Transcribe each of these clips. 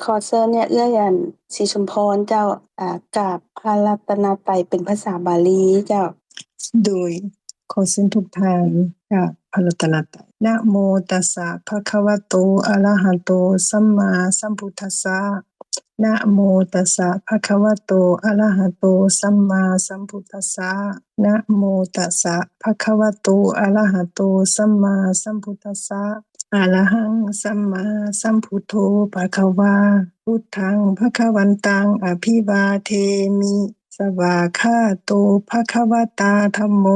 ຂໍເຊີນຍາເອື້ອຍ ອັນ ສີສົມພອນເຈົ້າ ອາ ກາບພະລັດຕະນະໄຕເປັນພາສາບາລີເຈົ້າ. ໂດຍ ຂໍເຊີນທຸກທ່ານກາບພະລັດຕະນະໄຕ. ນະໂມຕັດສະ ພະຄະວະໂຕ ອະລະຫະໂຕ ສຳມາສຳພຸດທັດສະ. ນະໂມຕັດສະ ພະຄະວະໂຕ ອະລະຫະໂຕ ສຳມາສຳພຸດທັດສະ. ນະໂມຕັດສະ ພະຄະວະໂຕ ອະລະຫະໂຕ ສຳມາສຳພຸດທັດສະ. ອະລະຫັງ ສຳມາສຳພຸດໂທ ພະຄະວາ. ພຸດທັງ ພະຄະວັນຕັງ ອະພິວາເທມິ. ສະວາຄາໂຕ ພະຄະວະຕາ ທຳໂມ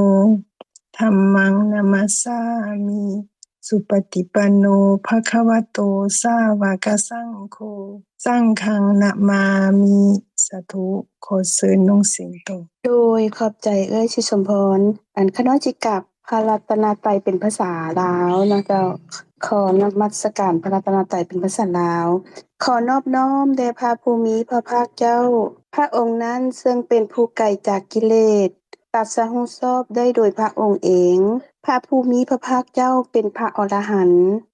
ທຳມັງ ນະມັດສາມິ. ສຸປະຕິປັນໂນ ພະຄະວະໂຕ ສາວະກະສັງໂຄ ສັງຄັງ ນະມາມິ. ສາທຸ. ຂໍເຊີນນ້ອງສິງໂຕ. ໂດຍ ຂອບໃຈເອື້ອຍສີສົມພອນ. ອັນ ຂ້ານ້ອຍຊິກາບພະລັດຕະນະໄຕເປັນພາສາລາວເນາະເຈົ້າ. ຂໍນະມັດສະການພະລັດຕະນະໄຕເປັນພາສາລາວ. ຂໍນອບນ້ອມແດ່ພະຜູ້ມີພະພາກເຈົ້າ, ພະອົງນັ້ນເຊິ່ງເປັນຜູ້ໄກຈາກກິເລດ, ຕັດສະຮູ້ຊອບໄດ້ໂດຍພະອົງເອງ. ພະຜູ້ມີພະພາກເຈົ້າເປັນພະອໍລະຫັນ,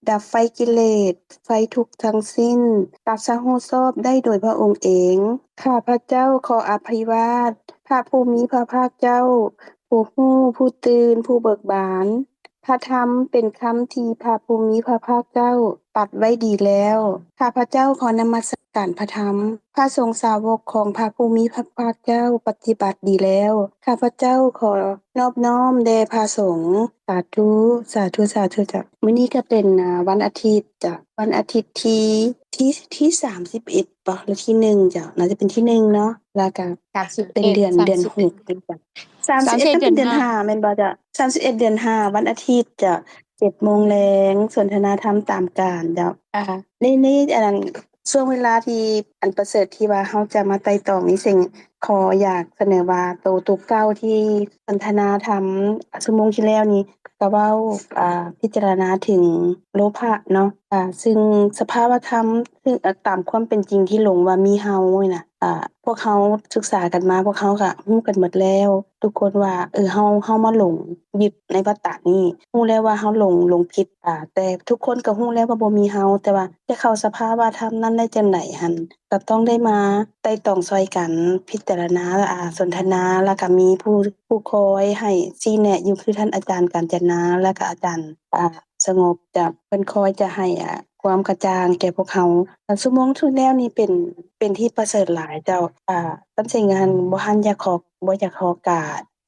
ດັບໄຟກິເລດ, ໄຟທຸກທັງສິ້ນ, ຕັດສະຮູ້ຊອບໄດ້ໂດຍພະອົງເອງ. ຂ້າພະເຈົ້າຂໍອະພິວາດພະຜູ້ມີພະພາກເຈົ້າ, ຜູ້ຮູ້, ຜູ້ຕື່ນ, ຜູ້ເບີກບານ. ພະທຳເປັນຄຳທີ່ພະຜູ້ມີພະພາກເຈົ້າຕັດໄວ້ດີແລ້ວ. ຂ້າພະເຈົ້າຂໍນະມັດສະການພະທຳ. ພະສົງສາວົກຂອງພະຜູ້ມີພະພາກເຈົ້າປະຕິບັດດີແລ້ວ. ຂ້າພະເຈົ້າຂໍນອບນ້ອມແດ່ພະສົງ. ສາທຸ, ສາທຸ, ສາທຸເຈົ້າ. ມື້ນີ້ກະເປັນ ອາ ວັນອາທິດເຈົ້າ, ວັນອາທິດທີ ທີ ທີສາມສິບເອັດບໍ ຫຼືທີໜຶ່ງເຈົ້າ, ໜ້າຈະເປັນທີໜຶ່ງເນາະ. ລະກະ ສາມສິບເອັດ ເປັນເດືອນ ສາມສິບເອັດ ເດືອນຫົກເປັນເດືອນ ສາມສິບເອັດ ສາມສິບເອັດ ເປັນເດືອນຫ້າ ແມ່ນບໍ່ເຈົ້າ? ສາມສິບເອັດ ເດືອນຫ້າ ວັນອາທິດເຈົ້າ, ເຈັດໂມງແລງ ສົນທະນາທຳຕາມການເຈົ້າ. ອາ ໃນ ໃນອັນນັ້ນ ຊ່ວງເວລາທີ່ອັນປະເສີດທີ່ວ່າເຮົາຈະມາໄຕ່ຕອງນີ້ ເຊິ່ງຂໍຢາກສະເໜີວ່າໂຕ ໂຕເກົ່າທີ່ສົນທະນາທຳຊົ່ວໂມງທີ່ແລ້ວນີ້ ກະເວົ້າ ອາ ພິຈາລະນາເຖິງໂລພະເນາະ. ອາ ເຊິ່ງສະພາວະທຳ ເຊິ່ງ ອາ ຕາມຄວາມເປັນຈິງທີ່ຫຼົງວ່າມີເຮົານີ້ນະ ອາ ພວກເຮົາສຶກສາກັນມາ ພວກເຮົາກະຮູ້ກັນໝົດແລ້ວທຸກຄົນວ່າ ເອີ ເຮົາ ເຮົາມາຫຼົງຍຶດໃນວັດຕະນີ້ ຮູ້ແລ້ວວ່າເຮົາຫຼົງ ຫຼົງຜິດ. ອາ ແຕ່ທຸກຄົນກະຮູ້ແລ້ວວ່າບໍ່ມີເຮົາ ແຕ່ວ່າຈະເຂົ້າສະພາວະທຳນັ້ນໄດ້ຈັ່ງໃດຫັ້ນ ກະຕ້ອງໄດ້ມາໄຕ່ຕອງຊ່ອຍກັນ ພິຈາລະນາ ອາ ສົນທະນາ ລະກະມີຜູ້ ຜູ້ຄອຍໃຫ້ຊີ້ແນະຢູ່ ຄືທ່ານອາຈານການຈະນາ ລະກະອາຈານ ອາ ສະຫງົບ ຈະ ເພິ່ນຄອຍຈະໃຫ້ ອາ ຄວາມກະຈ່າງແກ່ພວກເຮົາ. ອາ ຊົ່ວໂມງທີ່ແລ້ວນີ້ເປັນ ເປັນທີ່ປະເສີດຫຼາຍເຈົ້າ. ອາ ທ່ານເສັງຫັ້ນ ບໍ່ທັນຢາກຂໍ ບໍ່ຢາກຂໍກາ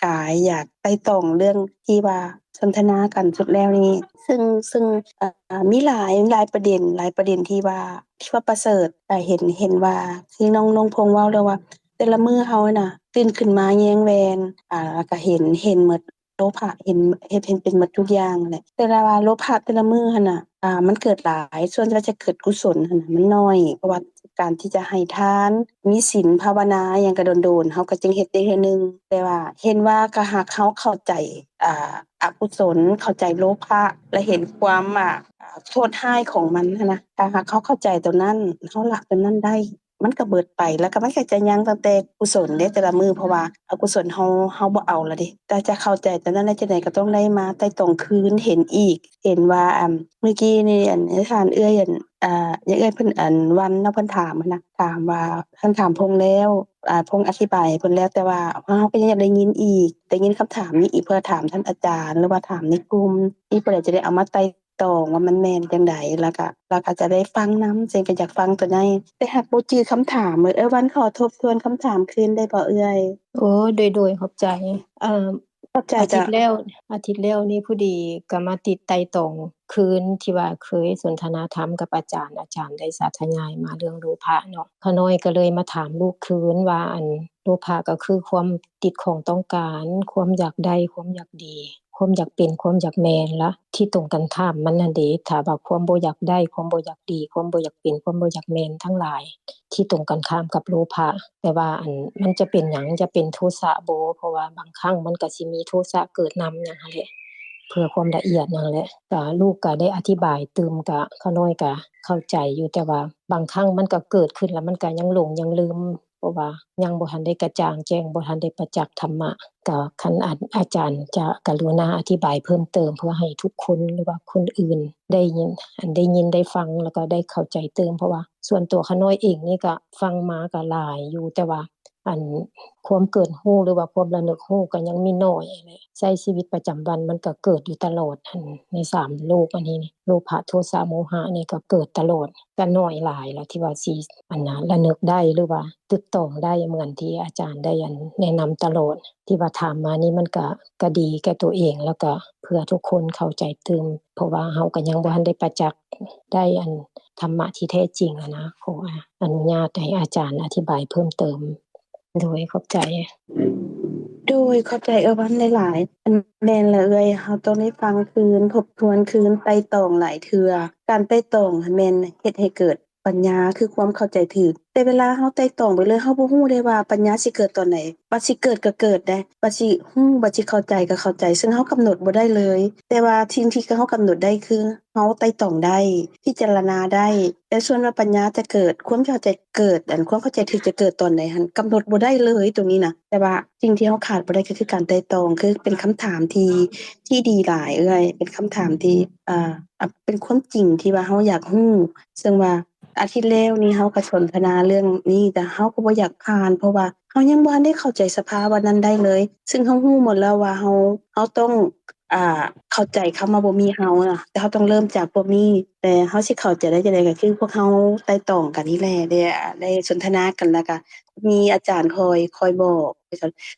ກາຍ ຢາກໄຕ່ຕອງເລື່ອງທີ່ວ່າສົນທະນາກັນສຸດແລ້ວນີ້ ເຊິ່ງ ເຊິ່ງ ອາ ມີຫຼາຍ ຫຼາຍປະເດັນ ຫຼາຍປະເດັນທີ່ວ່າ ທີ່ວ່າປະເສີດ ອາ ເຫັນ ເຫັນວ່າ ຄືນ້ອງ ນ້ອງພົງເວົ້າເລື່ອງວ່າ ແຕ່ລະມື້ເຮົານະ ຕື່ນຂຶ້ນມາແຍງແວ່ນ ອາ ລະກະເຫັນ ເຫັນໝົດ ໂລພະ ເຫັນ ເຮັດໃຫ້ເປັນໝົດທຸກຢ່າງແຫຼະ. ແຕ່ລະວ່າໂລພະແຕ່ລະມື້ຫັ້ນນະ ອາ ມັນເກີດຫຼາຍ ສ່ວນທີ່ວ່າຈະເກີດກຸສົນຫັ້ນນະ ມັນໜ້ອຍ ເພາະວ່າການທີ່ຈະໃຫ້ທານ ມີສິນ ພາວະນາຫຍັງກະດົນໆ ເຮົາກະຈຶ່ງເຮັດໄດ້ເທື່ອໜຶ່ງ. ແຕ່ວ່າເຫັນວ່າກະຫາກເຮົາເຂົ້າໃຈ ອາ ອະກຸສົນ ເຂົ້າໃຈໂລພະ ແລະ ເຫັນຄວາມ ອາ ໂທດຮ້າຍຂອງມັນຫັ້ນນະ ຖ້າຫາກເຮົາເຂົ້າໃຈໂຕນັ້ນ ເຮົາລະໂຕນັ້ນໄດ້ ມັນກະເບິດໄປ ລະກະມັນກະຈະຍັງຕັ້ງແຕ່ກຸສົນເດ້ ແຕ່ລະມື້ ເພາະວ່າອະກຸສົນເຮົາ ເຮົາບໍ່ເອົາລະເດ້. ແຕ່ຈະເຂົ້າໃຈໂຕນັ້ນໄດ້ຈັ່ງໃດ ກະຕ້ອງໄດ້ມາໄຕ່ຕອງຄືນ ເຫັນອີກ ເຫັນວ່າ ອາ ມື້ກີ້ນີ້ ອັນ ທ່ານເອື້ອຍ ອັນ ອາ ຍາເອື້ອຍເພິ່ນ ອັນ ວັນເນາະ ເພິ່ນຖາມຫັ້ນນະ ຖາມວ່າ ທ່ານຖາມພົງແລ້ວ ອາ ພົງອະທິບາຍໃຫ້ເພິ່ນແລ້ວ ແຕ່ວ່າເຮົາກະຍັງຢາກໄດ້ຍິນອີກ ໄດ້ຍິນຄຳຖາມນີ້ອີກ ເພື່ອຖາມທ່ານອາຈານ ຫຼືວ່າຖາມໃນກຸ່ມ ອີກ ເພື່ອຈະໄດ້ເອົາມາໄຕ່ ຕອງວ່າມັນແມ່ນຈັ່ງໃດ ລະກະ ລະກະຈະໄດ້ຟັງນຳ ເຊິ່ງກະຢາກຟັງໂຕໃດ ແຕ່ຫາກບໍ່ຈື່ຄຳຖາມ. ເອີ ວັນຂໍທົບທວນຄຳຖາມຄືນໄດ້ບໍ່ເອື້ອຍ? ໂອ້ ໂດຍ ໂດຍ ຂອບໃຈ. ເອີ ຂອບໃຈ ອາທິດແລ້ວ ອາທິດແລ້ວນີ້ພໍດີກະມາຕິດໄຕ່ຕອງຄືນ ທີ່ວ່າເຄີຍສົນທະນາທຳກັບອາຈານ ອາຈານໄດ້ສາທະຍາຍມາເລື່ອງໂລພະເນາະ. ຂ້ານ້ອຍກະເລີຍມາຖາມລູກຄືນວ່າ ອັນ ໂລພະກະຄືຄວາມຕິດຂ້ອງຕ້ອງການ ຄວາມຢາກໄດ້ ຄວາມຢາກດີ ຄວາມຢາກເປັນ ຄວາມຢາກແມ່ນລະ ທີ່ຕົງກັນຂ້າມມັນຫັ້ນເດ. ຖ້າວ່າຄວາມບໍ່ຢາກໄດ້ ຄວາມບໍ່ຢາກດີ ຄວາມບໍ່ຢາກເປັນ ຄວາມບໍ່ຢາກແມ່ນທັງຫຼາຍ ທີ່ຕົງກັນຂ້າມກັບໂລພະ ແຕ່ວ່າ ອັນ ມັນຈະເປັນຫຍັງ ຈະເປັນໂທສະບໍ? ເພາະວ່າບາງຄັ້ງມັນກະຊິມີໂທສະເກີດນຳຫຍັງຫັ້ນແຫຼະ ເພື່ອຄວາມລະອຽດຫຍັງແຫຼະ. ກະ ລູກກະໄດ້ອະທິບາຍຕື່ມ ກະ ຂ້ານ້ອຍກະເຂົ້າໃຈຢູ່ ແຕ່ວ່າບາງຄັ້ງມັນກະເກີດຂຶ້ນ ລະມັນກະຍັງຫຼົງຍັງລືມ ພາະວ່າຍັງບໍ່ທັນໄດ້ກະຈ່າງແຈ້ງ ບໍ່ທັນໄດ້ປະຈັກທຳມະ. ກໍຄັນອາ ອາຈານຈະກະລຸນາອະທິບາຍເພີ່ມເຕີມ ເພື່ອໃຫ້ທຸກຄົນ ຫຼືວ່າຄົນອື່ນໄດ້ຍິນ ອັນໄດ້ຍິນໄດ້ຟັງ ແລ້ວກໍໄດ້ເຂົ້າໃຈຕື່ມ ເພາະວ່າສ່ວນຕົວຂ້ານ້ອຍເອງນີ້ກໍຟັງມາກໍຫຼາຍຢູ່ ແຕ່ວ່າ ອັນຄວາມເກີດຮູ້ ຫຼືວ່າຄວາມລະນຶກຮູ້ກໍຍັງມີໜ້ອຍແຫຼະ. ໃຊ້ຊີວິດປະຈຳວັນມັນກໍເກີດຢູ່ຕະຫຼອດ ອັນໃນສາມໂລກອັນນີ້ນີ້ ໂລພະ ໂທສະ ໂມຫະນີ້ກໍເກີດຕະຫຼອດ ກໍໜ້ອຍຫຼາຍລະທີ່ວ່າຊິ ອັນນະ ລະນຶກໄດ້ ຫຼືວ່າຕຶກຕອງໄດ້ ເໝືອນທີ່ອາຈານໄດ້ ອັນ ແນະນຳຕະຫຼອດ ທີ່ວ່າຖາມມານີ້ ມັນກະ ກະດີແກ່ຕົວເອງ ແລ້ວກະເພື່ອທຸກຄົນເຂົ້າໃຈຕື່ມ ເພາະວ່າເຮົາກະຍັງບໍ່ທັນໄດ້ປະຈັກໄດ້ ອັນ ທຳມະທີ່ແທ້ຈິງຫັ້ນນະ. ຂໍອະນຸຍາດໃຫ້ອາຈານອະທິບາຍເພີ່ມເຕີມ. ໂດຍ ຂອບໃຈ. ໂດຍ ຂອບໃຈເອື້ອຍວັນຫຼາຍໆ. ອັນ ແມ່ນລະເອື້ອຍ, ເຮົາຕ້ອງໄດ້ຟັງຄືນ, ທົບທວນຄືນ, ໄຕ່ຕອງຫຼາຍເທື່ອ. ການໄຕ່ຕອງຫັ້ນແມ່ນເຮັດໃຫ້ເກີດ ປັນຍາຄືຄວາມເຂົ້າໃຈຖືກ. ແຕ່ເວລາເຮົາໄຕ່ຕອງໄປເລີຍ ເຮົາບໍ່ຮູ້ເດ້ວ່າປັນຍາຊິເກີດຕອນໃດ, ວ່າຊິເກີດກໍເກີດໄດ໋, ວ່າຊິຮູ້, ວ່າຊິເຂົ້າໃຈກໍເຂົ້າໃຈ, ເຊິ່ງເຮົາກຳນົດບໍ່ໄດ້ເລີຍ. ແຕ່ວ່າສິ່ງທີ່ເຮົາກຳນົດໄດ້ຄືເຮົາໄຕ່ຕອງໄດ້, ພິຈາລະນາໄດ້. ແຕ່ສ່ວນວ່າປັນຍາຈະເກີດ, ຄວາມເຂົ້າໃຈເກີດ, ອັນ ຄວາມເຂົ້າໃຈຖືກຈະເກີດຕອນໃດຫັ້ນ ກຳນົດບໍ່ໄດ້ເລີຍຕົງນີ້ນະ. ແຕ່ວ່າສິ່ງທີ່ເຮົາຂາດບໍ່ໄດ້ກໍຄືການໄຕ່ຕອງ, ຄືເປັນຄຳຖາມທີ່ ທີ່ດີຫຼາຍເອື້ອຍ, ເປັນຄຳຖາມທີ່ ອ່າ ເປັນຄວາມຈິງທີ່ວ່າເຮົາຢາກຮູ້, ເຊິ່ງວ່າ ອາທິດແລ້ວນີ້ເຮົາກໍສົນທະນາເລື່ອງນີ້, ແຕ່ເຮົາກໍບໍ່ຢາກຜ່ານ ເພາະວ່າເຮົາຍັງບໍ່ທັນໄດ້ເຂົ້າໃຈສະພາວະນັ້ນໄດ້ເລີຍ. ເຊິ່ງເຮົາຮູ້ໝົດແລ້ວວ່າເຮົາ ເຮົາຕ້ອງ ອ່າ ເຂົ້າໃຈຄຳວ່າບໍ່ມີເຮົານະ, ແຕ່ເຮົາຕ້ອງເລີ່ມຈາກພວກນີ້. ແຕ່ເຮົາຊິເຂົ້າໃຈໄດ້ຈັ່ງໃດ ກໍຄືພວກເຮົາໄຕ່ຕອງກັນນີ້ແຫຼະ, ໄດ້ ໄດ້ສົນທະນາກັນ ແລ້ວກໍມີອາຈານຄອຍ ຄອຍບອກ.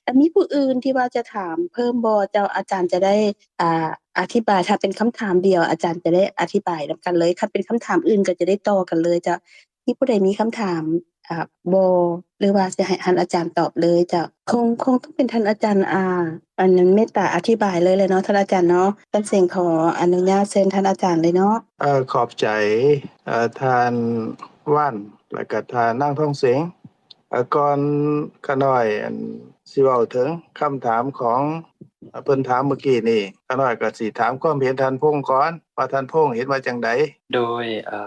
ແລ້ວມີຜູ້ອື່ນທີ່ວ່າຈະຖາມເພີ່ມບໍ່ເຈົ້າ? ອາຈານຈະໄດ້ ອ່າ ອະທິບາຍ, ຖ້າເປັນຄຳຖາມດຽວ ອາຈານຈະໄດ້ອະທິບາຍນຳກັນເລີຍ, ຄັນເປັນຄຳຖາມອື່ນກໍຈະໄດ້ຕໍ່ກັນເລີຍເຈົ້າ. ມີຜູ້ໃດມີຄຳຖາມ ອ່າ ບໍ່ ຫຼືວ່າຊິໃຫ້ທ່ານອາຈານຕອບເລີຍເຈົ້າ? ຄົງ ຄົງຕ້ອງເປັນທ່ານອາຈານ ອ່າ ອັນນັ້ນ ເມດຕາອະທິບາຍເລີຍແຫຼະເນາະ ທ່ານອາຈານເນາະ. ທ່ານເສັງຂໍອະນຸຍາດເຊີນທ່ານອາຈານເລີຍເນາະ. ເອີ ຂອບໃຈ ເອີ ທ່ານວັນ ແລ້ວກໍທ່ານນາງທອງເສັງ. ເອີ ກ່ອນຂ້ານ້ອຍ ອັນ ຊິເວົ້າເຖິງຄຳຖາມຂອງ ເພິ່ນຖາມເມື່ອກີ້ນີ້, ຂ້ານ້ອຍກໍຊິຖາມຄວາມເຫັນທ່ານພົງກ່ອນ ວ່າທ່ານພົງເຫັນວ່າຈັ່ງໃດ? ໂດຍ ເອີ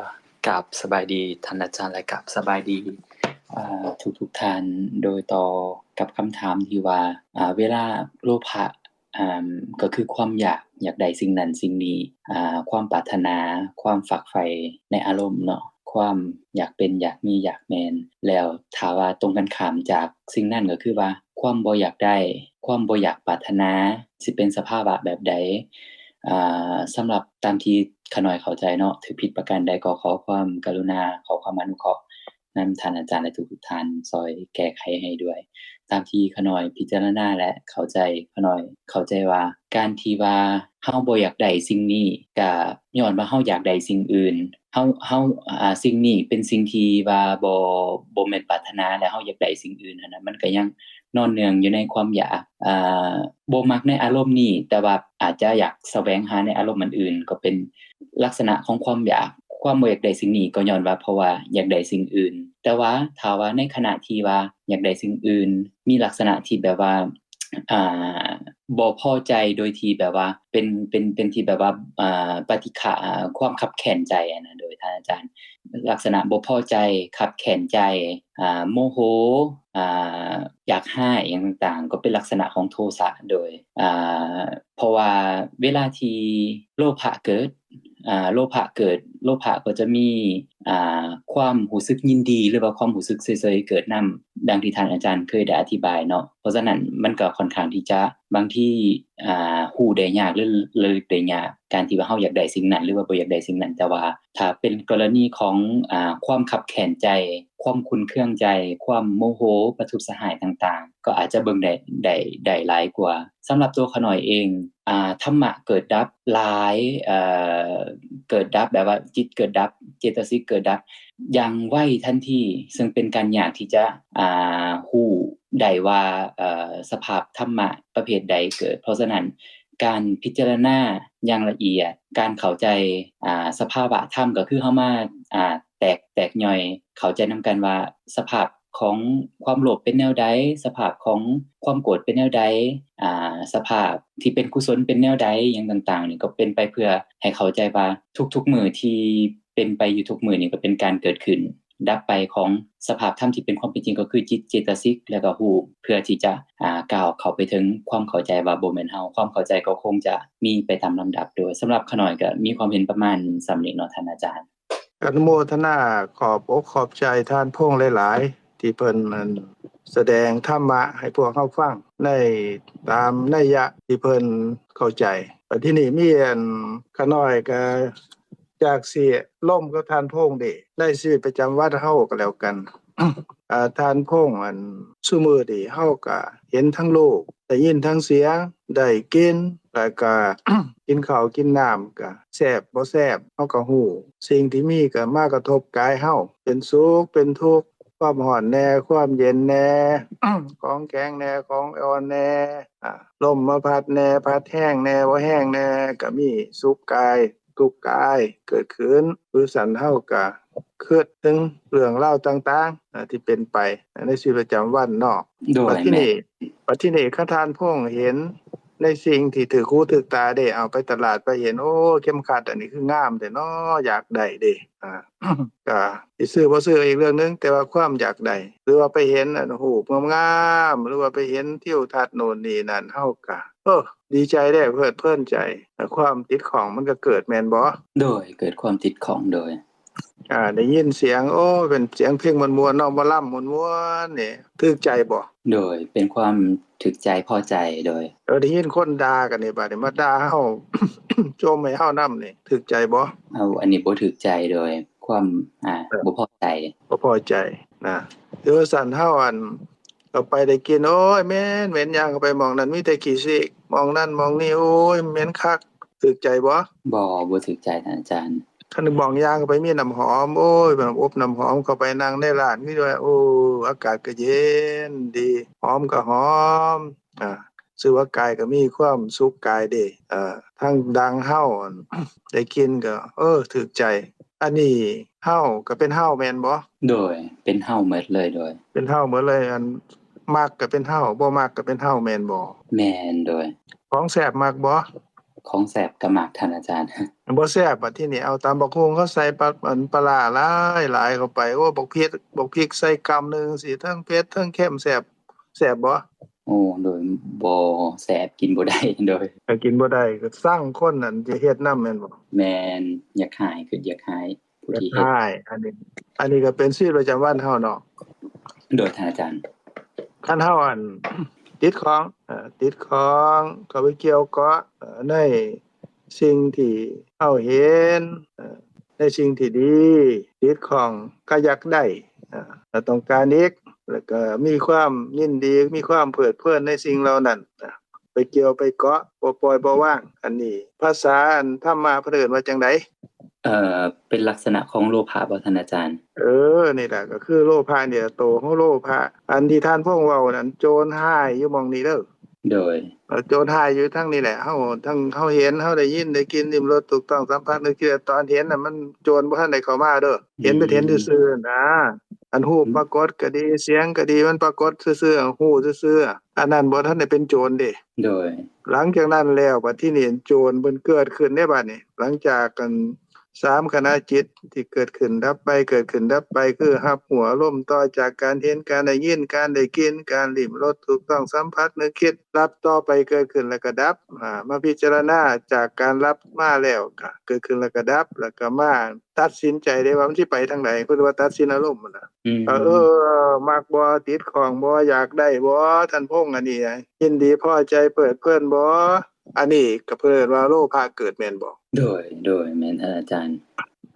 ກາບສະບາຍດີທ່ານອາຈານ ແລະ ກາບສະບາຍດີ ເອີ ທຸກໆທ່ານ. ໂດຍຕໍ່ກັບຄຳຖາມທີ່ວ່າ ເວລາໂລພະ ອ່າ ກໍຄືຄວາມຢາກ ຢາກໄດ້ສິ່ງນັ້ນສິ່ງນີ້, ອ່າ ຄວາມປາດຖະໜາ, ຄວາມຝັກໃຝ່ໃນອາລົມເນາະ, ຄວາມຢາກເປັນ, ຢາກມີ, ຢາກແມ່ນ. ແລ້ວຖ້າວ່າຕົງກັນຂ້າມຈາກສິ່ງນັ້ນ ກໍຄືວ່າຄວາມບໍ່ຢາກໄດ້, ຄວາມບໍ່ຢາກປາດຖະໜາ ຊິເປັນສະພາວະແບບໃດ? ອ່າ ສຳລັບຕາມທີ່ຂ້ານ້ອຍເຂົ້າໃຈເນາະ, ຖືຜິດປະການໃດກໍຂໍຄວາມກະລຸນາ, ຂໍຄວາມອະນຸເຄາະ ນຳທ່ານອາຈານ ແລະ ທຸກໆທ່ານຊ່ອຍແກ້ໄຂໃຫ້ດ້ວຍ. ຕາມທີ່ຂ້ານ້ອຍພິຈາລະນາ ແລະ ເຂົ້າໃຈ, ຂ້ານ້ອຍເຂົ້າໃຈວ່າ ການທີ່ວ່າເຮົາບໍ່ຢາກໄດ້ສິ່ງນີ້ ກະຍ້ອນວ່າເຮົາຢາກໄດ້ສິ່ງອື່ນ. ເຮົາ ເຮົາ ອ່າ ສິ່ງນີ້ເປັນສິ່ງທີ່ວ່າບໍ່ ບໍ່ແມ່ນປາດຖະໜາ ແລະ ເຮົາຢາກໄດ້ສິ່ງອື່ນຫັ້ນນະ, ມັນກະຍັງນອນເນື່ອງຢູ່ໃນຄວາມຢາກ. ອ່າ ບໍ່ມັກໃນອາລົມນີ້ ແຕ່ວ່າອາດຈະຢາກສະແຫວງຫາໃນອາລົມອັນອື່ນ ກໍເປັນ ລັກສະນະຂອງຄວາມຢາກ, ຄວາມບໍ່ຢາກໄດ້ສິ່ງນີ້ ກໍຍ້ອນວ່າ ເພາະວ່າຢາກໄດ້ສິ່ງອື່ນ. ແຕ່ວ່າຖ້າວ່າໃນຂະນະທີ່ວ່າຢາກໄດ້ສິ່ງອື່ນ ມີລັກສະນະທີ່ແບບວ່າ ອ່າ ບໍ່ພໍໃຈ ໂດຍທີ່ແບບວ່າເປັນ ເປັນ ເປັນທີ່ແບບວ່າ ອ່າ ປະຕິຄະ ຄວາມຄັບແຄ້ນໃຈຫັ້ນນະ ໂດຍທ່ານອາຈານ ລັກສະນະບໍ່ພໍໃຈ, ຄັບແຄ້ນໃຈ, ອ່າ ໂມໂຫ, ອ່າ ຢາກຮ້າຍ ຫຍັງຕ່າງໆ ກໍເປັນລັກສະນະຂອງໂທສະ. ໂດຍ ອ່າ ເພາະວ່າເວລາທີ່ໂລພະເກີດ ອ່າ ໂລພະເກີດ ໂລພະກໍຈະມີ ອ່າ ຄວາມຮູ້ສຶກຍິນດີ ຫຼືວ່າຄວາມຮູ້ສຶກເສີຍໆເກີດນຳ ດັ່ງທີ່ທ່ານອາຈານເຄີຍໄດ້ອະທິບາຍເນາະ. ເພາະສະນັ້ນ ມັນກໍຄ່ອນຂ້າງທີ່ຈະ ບາງທີ ອ່າ ຮູ້ໄດ້ຍາກ ຫຼື ລະລຶກໄດ້ຍາກ ການທີ່ວ່າເຮົາຢາກໄດ້ສິ່ງນັ້ນ ຫຼືວ່າບໍ່ຢາກໄດ້ສິ່ງນັ້ນ. ແຕ່ວ່າຖ້າເປັນກໍລະນີຂອງ ອ່າ ຄວາມຄັບແຄ້ນໃຈ, ຄວາມຂຸ້ນເຄືອງໃຈ, ຄວາມໂມໂຫ, ປະທຸດສະຫາຍຕ່າງໆ ກໍອາດຈະເບິ່ງໄດ້ ໄດ້ ໄດ້ຫຼາຍກວ່າ. ສຳລັບຕົວຂ້ານ້ອຍເອງ ອ່າ ທຳມະເກີດດັບຫຼາຍ ເອີ ເກີດດັບ ແບບວ່າຈິດເກີດດັບ ເຈຕະສິກເກີດດັບຢ່າງໄວທັນທີ ເຊິ່ງເປັນການຍາກທີ່ຈະ ອ່າ ຮູ້ໄດ້ວ່າ ເອີ ສະພາບທຳມະປະເພດໃດເກີດ. ເພາະສະນັ້ນ ການພິຈາລະນາຢ່າງລະອຽດ, ການເຂົ້າໃຈ ອ່າ ສະພາວະທຳ ກໍຄືເຮົາມາ ອ່າ ແຕກ ແຕກຍ່ອຍ ເຂົ້າໃຈນຳກັນວ່າ ສະພາບຂອງຄວາມໂລບເປັນແນວໃດ, ສະພາບຂອງຄວາມໂກດເປັນແນວໃດ, ອ່າ ສະພາບທີ່ເປັນກຸສົນເປັນແນວໃດ, ຫຍັງຕ່າງໆນີ້ ກໍເປັນໄປເພື່ອໃຫ້ເຂົ້າໃຈວ່າ ທຸກໆມື້ທີ່ເປັນໄປຢູ່ທຸກມື້ນີ້ ກໍເປັນການເກີດຂຶ້ນ ດັບໄປຂອງສະພາບທຳທີ່ເປັນຄວາມເປັນຈິງ ກໍຄືຈິດເຈຕະສິກ ແລ້ວກໍຮູ້ເພື່ອທີ່ຈະ ອ່າ ກ້າວເຂົ້າໄປເຖິງຄວາມເຂົ້າໃຈວ່າບໍ່ແມ່ນເຮົາ. ຄວາມເຂົ້າໃຈກໍຄົງຈະມີໄປຕາມລຳດັບ. ໂດຍສຳລັບຂ້ານ້ອຍກໍມີຄວາມເຫັນປະມານສ່ຳນີ້ເນາະທ່ານອາຈານ. ອະນຸໂມທະນາຂອບອົກຂອບໃຈທ່ານພົງຫຼາຍໆ ທີ່ເພິ່ນ ອັນ ສະແດງທຳມະໃຫ້ພວກເຮົາຟັງໃນຕາມໄນຍະທີ່ເພິ່ນເຂົ້າໃຈ. ບັດທີນີ້ມີ ອັນ ຂ້ານ້ອຍກໍຢາກຊິລົມກັບທ່ານພົງເດ ໃນຊີວິດປະຈຳວັນເຮົາກໍແລ້ວກັນ. ອາ ທ່ານພົງ ອັນ ຊຸມື້ນີ້ເຮົາກໍເຫັນທັງໂລກ ໄດ້ຍິນທັງສຽງ ໄດ້ກິ່ນ ແລ້ວກະ ກິນເຂົ້າກິນນ້ຳກະແຊບບໍ່ແຊບ ເຮົາກະຮູ້. ສິ່ງທີ່ມີກະມາກະທົບກາຍເຮົາ ເປັນສຸກເປັນທຸກ ຄວາມຮ້ອນແດ່ ຄວາມເຢັນແດ່ ຂອງແຂງແດ່ ຂອງອ່ອນແດ່ ອາ ລົມມາພັດແດ່ ພັດແຮງແດ່ ບໍ່ແຮງແດ່ ກະມີສຸກກາຍ ທຸກກາຍເກີດຂຶ້ນ. ຄືຊັ້ນເຮົາກະຄິດເຖິງເລື່ອງລາວຕ່າງໆ ອາ ທີ່ເປັນໄປໃນຊີວິດປະຈຳວັນເນາະ. ໂດຍ ບັດທີນີ້ ແມ່ນ ບັດທີນີ້ ຄັນທ່ານພົງເຫັນໃນສິ່ງທີ່ຖືກຫູຖືກຕາເດ້ ເອົາໄປຕະຫຼາດໄປເຫັນ ໂອ້ ເຂັມຂັດອັນນີ້ຄືງາມແທ້ເນາະ ຢາກໄດ້ເດ້ ອາ ກະຊິຊື້ບໍ່ຊື້ອີກເລື່ອງໜຶ່ງ ແຕ່ວ່າຄວາມຢາກໄດ້ ຫຼືວ່າໄປເຫັນ ອັນ ຮູບງາມໆ ຫຼືວ່າໄປເຫັນທິວທັດໂນ່ນນີ້ນັ້ນ ເຮົາກະ ເອີ ດີໃຈເດ້ ເພີດເພີນໃຈ ຄວາມຕິດຂ້ອງມັນກໍເກີດແມ່ນບໍ່? ໂດຍ ເກີດຄວາມຕິດຂ້ອງ ໂດຍ ອາ ໄດ້ຍິນສຽງ ໂອ້ ເປັນສຽງເພງມ່ວນໆ ເນາະ ໝໍລຳມ່ວນໆ ນີ້ ຖືກໃຈບໍ່? ໂດຍ ເປັນຄວາມຖືກໃຈ ພໍໃຈ ໂດຍ ເອີ ໄດ້ຍິນຄົນດ່າກັນນີ້ ບາດນີ້ມາດ່າເຮົາ ຊົມໃຫ້ເຮົານຳນີ້ ຖືກໃຈບໍ່? ເອົາ ອັນນີ້ບໍ່ຖືກໃຈ ໂດຍ ຄວາມ ອາ ເອີ ບໍ່ພໍໃຈ ບໍ່ພໍໃຈນະ. ຄືວ່າຊັ້ນເຮົາ ອັນ ເຂົ້າໄປໄດ້ກິ່ນ ໂອ້ຍ ເໝັນ ເໝັນ ຍ່າງເຂົ້າໄປໝ່ອງນັ້ນມີແຕ່ຂີ້ຊີກ ໝ່ອງນັ້ນໝ່ອງນີ້ ໂອ້ຍ ເໝັນຄັກ ຖືກໃຈບໍ່? ບໍ່ ບໍ່ຖືກໃຈທ່ານອາຈານ. ຄັນໝ່ອງຍ່າງເຂົ້າໄປມີນ້ຳຫອມ ໂອ້ຍ ນ້ຳອົບນ້ຳຫອມ ເຂົ້າໄປນັ່ງໃນຮ້ານ ຄືວ່າ ໂອ້ ອາກາດກໍເຢັນດີ ຫອມກໍຫອມ ອາ ຊື່ວ່າກາຍກໍມີຄວາມສຸກກາຍເດ້ ເອີ ທາງດັ່ງເຮົາ ອັນ ໄດ້ກິ່ນກໍ ເອີ ຖືກໃຈ. ອັນນີ້ເຮົາກໍເປັນເຮົາແມ່ນບໍ່? ໂດຍ ເປັນເຮົາໝົດເລີຍ ໂດຍ ເປັນເຮົາໝົດເລີຍ ອັນ ມັກກໍເປັນເຮົາ ບໍ່ມັກກໍເປັນເຮົາແມ່ນບໍ່? ແມ່ນ ໂດຍ ຂອງແຊບມັກບໍ່? ຂອງແຊບກໍມັກທ່ານອາຈານ. ບໍ່ແຊບ ບັດທີນີ້ເອົາຕຳບັກຫຸ່ງເຂົາໃສ່ປາ ອັນ ປາຫຼ້າຫຼາຍໆເຂົ້າໄປ ໂອ້ ບັກເຜັດ ບັກພິກໃສ່ກຳໜຶ່ງຊີ້ ເທິງເຜັດເທິງເຄັມ ແຊບ ແຊບບໍ່? ໂອ້ ໂດຍ ບໍ່ແຊບ ກິນບໍ່ໄດ້ ໂດຍ ກໍກິນບໍ່ໄດ້ ກໍຊັງຄົນນັ້ນຈະເຮັດນຳແມ່ນບໍ່? ແມ່ນ ຢາກຮ້າຍ ຄິດຢາກຮ້າຍ ຜູ້ທີ່ເຮັດ ຢາກຮ້າຍ ອັນນີ້ ອັນນີ້ກໍເປັນຊີວິດປະຈຳວັນເຮົາເນາະ. ໂດຍ ທ່ານອາຈານ ຄັນເຮົາ ອັນ ຕິດຂ້ອງ ເອີ ຕິດຂ້ອງ ເຂົ້າໄປກ່ຽວເກາະ ເອີ ໃນ ສິ່ງທີ່ເຮົາເຫັນ ເອີ ໃນສິ່ງທີ່ດີ ຕິດຂ້ອງກໍຢາກໄດ້ ເອີ ກໍຕ້ອງການອີກ ແລ້ວກໍມີຄວາມຍິນດີ ມີຄວາມເພີດເພີນໃນສິ່ງເຫຼົ່ານັ້ນ ເອີ ໄປກ່ຽວໄປເກາະ ບໍ່ປ່ອຍບໍ່ວາງ. ອັນນີ້ພາສາ ອັນ ທຳມະເພິ່ນເອີ້ນວ່າຈັ່ງໃດ? ເອີ ເປັນລັກສະນະຂອງໂລພະບໍ່ທ່ານອາຈານ? ເອີ ນີ້ລະ ກໍຄືໂລພະນີ້ລະ ໂຕຂອງໂລພະ ອັນທີ່ທ່ານພົງເວົ້ານັ້ນ ໂຈນຮ້າຍຢູ່ໝ່ອງນີ້ເດີ. ໂດຍ ເອີ ໂຈນຮ້າຍຢູ່ທາງນີ້ແຫຼະ ເຮົາທັງ ເຮົາເຫັນ ເຮົາໄດ້ຍິນ ໄດ້ກິ່ນ ລິ້ມລົດ ຖືກຕ້ອງ ສຳຜັດ ນຶກຄິດ ຕອນເຫັນນະ ມັນໂຈນບໍ່ທັນໄດ້ເຂົ້າມາເດີ ເຫັນເປັນເຫັນ ອືມ ຊື່ໆນະ ອັນຮູບ ອືມ ປາກົດກໍດີ ສຽງກໍດີ ມັນປາກົດຊື່ໆ ຮູ້ຊື່ໆ ອັນນັ້ນບໍ່ທັນໄດ້ເປັນໂຈນເດ້. ໂດຍ ຫຼັງຈາກນັ້ນແລ້ວ ບັດທີນີ້ໂຈນເພິ່ນເກີດຂຶ້ນເດ້ ບາດນີ້ ຫຼັງຈາກ ອັນ ສາມຂະນະຈິດທີ່ເກີດຂຶ້ນດັບໄປ ເກີດຂຶ້ນດັບໄປ ຄືຮັບຮູ້ອາລົມຕໍ່ຈາກການເຫັນ ການໄດ້ຍິນ ການໄດ້ກິ່ນ ການລິ້ມລົດ ຖືກຕ້ອງ ສຳຜັດ ນຶກຄິດ ລັບຕໍ່ໄປ ເກີດຂຶ້ນແລ້ວກໍດັບ ອາ ມາພິຈາລະນາຈາກການລັບມາແລ້ວ ກໍເກີດຂຶ້ນແລ້ວກໍດັບ ແລ້ວກໍມາຕັດສິນໃຈໄດ້ວ່າມັນຊິໄປທາງໃດ ເພິ່ນວ່າຕັດສິນອາລົມຫັ້ນນະ ອືມ ເອີ ມັກບໍ່ ຕິດຂ້ອງບໍ່ ຢາກໄດ້ບໍ່ ທ່ານພົງ ອັນນີ້ນະ ຍິນດີພໍໃຈເພີດເພີນບໍ່? ອັນນີ້ກໍເພິ່ນເອີ້ນວ່າໂລພະເກີດແມ່ນບໍ່? ໂດຍ ໂດຍ ແມ່ນທ່ານອາຈານ.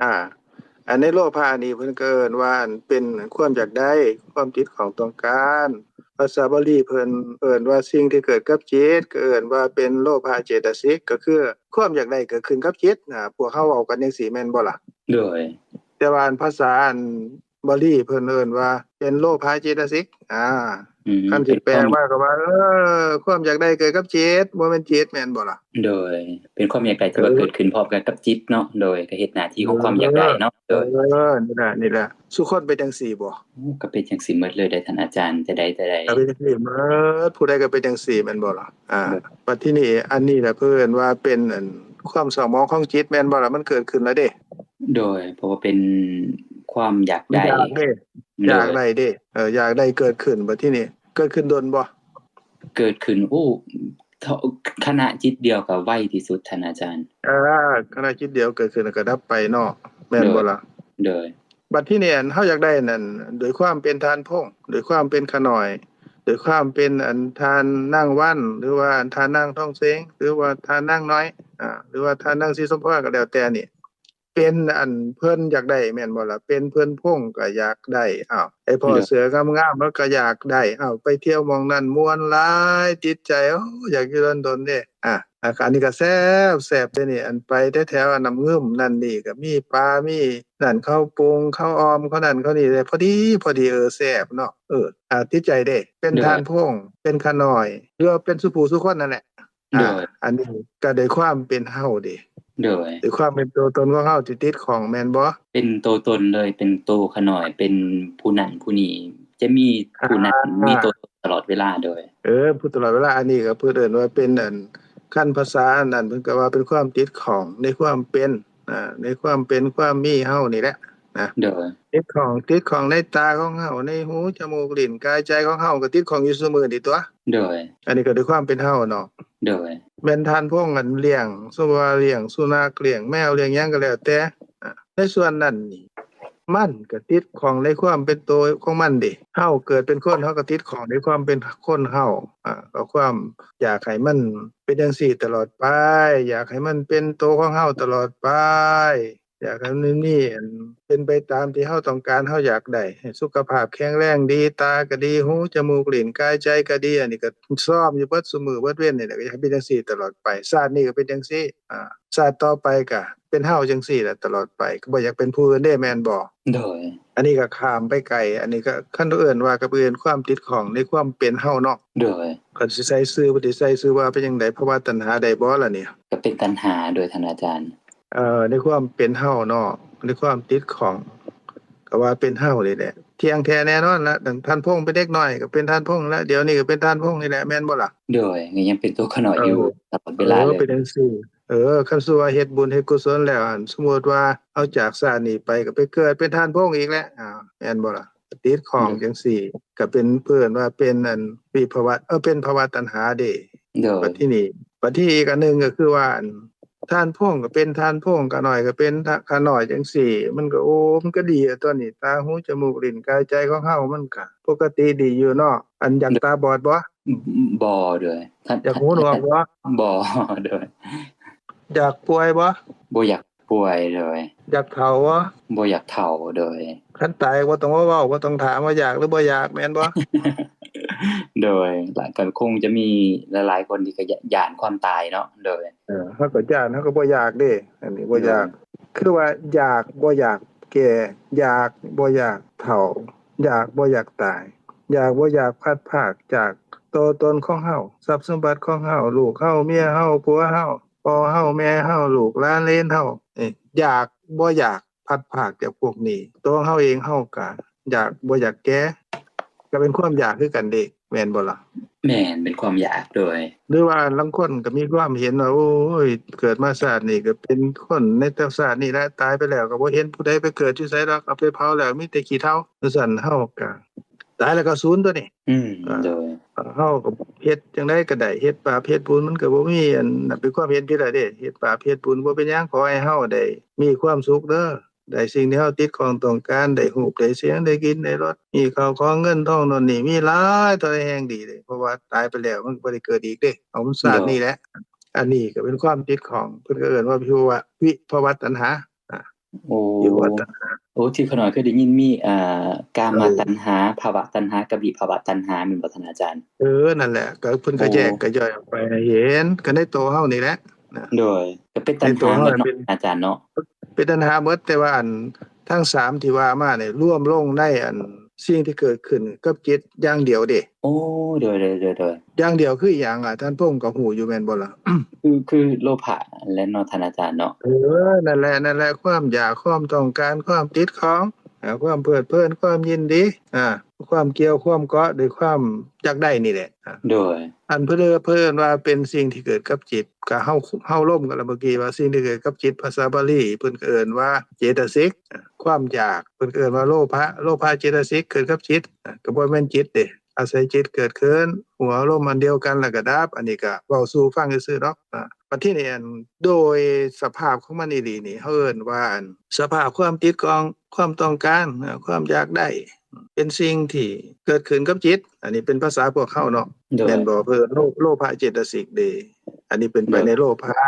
ອາ ອັນໃນໂລພະນີ້ເພິ່ນກໍເອີ້ນວ່າ ອັນ ເປັນຄວາມຢາກໄດ້ ຄວາມຕິດຂ້ອງຕ້ອງການ ພາສາບາລີເພິ່ນເອີ້ນວ່າສິ່ງທີ່ເກີດກັບຈິດ ກໍເອີ້ນວ່າເປັນໂລພະເຈຕະສິກ ກໍຄືຄວາມຢາກໄດ້ເກີດຂຶ້ນກັບຈິດນະ ພວກເຮົາເວົ້າກັນຈັ່ງຊີ້ແມ່ນບໍ່ລະ? ໂດຍ ແຕ່ວ່າ ອັນ ພາສາ ອັນ ບາລີເພິ່ນເອີ້ນວ່າເປັນໂລພະເຈຕະສິກ ອາ ອືມ ຄັນຊິແປມາກໍວ່າ ເອີ ຄວາມຢາກໄດ້ເກີດກັບຈິດ ບໍ່ແມ່ນຈິດ ແມ່ນບໍ່ລະ? ໂດຍ ເປັນຄວາມຢາກໄດ້ທີ່ວ່າ ເອີ ເກີດຂຶ້ນພ້ອມກັນກັບຈິດເນາະ ໂດຍ ກໍເຮັດໜ້າທີ່ຂອງຄວາມຢາກໄດ້ເນາະ ໂດຍ ເອີ ນີ້ລະ ນີ້ລະ ສຸຄົນເປັນຈັ່ງຊີ້ບໍ່? ໂອ້ ກໍເປັນຈັ່ງຊີ້ໝົດເລີຍເດ້ທ່ານອາຈານ ຈະໄດ້ ຈະໄດ້ ກໍເປັນຈັ່ງຊີ້ໝົດ ຜູ້ໃດກໍເປັນຈັ່ງຊີ້ແມ່ນບໍ່ລະ? ອາ ໂດຍ ບັດທີນີ້ ອັນນີ້ລະເພິ່ນວ່າເປັນ ອັນ ຄວາມເສົ້າໝອງຂອງຈິດແມ່ນບໍ່ລະ? ມັນເກີດຂຶ້ນແລ້ວເດ້. ໂດຍ ເພາະວ່າເປັນ ຄວາມຢາກໄດ້ ຢາກເດ້ ຢາກໄດ້ເດ້ ເອີ ຢາກໄດ້ເກີດຂຶ້ນ ບັດທີນີ້ເກີດຂຶ້ນດົນບໍ່? ເກີດຂຶ້ນ ໂອ້ ຂະນະຈິດດຽວກໍໄວທີ່ສຸດທ່ານອາຈານ. ເອີ ຂະນະຈິດດຽວເກີດຂຶ້ນແລ້ວກໍດັບໄປເນາະ ແມ່ນບໍ່ລະ? ໂດຍ ບັດທີນີ້ ອັນເຮົາຢາກໄດ້ນັ້ນ ໂດຍຄວາມເປັນທ່ານພົງ ໂດຍຄວາມເປັນຂະນ້ອຍ ໂດຍຄວາມເປັນ ອັນ ທ່ານນາງວັນ ຫຼືວ່າທ່ານນາງທອງເສງ ຫຼືວ່າທ່ານນາງນ້ອຍ ອາ ຫຼືວ່າທ່ານນາງສີສົມພອນ ກໍແລ້ວແຕ່ນີ້ ເປັນ ອັນ ເພິ່ນຢາກໄດ້ແມ່ນບໍ່ລະ? ເປັນເພິ່ນພົງກໍຢາກໄດ້ ອ້າວ ໄອ້ພໍ່ເສືອງາມໆ ມັນກໍຢາກໄດ້ ອ້າວ ໄປທ່ຽວໝ່ອງນັ້ນມ່ວນຫຼາຍ ຕິດໃຈ ໂອ້ ຢາກຢູ່ດົນໆເດ້ ອາ ອັນນີ້ກໍແຊບ ແຊບເດ້ນີ້ ອັນໄປແຖວໆ ອັນນ້ຳງື່ມນັ້ນນີ້ກໍມີປາ ມີນັ້ນ ເຂົາປຸງ ເຂົາອ່ອມ ເຂົານັ້ນ ເຂົານີ້ ພໍດີ ພໍດີ ເອີ ແຊບເນາະ ເອີ ອາ ຕິດໃຈເດ້ ເປັນທ່ານພົງ ເປັນຂະນ້ອຍ ຫຼືວ່າເປັນສູ່ຜູ້ສູ່ຄົນນັ້ນແຫຼະ. ໂດຍ ອັນນີ້ກໍໂດຍຄວາມເປັນເຮົາເດ້ ໂດຍ ໂດຍຄວາມເປັນຕົວຕົນຂອງເຮົາທີ່ຕິດຂ້ອງແມ່ນບໍ່? ເປັນຕົວຕົນເລີຍ ເປັນໂຕຂະນ້ອຍ ເປັນຜູ້ນັ້ນຜູ້ນີ້ ຈະມີຜູ້ນັ້ນ ມີຕົວຕົນຕະຫຼອດເວລາ ໂດຍ ເອີ ຜູ້ຕະຫຼອດເວລາ ອັນນີ້ກໍເພິ່ນເອີ້ນວ່າເປັນ ອັນ ຄັນພາສາອັນນັ້ນເພິ່ນກໍວ່າເປັນຄວາມຕິດຂ້ອງໃນຄວາມເປັນ ອາ ໃນຄວາມເປັນຄວາມມີເຮົານີ້ແຫຼະນະ ໂດຍ ຕິດຂ້ອງ ຕິດຂ້ອງໃນຕາຂອງເຮົາ ໃນຫູ ຈະມູກ ລີ້ນ ກາຍ ໃຈຂອງເຮົາ ກໍຕິດຂ້ອງຢູ່ຊຸມື້ນີ້ຕົວະ ໂດຍ ອັນນີ້ກໍໂດຍຄວາມເປັນເຮົາເນາະ ໂດຍ ແມ່ນທ່ານພົງ ອັນ ລ້ຽງ ສົມມຸດວ່າລ້ຽງສຸນັກ ລ້ຽງແມວ ລ້ຽງຫຍັງກໍແລ້ວແຕ່ ອາ ໃນສ່ວນນັ້ນນີ້ ມັນກໍຕິດຂ້ອງໃນຄວາມເປັນໂຕຂອງມັນເດ້ ເຮົາເກີດເປັນຄົນ ເຮົາກໍຕິດຂ້ອງໃນຄວາມເປັນຄົນເຮົາ ອາ ກໍຄວາມຢາກໃຫ້ມັນເປັນຈັ່ງຊີ້ຕະຫຼອດໄປ ຢາກໃຫ້ມັນເປັນໂຕຂອງເຮົາຕະຫຼອດໄປ ຢາກໃຫ້ມັນມີ ອັນ ເປັນໄປຕາມທີ່ເຮົາຕ້ອງການ ເຮົາຢາກໄດ້ ໃຫ້ສຸຂະພາບແຂງແຮງດີ ຕາກໍດີ ຫູ ຈະມູກ ລີ້ນ ກາຍ ໃຈກໍດີ ອັນນີ້ກໍຊ້ອມຢູ່ເບິດຊຸມື້ເບິດເວັນນີ້ແຫຼະ ກໍຢາກໃຫ້ເປັນຈັ່ງຊີ້ຕະຫຼອດໄປ ຊາດນີ້ກໍເປັນຈັ່ງຊີ້ ອາ ຊາດຕໍ່ໄປກໍເປັນເຮົາຈັ່ງຊີ້ແຫຼະຕະຫຼອດໄປ ກໍບໍ່ຢາກເປັນຜູ້ອື່ນເດ້ ແມ່ນບໍ່? ໂດຍ ອັນນີ້ກໍຂ້າມໄປໄກ ອັນນີ້ກໍຄັນເອີ້ນວ່າ ກໍເອີ້ນຄວາມຕິດຂ້ອງໃນຄວາມເປັນເຮົາເນາະ ໂດຍ ຄັນຊິໃສ່ຊື່ ບໍ່ໄດ້ໃສ່ຊື່ວ່າເປັນຈັ່ງໃດ ພະວະຕັນຫາໄດ້ບໍ່ລະນີ້? ກໍເປັນຕັນຫາ ໂດຍທ່ານອາຈານ ເອີ ໃນຄວາມເປັນເຮົາເນາະ ໃນຄວາມຕິດຂ້ອງ ກໍວ່າເປັນເຮົານີ້ແຫຼະ ທ່ຽງແທ້ແນ່ນອນລະ ຕັ້ງທ່ານພົງເປັນເດັກນ້ອຍກໍເປັນທ່ານພົງລະ ດຽວນີ້ກໍເປັນທ່ານພົງນີ້ແຫຼະ ແມ່ນບໍ່ລະ? ໂດຍ ກໍຍັງເປັນຕົວຂະນ້ອຍຢູ່ ເອີ ຕະຫຼອດເວລາເລີຍ ເປັນຈັ່ງຊີ້ ເອີ ຄັນສົມມຸດວ່າເຮັດບຸນເຮັດກຸສົນແລ້ວ ອັນ ສົມມຸດວ່າເຮົາຈາກຊາດນີ້ໄປ ກໍໄປເກີດເປັນທ່ານພົງອີກແຫຼະ ອາ ແມ່ນບໍ່ລະ? ຕິດຂ້ອງ ໂດຍ ຈັ່ງຊີ້ ກໍເປັນ ເອີ້ນວ່າເປັນ ອັນ ວິພະວະ ເອີ ເປັນພະວະຕັນຫາເດ້ ໂດຍ ບັດທີນີ້ ບັດທີອີກອັນໜຶ່ງກໍຄືວ່າ ອັນ ທ່ານພົງກໍເປັນທ່ານພົງ ຂະນ້ອຍກໍເປັນຂະນ້ອຍ ຈັ່ງຊີ້ ມັນກໍ ໂອ້ ມັນກໍດີຕົວະນີ້ ຕາ ຫູ ຈະມູກ ລີ້ນ ກາຍ ໃຈຂອງເຮົາ ມັນກໍປົກກະຕິດີຢູ່ເນາະ ອັນ ຢາກຕາບອດບໍ່? ບໍ່ ໂດຍ ຢາກຫູໜວກບໍ່? ບໍ່ ໂດຍ ຢາກປ່ວຍບໍ່? ບໍ່ຢາກ ປ່ວຍ ໂດຍ ຢາກເຖົ້າບໍ່? ບໍ່ຢາກເຖົ້າ ໂດຍ ຄັນຕາຍບໍ່ຕ້ອງມາເວົ້າ ບໍ່ຕ້ອງຖາມວ່າຢາກ ຫຼື ບໍ່ຢາກ ແມ່ນບໍ່? ໂດຍ ລະກໍຄົງຈະມີຫຼາຍໆຄົນທີ່ກໍຢ້ານຄວາມຕາຍເນາະ ໂດຍ ເອີ ເຮົາກໍຢ້ານ ເຮົາກໍບໍ່ຢາກເດ້ ອັນນີ້ບໍ່ຢາກ ໂດຍ ຄືວ່າຢາກບໍ່ຢາກແກ່ ຢາກບໍ່ຢາກເຖົ້າ ຢາກບໍ່ຢາກຕາຍ ຢາກບໍ່ຢາກພັດພາກຈາກຕົວຕົນຂອງເຮົາ ຊັບສົມບັດຂອງເຮົາ ລູກເຮົາ ເມຍເຮົາ ຜົວເຮົາ ພໍ່ເຮົາ ແມ່ເຮົາ ລູກຫຼານເລນເຮົາ ຢາກບໍ່ຢາກພັດພາກຈາກພວກນີ້ ຕົວເຮົາເອງເຮົາກະຢາກບໍ່ຢາກແກ່ ກະເປັນຄວາມຢາກຄືກັນເດ້ ແມ່ນບໍ່ລະ? ແມ່ນ ເປັນຄວາມຢາກ ໂດຍ ຫຼືວ່າລາງຄົນກະມີຄວາມເຫັນວ່າ ໂອ້ຍ ເກີດມາຊາດນີ້ກະເປັນຄົນໃນແຕ່ຊາດນີ້ແຫຼະ ຕາຍໄປແລ້ວກະບໍ່ເຫັນຜູ້ໃດໄປເກີດຢູ່ໃສດອກ ເອົາໄປເຜົາແລ້ວມີແຕ່ຂີ້ເຖົ້າ ຈັ່ງຊັ້ນເຮົາກະ ຕາຍແລ້ວກໍສູນຕົວນີ້ ອືມ ໂດຍ ເຮົາກໍເຮັດຈັ່ງໃດກໍໄດ້ ເຮັດບາບເຮັດບຸນ ມັນກໍບໍ່ມີອັນນັ້ນ ເປັນຄວາມເຫັນທີ່ລະເດ້ ເຮັດບາບເຮັດບຸນບໍ່ເປັນຫຍັງ ຂໍໃຫ້ເຮົາໄດ້ມີຄວາມສຸກເດີ ໄດ້ສິ່ງທີ່ເຮົາຕິດຂ້ອງຕ້ອງການ ໄດ້ຮູບໄດ້ສຽງ ໄດ້ກິນໄດ້ລົດ ມີເຂົ້າຂອງເງິນທອງໂນ່ນນີ້ ມີຫຼາຍເທົ່າໃດແຮ່ງດີເດ້ ເພາະວ່າຕາຍໄປແລ້ວມັນກໍບໍ່ໄດ້ເກີດອີກເດ້ ເອົາມັນຊາດນີ້ແຫຼະ ໂດຍ ອັນນີ້ກໍເປັນຄວາມຕິດຂ້ອງ ເພິ່ນກໍເອີ້ນວ່າວິພະວະ ວິພະວະຕັນຫາ ໂອ້ ວິພະວະຕັນຫາ ໂອ້ ທີ່ຂ້ານ້ອຍເຄີຍໄດ້ຍິນມີ ອ່າ ກາມະຕັນຫາ ເອີ ພະວະຕັນຫາ ກັບວິພະວະຕັນຫາ ແມ່ນບໍ່ທ່ານອາຈານ? ເອີ ນັ້ນແຫຼະ ກໍເພິ່ນກໍແຍກ ໂອ້ ກໍຍ່ອຍອອກໄປໃຫ້ເຫັນ ກໍໃນໂຕເຮົານີ້ແຫຼະນະ ໂດຍ ກໍເປັນຕັນຫາໝົດເນາະ ອາຈານເນາະ ເປັນຕັນຫາໝົດ ແຕ່ວ່າອັນທັງສາມທີ່ວ່າມານີ້ລວມລົງໃນອັນສິ່ງທີ່ເກີດຂຶ້ນກັບຈິດຢ່າງດຽວເດ້ ໂອ້ ໂດຍໆໆໆ ຢ່າງດຽວຄືອີ່ຫຍັງ ອາ ທ່ານພົງກໍຮູ້ຢູ່ແມ່ນບໍ່ລະ? ຄື ຄືໂລພະແຫຼະເນາະທ່ານອາຈານເນາະ ເອີ ນັ້ນແຫຼະ ນັ້ນແຫຼະ ຄວາມຢາກ ຄວາມຕ້ອງການ ຄວາມຕິດຂ້ອງ ອາ ຄວາມເພີດເພີນ ຄວາມຍິນດີ ອາ ຄວາມກ່ຽວ ຄວາມເກາະ ດ້ວຍຄວາມຢາກໄດ້ນີ້ແຫຼະ ອາ ໂດຍ ອັນເພິ່ນ ເພິ່ນວ່າເປັນສິ່ງທີ່ເກີດກັບຈິດ ກະເຮົາ ເຮົາລົມກັນລະເມື່ອກີ້ວ່າ ສິ່ງທີ່ເກີດກັບຈິດ ພາສາບາລີເພິ່ນກໍເອີ້ນວ່າເຈຕະສິກ ອາ ຄວາມຢາກ ເພິ່ນກໍເອີ້ນວ່າໂລພະ ໂລພະເຈຕະສິກເກີດກັບຈິດ ອາ ກໍບໍ່ແມ່ນຈິດເດ້ ອາໄສຈິດເກີດຂຶ້ນ ຫົວອາລົມອັນດຽວກັນແລ້ວກໍດັບ ອັນນີ້ກໍເວົ້າສູ່ຟັງຊື່ໆດອກ ອາ ບັດທີນີ້ ອັນ ໂດຍສະພາບຂອງມັນອີ່ຫຼີນີ້ ເຮົາເອີ້ນວ່າ ອັນ ສະພາບຄວາມຕິດຂ້ອງ ຄວາມຕ້ອງການ ຄວາມຢາກໄດ້ ເປັນສິ່ງທີ່ເກີດຂຶ້ນກັບຈິດ ອັນນີ້ເປັນພາສາພວກເຮົາເນາະ ໂດຍ ແມ່ນບໍ່? ເພິ່ນໂລ ໂລພະເຈຕະສິກເດ້ ອັນນີ້ເປັນໄປ ໂດຍ ໃນໂລພະ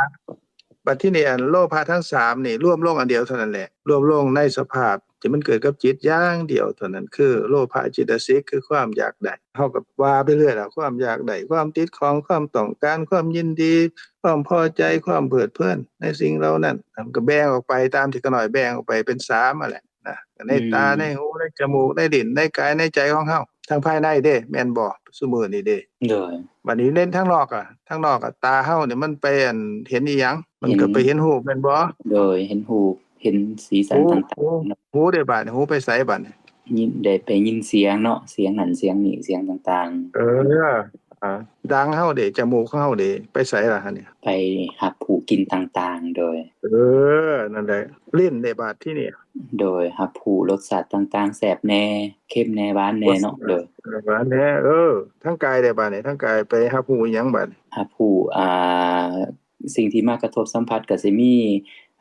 ບັດທີນີ້ ອັນໂລພະທັງສາມນີ້ລວມລົງອັນດຽວເທົ່ານັ້ນແຫຼະ ລວມລົງໃນສະພາບທີ່ມັນເກີດກັບຈິດຢ່າງດຽວເທົ່ານັ້ນ ຄືໂລພະເຈຕະສິກ ຄືຄວາມຢາກໄດ້ ເຮົາກໍວ່າໄປເລື້ອຍລະ ຄວາມຢາກໄດ້ ຄວາມຕິດຂ້ອງ ຄວາມຕ້ອງການ ຄວາມຍິນດີ ຄວາມພໍໃຈ ຄວາມເພີດເພີນໃນສິ່ງເຫຼົ່ານັ້ນ ມັນກໍແບ່ງອອກໄປຕາມທີ່ຂະນ້ອຍແບ່ງອອກໄປເປັນສາມຫັ້ນແຫຼະນະ ໃນຕາ ອືມ ໃນຫູ ໃນຈະມູກ ໃນລີ້ນ ໃນກາຍ ໃນໃຈຂອງເຮົາ ທາງພາຍໃນເດ້ ແມ່ນບໍ່? ຊຸມື້ນີ້ເດ້ ໂດຍ ບັດນີ້ເນັ້ນທາງນອກອະ ທາງນອກອະ ຕາເຮົານີ້ມັນໄປ ອັນ ເຫັນອີ່ຫຍັງ? ມັນກໍ ເຫັນ ໄປເຫັນຮູບແມ່ນບໍ່? ໂດຍ ເຫັນຮູບ ເຫັນສີສັນ ຫູ ຕ່າງໆ ຫູ ຫູເດ້ບາດນີ້ ຫູໄປໃສບາດນີ້? ຍິນ ໄດ້ໄປຍິນສຽງເນາະ ສຽງນັ້ນສຽງນີ້ ສຽງຕ່າງໆ ເອີ ອາ ດັງເຮົາເດ້ ຈະມູກຂອງເຮົາເດ້ ໄປໃສລະຫັ້ນນີ້? ໄປຮັບຮູ້ກິ່ນຕ່າງໆ ໂດຍ ເອີ ນັ້ນແຫຼະ ລີ້ນເດ້ບາດທີນີ້ ໂດຍ ຮັບຮູ້ລົດຊາດຕ່າງໆ ແຊບແດ່ ເຄັມແດ່ ຫວານແດ່ເນາະ ໂດຍ ເອີ ຫວານແດ່ ເອີ ທາງກາຍເດ້ບາດນີ້ ທາງກາຍໄປຮັບຮູ້ອີ່ຫຍັງບາດນີ້? ຮັບຮູ້ ອ່າ ສິ່ງທີ່ມາກະທົບສຳຜັດກໍຊິມີ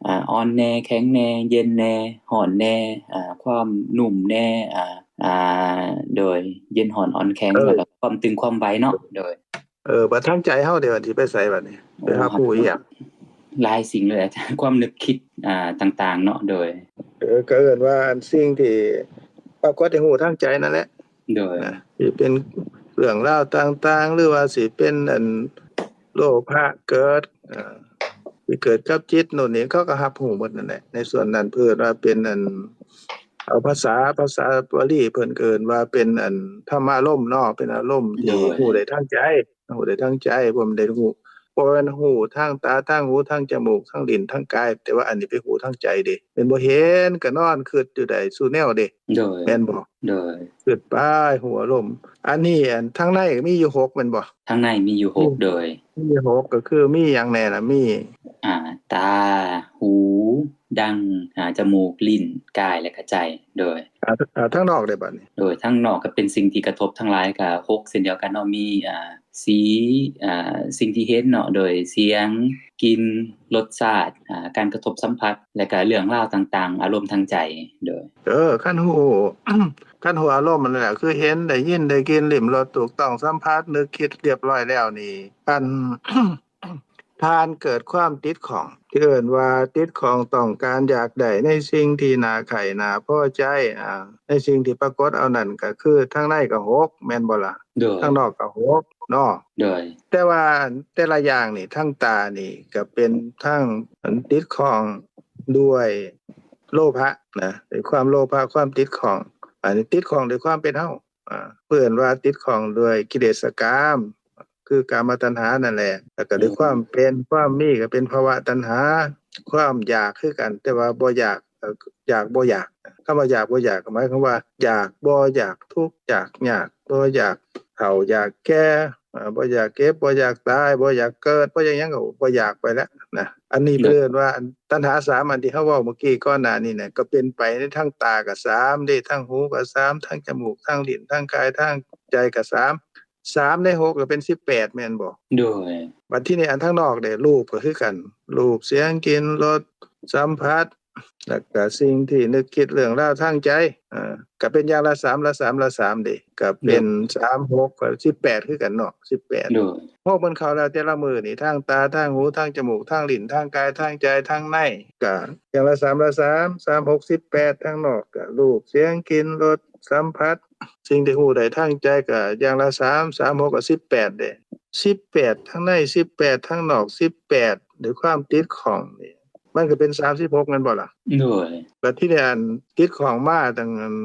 ອ່າ ອ່ອນແດ່ ແຂງແດ່ ເຢັນແດ່ ຮ້ອນແດ່ ອ່າ ຄວາມນຸ້ມແດ່ ອ່າ ອ່າ ໂດຍ ເຢັນ ຮ້ອນ ອ່ອນ ແຂງ ເອີ ແລ້ວກໍຄວາມຕຶງຄວາມໄວເນາະ ໂດຍ ເອີ ບັດທາງໃຈເຮົາເດ ມັນຊິໄປໃສບັດນີ້? ໄປຫາຜູ້ອີ່ຫຍັງ? ຫຼາຍສິ່ງເລີຍອາຈານ ຄວາມນຶກຄິດ ອ່າ ຕ່າງໆເນາະ ໂດຍ ເອີ ກໍເອີ້ນວ່າອັນສິ່ງທີ່ປາກົດໃຫ້ຮູ້ທາງໃຈນັ້ນແຫຼະ ໂດຍ ນະ ຊິເປັນເລື່ອງລາວຕ່າງໆ ຫຼືວ່າຊິເປັນອັນໂລພະເກີດ ອ່າ ທີ່ເກີດກັບຈິດໂນ່ນນີ້ ເຂົາກໍຮັບຮູ້ໝົດນັ້ນແຫຼະ ໃນສ່ວນນັ້ນເພິ່ນວ່າເປັນອັນ ເອົາພາສາ ພາສາບາລີເພິ່ນກໍເອີ້ນວ່າເປັນອັນທຳມາລົມເນາະ ເປັນອາລົມທີ່ ໂດຍ ຮູ້ໄດ້ທາງໃຈ ຮູ້ໄດ້ທາງໃຈ ບໍ່ແມ່ນໄດ້ຮູ້ ບໍ່ແມ່ນຮູ້ທາງຕາ ທາງຫູ ທາງຈະມູກ ທາງລີ້ນ ທາງກາຍ ແຕ່ວ່າອັນນີ້ໄປຮູ້ທາງໃຈເດ້ ແມ່ນບໍ່ເຫັນກໍນອນຄິດຢູ່ໄດ້ສູ່ແນວເດ້ ໂດຍ ແມ່ນບໍ່? ໂດຍ ຄິດໄປຮູ້ອາລົມ ອັນນີ້ອັນທາງໃນກໍມີຢູ່ຫົກແມ່ນບໍ່? ທາງໃນມີຢູ່ຫົກ ອືມ ໂດຍ ມີຢູ່ຫົກ ກໍຄືມີຫຍັງແດ່ລະ? ມີ ອ່າ ຕາ ຫູ ດັງ ອ່າ ຈະມູກ ລີ້ນ ກາຍ ແລະກະໃຈ ໂດຍ ອ່າ ອ່າ ທາງນອກເດ້ບາດນີ້? ໂດຍ ທາງນອກກໍເປັນສິ່ງທີ່ກະທົບທັງຫຼາຍ ກະຫົກເຊັ່ນດຽວກັນເນາະ ມີ ອ່າ ສີ ອ່າ ສິ່ງທີ່ເຫັນເນາະ ໂດຍສຽງ ກິ່ນ ລົດຊາດ ອ່າ ການກະທົບສຳຜັດ ແລະກະເລື່ອງລາວຕ່າງໆ ອາລົມທາງໃຈ ໂດຍ ເອີ ຄັນຮູ້ ຄັນຮູ້ອາລົມຫັ້ນແຫຼະ ຄືເຫັນ ໄດ້ຍິນ ໄດ້ກິ່ນ ລິ້ມລົດ ຖືກຕ້ອງສຳຜັດ ນຶກຄິດລຽບຮ້ອຍແລ້ວນີ້ ອັນ ທ່ານເກີດຄວາມຕິດຂ້ອງ ທີ່ເອີ້ນວ່າຕິດຂ້ອງ ຕ້ອງການ ຢາກໄດ້ໃນສິ່ງທີ່ໜ້າໃຄ່ ໜ້າພໍໃຈ ອາ ໃນສິ່ງທີ່ປາກົດເອົານັ້ນ ກໍຄືທາງໃນກໍຫົກ ແມ່ນບໍ່ລະ? ໂດຍ ທາງນອກກໍຫົກເນາະ ໂດຍ ແຕ່ວ່າແຕ່ລະຢ່າງນີ້ ທາງຕານີ້ກໍເປັນທາງ ອັນ ຕິດຂ້ອງດ້ວຍໂລພະນະ ດ້ວຍຄວາມໂລພະ ຄວາມຕິດຂ້ອງ ອັນນີ້ຕິດຂ້ອງດ້ວຍຄວາມເປັນເຮົາ ອ່າ ເອີ້ນວ່າຕິດຂ້ອງດ້ວຍກິເລສະກາມ ຄືກາມະຕັນຫານັ້ນແຫຼະ ແລ້ວກໍດ້ວຍຄວາມເປັນ ຄວາມມີ ກໍເປັນພະວະຕັນຫາ ຄວາມຢາກຄືກັນ ແຕ່ວ່າບໍ່ຢາກ ເອີ ຢາກບໍ່ຢາກ ຄຳວ່າຢາກບໍ່ຢາກ ກໍໝາຍຄວາມວ່າຢາກບໍ່ຢາກ ທຸກຢາກຍາກ ບໍ່ຢາກເຖົ້າຢາກແກ່ ເອີ ບໍ່ຢາກເຈັບ ບໍ່ຢາກຕາຍ ບໍ່ຢາກເກີດ ບໍ່ຢາກຫຍັງ ກໍບໍ່ຢາກໄປແລ້ວນະ ອັນນີ້ເພິ່ນເອີ້ນວ່າ ອັນ ຕັນຫາສາມອັນທີ່ເຮົາເວົ້າເມື່ອກີ້ກ່ອນໜ້ານີ້ນະ ກໍເປັນໄປໃນທາງຕາກໍສາມເດ້ ທາງຫູກໍສາມ ທາງຈະມູກ ທາງລີ້ນ ທາງກາຍ ທາງໃຈກໍສາມ ສາມໃນຫົກກໍເປັນສິບແປດແມ່ນບໍ່? ໂດຍ ບັດທີນີ້ອັນທາງນອກເດ້ ຮູບກໍຄືກັນ ຮູບ ສຽງ ກິ່ນ ລົດ ສຳຜັດ ແລ້ວກະສິ່ງທີ່ນຶກຄິດເລື່ອງລາວທາງໃຈ ເອີ ກະເປັນຢ່າງລະສາມ ລະສາມ ລະສາມເດ້ ກະເປັນ ໂດຍ ສາມ ຫົກ ກໍສິບແປດຄືກັນເນາະ ສິບແປດ ໂດຍ ໂຮກມັນເຂົ້າແລ້ວແຕ່ລະມື້ນີ້ ທາງຕາ ທາງຫູ ທາງຈະມູກ ທາງລີ້ນ ທາງກາຍ ທາງໃຈ ທາງໃນ ກະຢ່າງລະສາມ ລະສາມ ສາມ ຫົກ ສິບແປດ ທາງນອກກະຮູບ ສຽງ ກິ່ນ ລົດ ສຳຜັດ ສິ່ງທີ່ຮູ້ໄດ້ທາງໃຈກະຢ່າງລະສາມ ສາມ ຫົກ ກໍສິບແປດເດ້ ສິບແປດທາງໃນ ສິບແປດທາງນອກ ສິບແປດ ດ້ວຍຄວາມຕິດຂ້ອງນີ້ ມັນກໍເປັນສາມສິບຫົກແມ່ນບໍ່ລະ? ໂດຍ ແລ້ວທີນີ້ອັນຕິດຂ້ອງມາຕັ້ງອັນ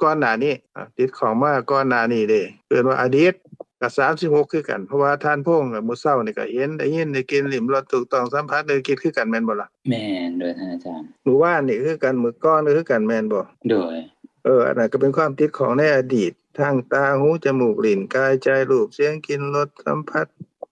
ກ່ອນໜ້ານີ້ ອາ ຕິດຂ້ອງມາກ່ອນໜ້ານີ້ເດ້ ເອີ້ນວ່າອະດີດ ກໍສາມສິບຫົກຄືກັນ ເພາະວ່າທ່ານພົງ ມື້ເຊົ້ານີ້ກໍເຫັນ ໄດ້ຍິນ ໄດ້ກິ່ນ ລິ້ມລົດ ຖືກຕ້ອງສຳຜັດ ໄດ້ຄິດຄືກັນແມ່ນບໍ່ລະ? ແມ່ນ ໂດຍທ່ານອາຈານ. ມື້ວານນີ້ຄືກັນ ມື້ກ່ອນກໍຄືກັນແມ່ນບໍ່? ໂດຍ. ເອີ ອັນນັ້ນກໍເປັນຄວາມຕິດຂ້ອງໃນອະດີດ ທາງຕາ ຫູ ຈະມູກ ລີ້ນ ກາຍ ໃຈ ຮູບ ສຽງ ກິ່ນ ລົດ ສຳຜັດ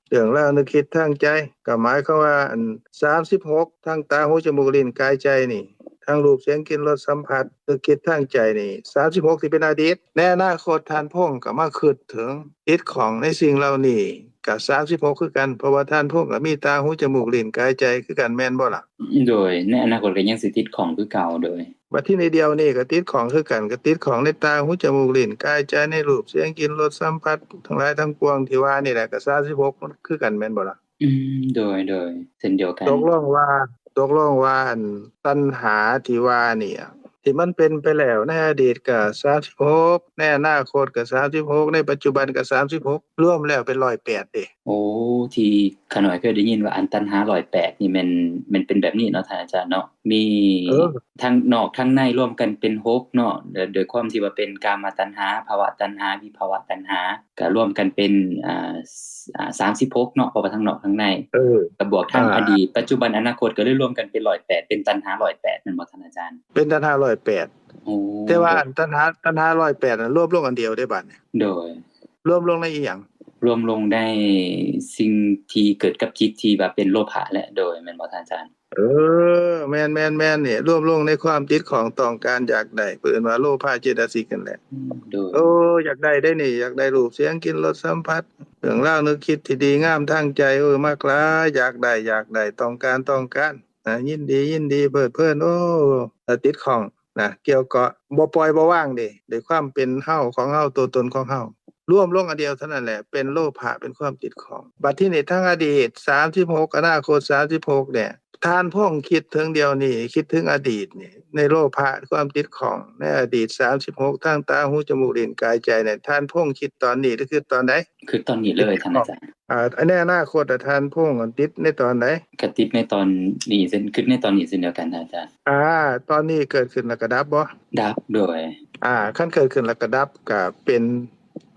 ເລື່ອງລາວນຶກຄິດທາງໃຈ ກໍໝາຍຄວາມວ່າ ອັນ ສາມສິບຫົກ ທາງຕາ ຫູ ຈະມູກ ລີ້ນ ກາຍ ໃຈນີ້ ທາງຮູບ ສຽງ ກິ່ນ ລົດ ສຳຜັດ ນຶກຄິດທາງໃຈນີ້ ສາມສິບຫົກ ທີ່ເປັນອະດີດ. ໃນອະນາຄົດທ່ານພົງກໍມາຄິດເຖິງ ຕິດຂ້ອງໃນສິ່ງເຫຼົ່ານີ້ກໍສາມສິບຫົກຄືກັນ ເພາະວ່າທ່ານພົງກໍມີຕາ ຫູ ຈະມູກ ລີ້ນ ກາຍ ໃຈຄືກັນແມ່ນບໍ່ລະ? ໂດຍ. ໃນອະນາຄົດກໍຍັງຊິຕິດຂ້ອງຄືເກົ່າ. ໂດຍ. ບັດທີນີ້ດຽວນີ້ກໍຕິດຂ້ອງຄືກັນ ກໍຕິດຂ້ອງໃນຕາ ຫູ ຈະມູກ ລີ້ນ ກາຍ ໃຈ ໃນຮູບ ສຽງ ກິ່ນ ລົດ ສຳຜັດ ທັງຫຼາຍທັງປວງທີ່ວ່ານີ້ແຫຼະ ກໍສາມສິບຫົກ ຄືກັນແມ່ນບໍ່ລະ? ອືມ ໂດຍ ໂດຍ ເຊັ່ນດຽວກັນ. ຕົກລົງວ່າ ຕົກລົງວ່າ ອັນ ຕັນຫາທີ່ວ່ານີ້ ທີ່ມັນເປັນໄປແລ້ວໃນອະດີດກໍສາມສິບຫົກ ໃນອະນາຄົດກໍສາມສິບຫົກ ໃນປັດຈຸບັນກໍສາມສິບຫົກ ລວມແລ້ວເປັນຮ້ອຍແປດເດ້. ໂອ້ ທີ່ຂ້ານ້ອຍເຄີຍໄດ້ຍິນວ່າ ອັນ ຕັນຫາຮ້ອຍແປດນີ້ແມ່ນ ແມ່ນເປັນແບບນີ້ເນາະທ່ານອາຈານເນາະ ມີ ເອີ ທັງນອກທັງໃນລວມກັນເປັນຫົກເນາະ ໂດຍ ໂດຍຄວາມທີ່ວ່າເປັນກາມະຕັນຫາ ພະວະຕັນຫາ ວິພະວະຕັນຫາ ກໍລວມກັນເປັນ ອ່າ ອ່າ ສາມສິບຫົກເນາະ ເພາະວ່າທັງນອກທັງໃນ ເອີ ກໍບວກທັງ ອ່າ ອະດີດ ປັດຈຸບັນ ອະນາຄົດ ກໍເລີຍລວມກັນເປັນຮ້ອຍແປດ ເປັນຕັນຫາຮ້ອຍແປດ ແມ່ນບໍ່ທ່ານອາຈານ? ເປັນຕັນຫາຮ້ອຍແປດ. ໂອ້ ແຕ່ວ່າ ໂດຍ ອັນ ຕັນຫາ ຕັນຫາຮ້ອຍແປດນັ້ນລວມລົງອັນດຽວເດ້ບາດນີ້. ໂດຍ. ລວມລົງໃນອີ່ຫຍັງ? ລວມລົງໃນສິ່ງທີ່ເກີດກັບຈິດທີ່ວ່າເປັນໂລພະແຫຼະ. ໂດຍ ແມ່ນບໍ່ທ່ານອາຈານ? ເອີ ແມ່ນໆໆ ນີ້ ລວມລົງໃນຄວາມຕິດຂ້ອງ ຕ້ອງການ ຢາກໄດ້ ເພິ່ນວ່າໂລພະເຈຕະສິກຫັ້ນແຫຼະ. ອືມ ໂດຍ. ໂອ້ ຢາກໄດ້ເດ້ນີ້ ຢາກໄດ້ຮູບ ສຽງ ກິ່ນ ລົດ ສຳຜັດ ເລື່ອງລາວນຶກຄິດທີ່ດີງາມທາງໃຈ ເອີ ມັກຫຼາຍ ຢາກໄດ້ ຢາກໄດ້ ຕ້ອງການ ຕ້ອງການ ນະ ຍິນດີ ຍິນດີ ເພີດເພີນ ໂອ້ ແລ້ວຕິດຂ້ອງ ນະ ກ່ຽວເກາະ ບໍ່ປ່ອຍບໍ່ວາງເດ້ ດ້ວຍຄວາມເປັນເຮົາ ຂອງເຮົາ ຕົວຕົນຂອງເຮົາ ລວມລົງອັນດຽວເທົ່ານັ້ນແຫຼະ ເປັນໂລພະ ເປັນຄວາມຕິດຂ້ອງ. ບັດທີນີ້ ທັງອະດີດສາມສິບຫົກ ອະນາຄົດສາມສິບຫົກ ນີ້ ທ່ານພົງຄິດເຖິງດຽວນີ້ ຄິດເຖິງອະດີດນີ້ ໃນໂລພະ ຄວາມຕິດຂ້ອງ ໃນອະດີດສາມສິບຫົກ ທາງຕາ ຫູ ຈະມູກ ລີ້ນ ກາຍ ໃຈ ນີ້ ທ່ານພົງຄິດຕອນນີ້ ຫຼື ຄິດຕອນໃດ? ຄິດຕອນນີ້ເລີຍທ່ານອາຈານ. ອ່າ ໃນອະນາຄົດ ທ່ານພົງຕິດໃນຕອນໃດ? ກໍຕິດໃນຕອນນີ້ເຊັ່ນ ຄິດໃນຕອນນີ້ເຊັ່ນດຽວກັນທ່ານອາຈານ. ອ່າ ຕອນນີ້ເກີດຂຶ້ນແລ້ວກໍດັບບໍ່? ດັບ. ໂດຍ. ອ່າ ຄັນເກີດຂຶ້ນແລ້ວກໍດັບ ກໍເປັນ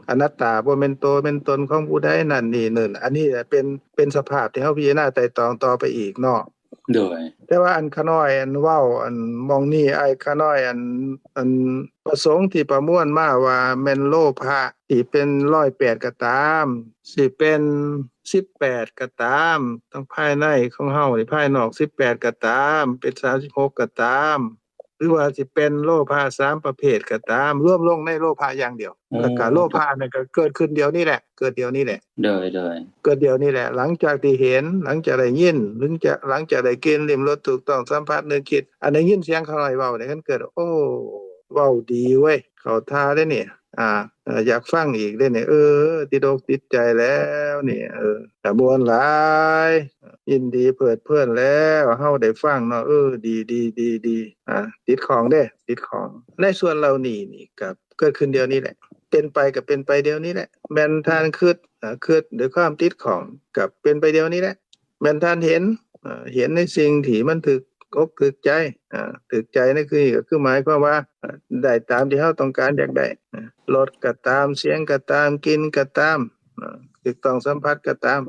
ອະນັດຕາ ບໍ່ແມ່ນໂຕແມ່ນຕົນຂອງຜູ້ໃດນັ້ນນີ້ໂນ່ນ ອັນນີ້ແຫຼະເປັນ ເປັນສະພາບທີ່ເຮົາພິຈາລະນາໄຕ່ຕອງຕໍ່ໄປອີກເນາະ. ໂດຍ. ແຕ່ວ່າອັນຂ້ານ້ອຍອັນເວົ້າ ອັນໝ່ອງນີ້ ອ້າຍຂ້ານ້ອຍ ອັນ ອັນປະສົງທີ່ປະມວນມາວ່າແມ່ນໂລພະ ທີ່ເປັນຮ້ອຍແປດກໍຕາມ ຊິເປັນສິບແປດກໍຕາມ ທັງພາຍໃນຂອງເຮົານີ້ ພາຍນອກສິບແປດກໍຕາມ ເປັນສາມສິບຫົກກໍຕາມ ຫຼືວ່າຊິເປັນໂລພະສາມປະເພດກໍຕາມ ລວມລົງໃນໂລພະຢ່າງດຽວ. ໂອ້ ແລ້ວກໍໂລພະນັ້ນກໍເກີດຂຶ້ນດຽວນີ້ແຫຼະ ເກີດດຽວນີ້ແຫຼະ. ໂດຍ ໂດຍ. ເກີດດຽວນີ້ແຫຼະ ຫຼັງຈາກທີ່ເຫັນ ຫຼັງຈາກໄດ້ຍິນ ຫຼັງຈາກ ຫຼັງຈາກໄດ້ກິ່ນ ລິ້ມລົດ ຖືກຕ້ອງສຳຜັດ ນຶກຄິດ ອັນໄດ້ຍິນສຽງຂ້ານ້ອຍເວົ້ານີ້ ຄັນເກີດ ໂອ້ ເວົ້າດີເວີຍ ເຂົ້າທ່າເດ້ນີ້ ອ່າ ເອີ ຢາກຟັງອີກເດ້ນີ້ ເອີ ຕິດອົກຕິດໃຈແລ້ວນີ້ ເອີ ກະມ່ວນຫຼາຍ ຍິນດີເພີດເພີນແລ້ວ ເຮົາໄດ້ຟັງເນາະ ເອີ ດີໆໆໆ ອ່າ ຕິດຂ້ອງເດ້ ຕິດຂ້ອງ. ໃນສ່ວນເຫຼົ່ານີ້ນີ້ກໍເກີດຂຶ້ນດຽວນີ້ແຫຼະ ເປັນໄປກໍເປັນໄປດຽວນີ້ແຫຼະ ແມ່ນທ່ານຄິດ ເອີ ຄິດດ້ວຍຄວາມຕິດຂ້ອງ ກໍເປັນໄປດຽວນີ້ແຫຼະ ແມ່ນທ່ານເຫັນ ເອີ ເຫັນໃນສິ່ງທີ່ມັນຖືກອົກຖືກໃຈ ເອີ ຖືກໃຈໃນຄືນີ້ກໍຄືໝາຍຄວາມວ່າ ເອີ ໄດ້ຕາມທີ່ເຮົາຕ້ອງການຢາກໄດ້ ເອີ ລົດກໍຕາມ ສຽງກໍຕາມ ກິ່ນກໍຕາມ ເອີ ຖືກຕ້ອງສຳຜັດກໍຕາມ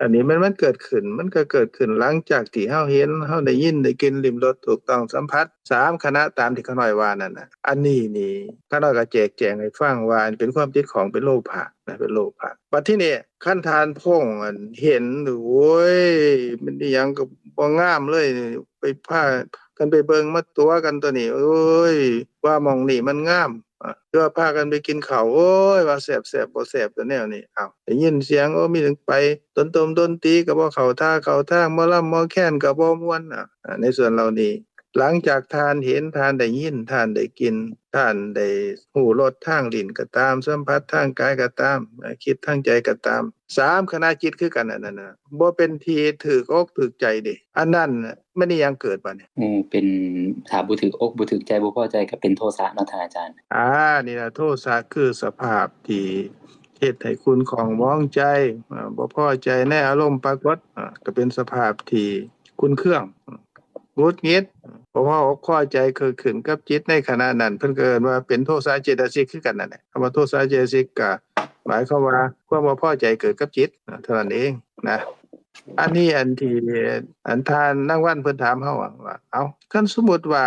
ອັນນີ້ມັນ ມັນເກີດຂຶ້ນ ມັນກໍເກີດຂຶ້ນຫຼັງຈາກທີ່ເຮົາເຫັນ ເຮົາໄດ້ຍິນ ໄດ້ກິ່ນ ລິ້ມລົດ ຖືກຕ້ອງສຳຜັດ ສາມຂະນະຕາມທີ່ຂ້ານ້ອຍວ່ານັ້ນນະ. ອັນນີ້ນີ້ຂ້ານ້ອຍກໍແຈກແຈງໃຫ້ຟັງວ່າ ອັນເປັນຄວາມຕິດຂ້ອງ ເປັນໂລພະນະ ເປັນໂລພະ. ບັດທີນີ້ ຄັນທ່ານພົງ ອັນ ເຫັນ ໂອ້ຍ ແມ່ນອີ່ຫຍັງກໍບໍ່ງາມເລີຍ ໄປພາກັນໄປເບິ່ງມາຕົວະກັນຕົວນີ້ ໂອ້ຍ ວ່າໝ່ອງນີ້ມັນງາມ ອາ ຫຼືວ່າພາກັນໄປກິນເຂົ້າ ໂອ້ຍ ວ່າແຊບໆ ບໍ່ແຊບ ຕົວແນວນີ້. ເອົ້າ ໄດ້ຍິນສຽງ ໂອ້ ມີແຕ່ໄປ ດົນຕົມດົນຕີກໍບໍ່ເຂົ້າທ່າເຂົ້າທາງ ໝໍລຳໝໍແຄນກໍບໍ່ມ່ວນ ອາ ໃນສ່ວນເຫຼົ່ານີ້ ຫຼັງຈາກທ່ານເຫັນ ທ່ານໄດ້ຍິນ ທ່ານໄດ້ກິ່ນ ທ່ານໄດ້ຮູ້ລົດທາງລີ້ນກໍຕາມ ສຳຜັດທາງກາຍກໍຕາມ ອາ ຄິດທາງໃຈກໍຕາມ ສາມຂະນະຈິດຄືກັນ ອັນນັ້ນນະ ບໍ່ເປັນທີ່ຖືກອົກຖືກໃຈເດ້ ອັນນັ້ນນະ ແມ່ນອີ່ຫຍັງເກີດບາດນີ້? ໂອ້ ເປັນ ຖ້າບໍ່ຖືກອົກບໍ່ຖືກໃຈ ບໍ່ພໍໃຈ ກໍເປັນໂທສະເນາະທ່ານອາຈານ. ອາ ນີ້ລະ ໂທສະຄືສະພາບທີ່ເຮັດໃຫ້ຂຸ້ນຂ້ອງໝອງໃຈ ອາ ບໍ່ພໍໃຈໃນອາລົມປາກົດ ອາ ກໍເປັນສະພາບທີ່ຂຸ້ນເຄືອງ ຫງຸດຫງິດ ບໍ່ພໍອົກພໍໃຈ ເກີດຂຶ້ນກັບຈິດໃນຂະນະນັ້ນ ເພິ່ນກໍເອີ້ນວ່າເປັນໂທສະເຈຕະສິກຄືກັນນັ້ນແຫຼະ. ຄຳວ່າໂທສະເຈຕະສິກກໍ ໝາຍຄວາມວ່າຄວາມບໍ່ພໍໃຈເກີດກັບຈິດ ເທົ່ານັ້ນເອງນະ. ອັນນີ້ອັນທີ່ ອັນທ່ານນາງວັນເພິ່ນຖາມເຮົາວ່າ ເອົ້າ ຄັນສົມມຸດວ່າ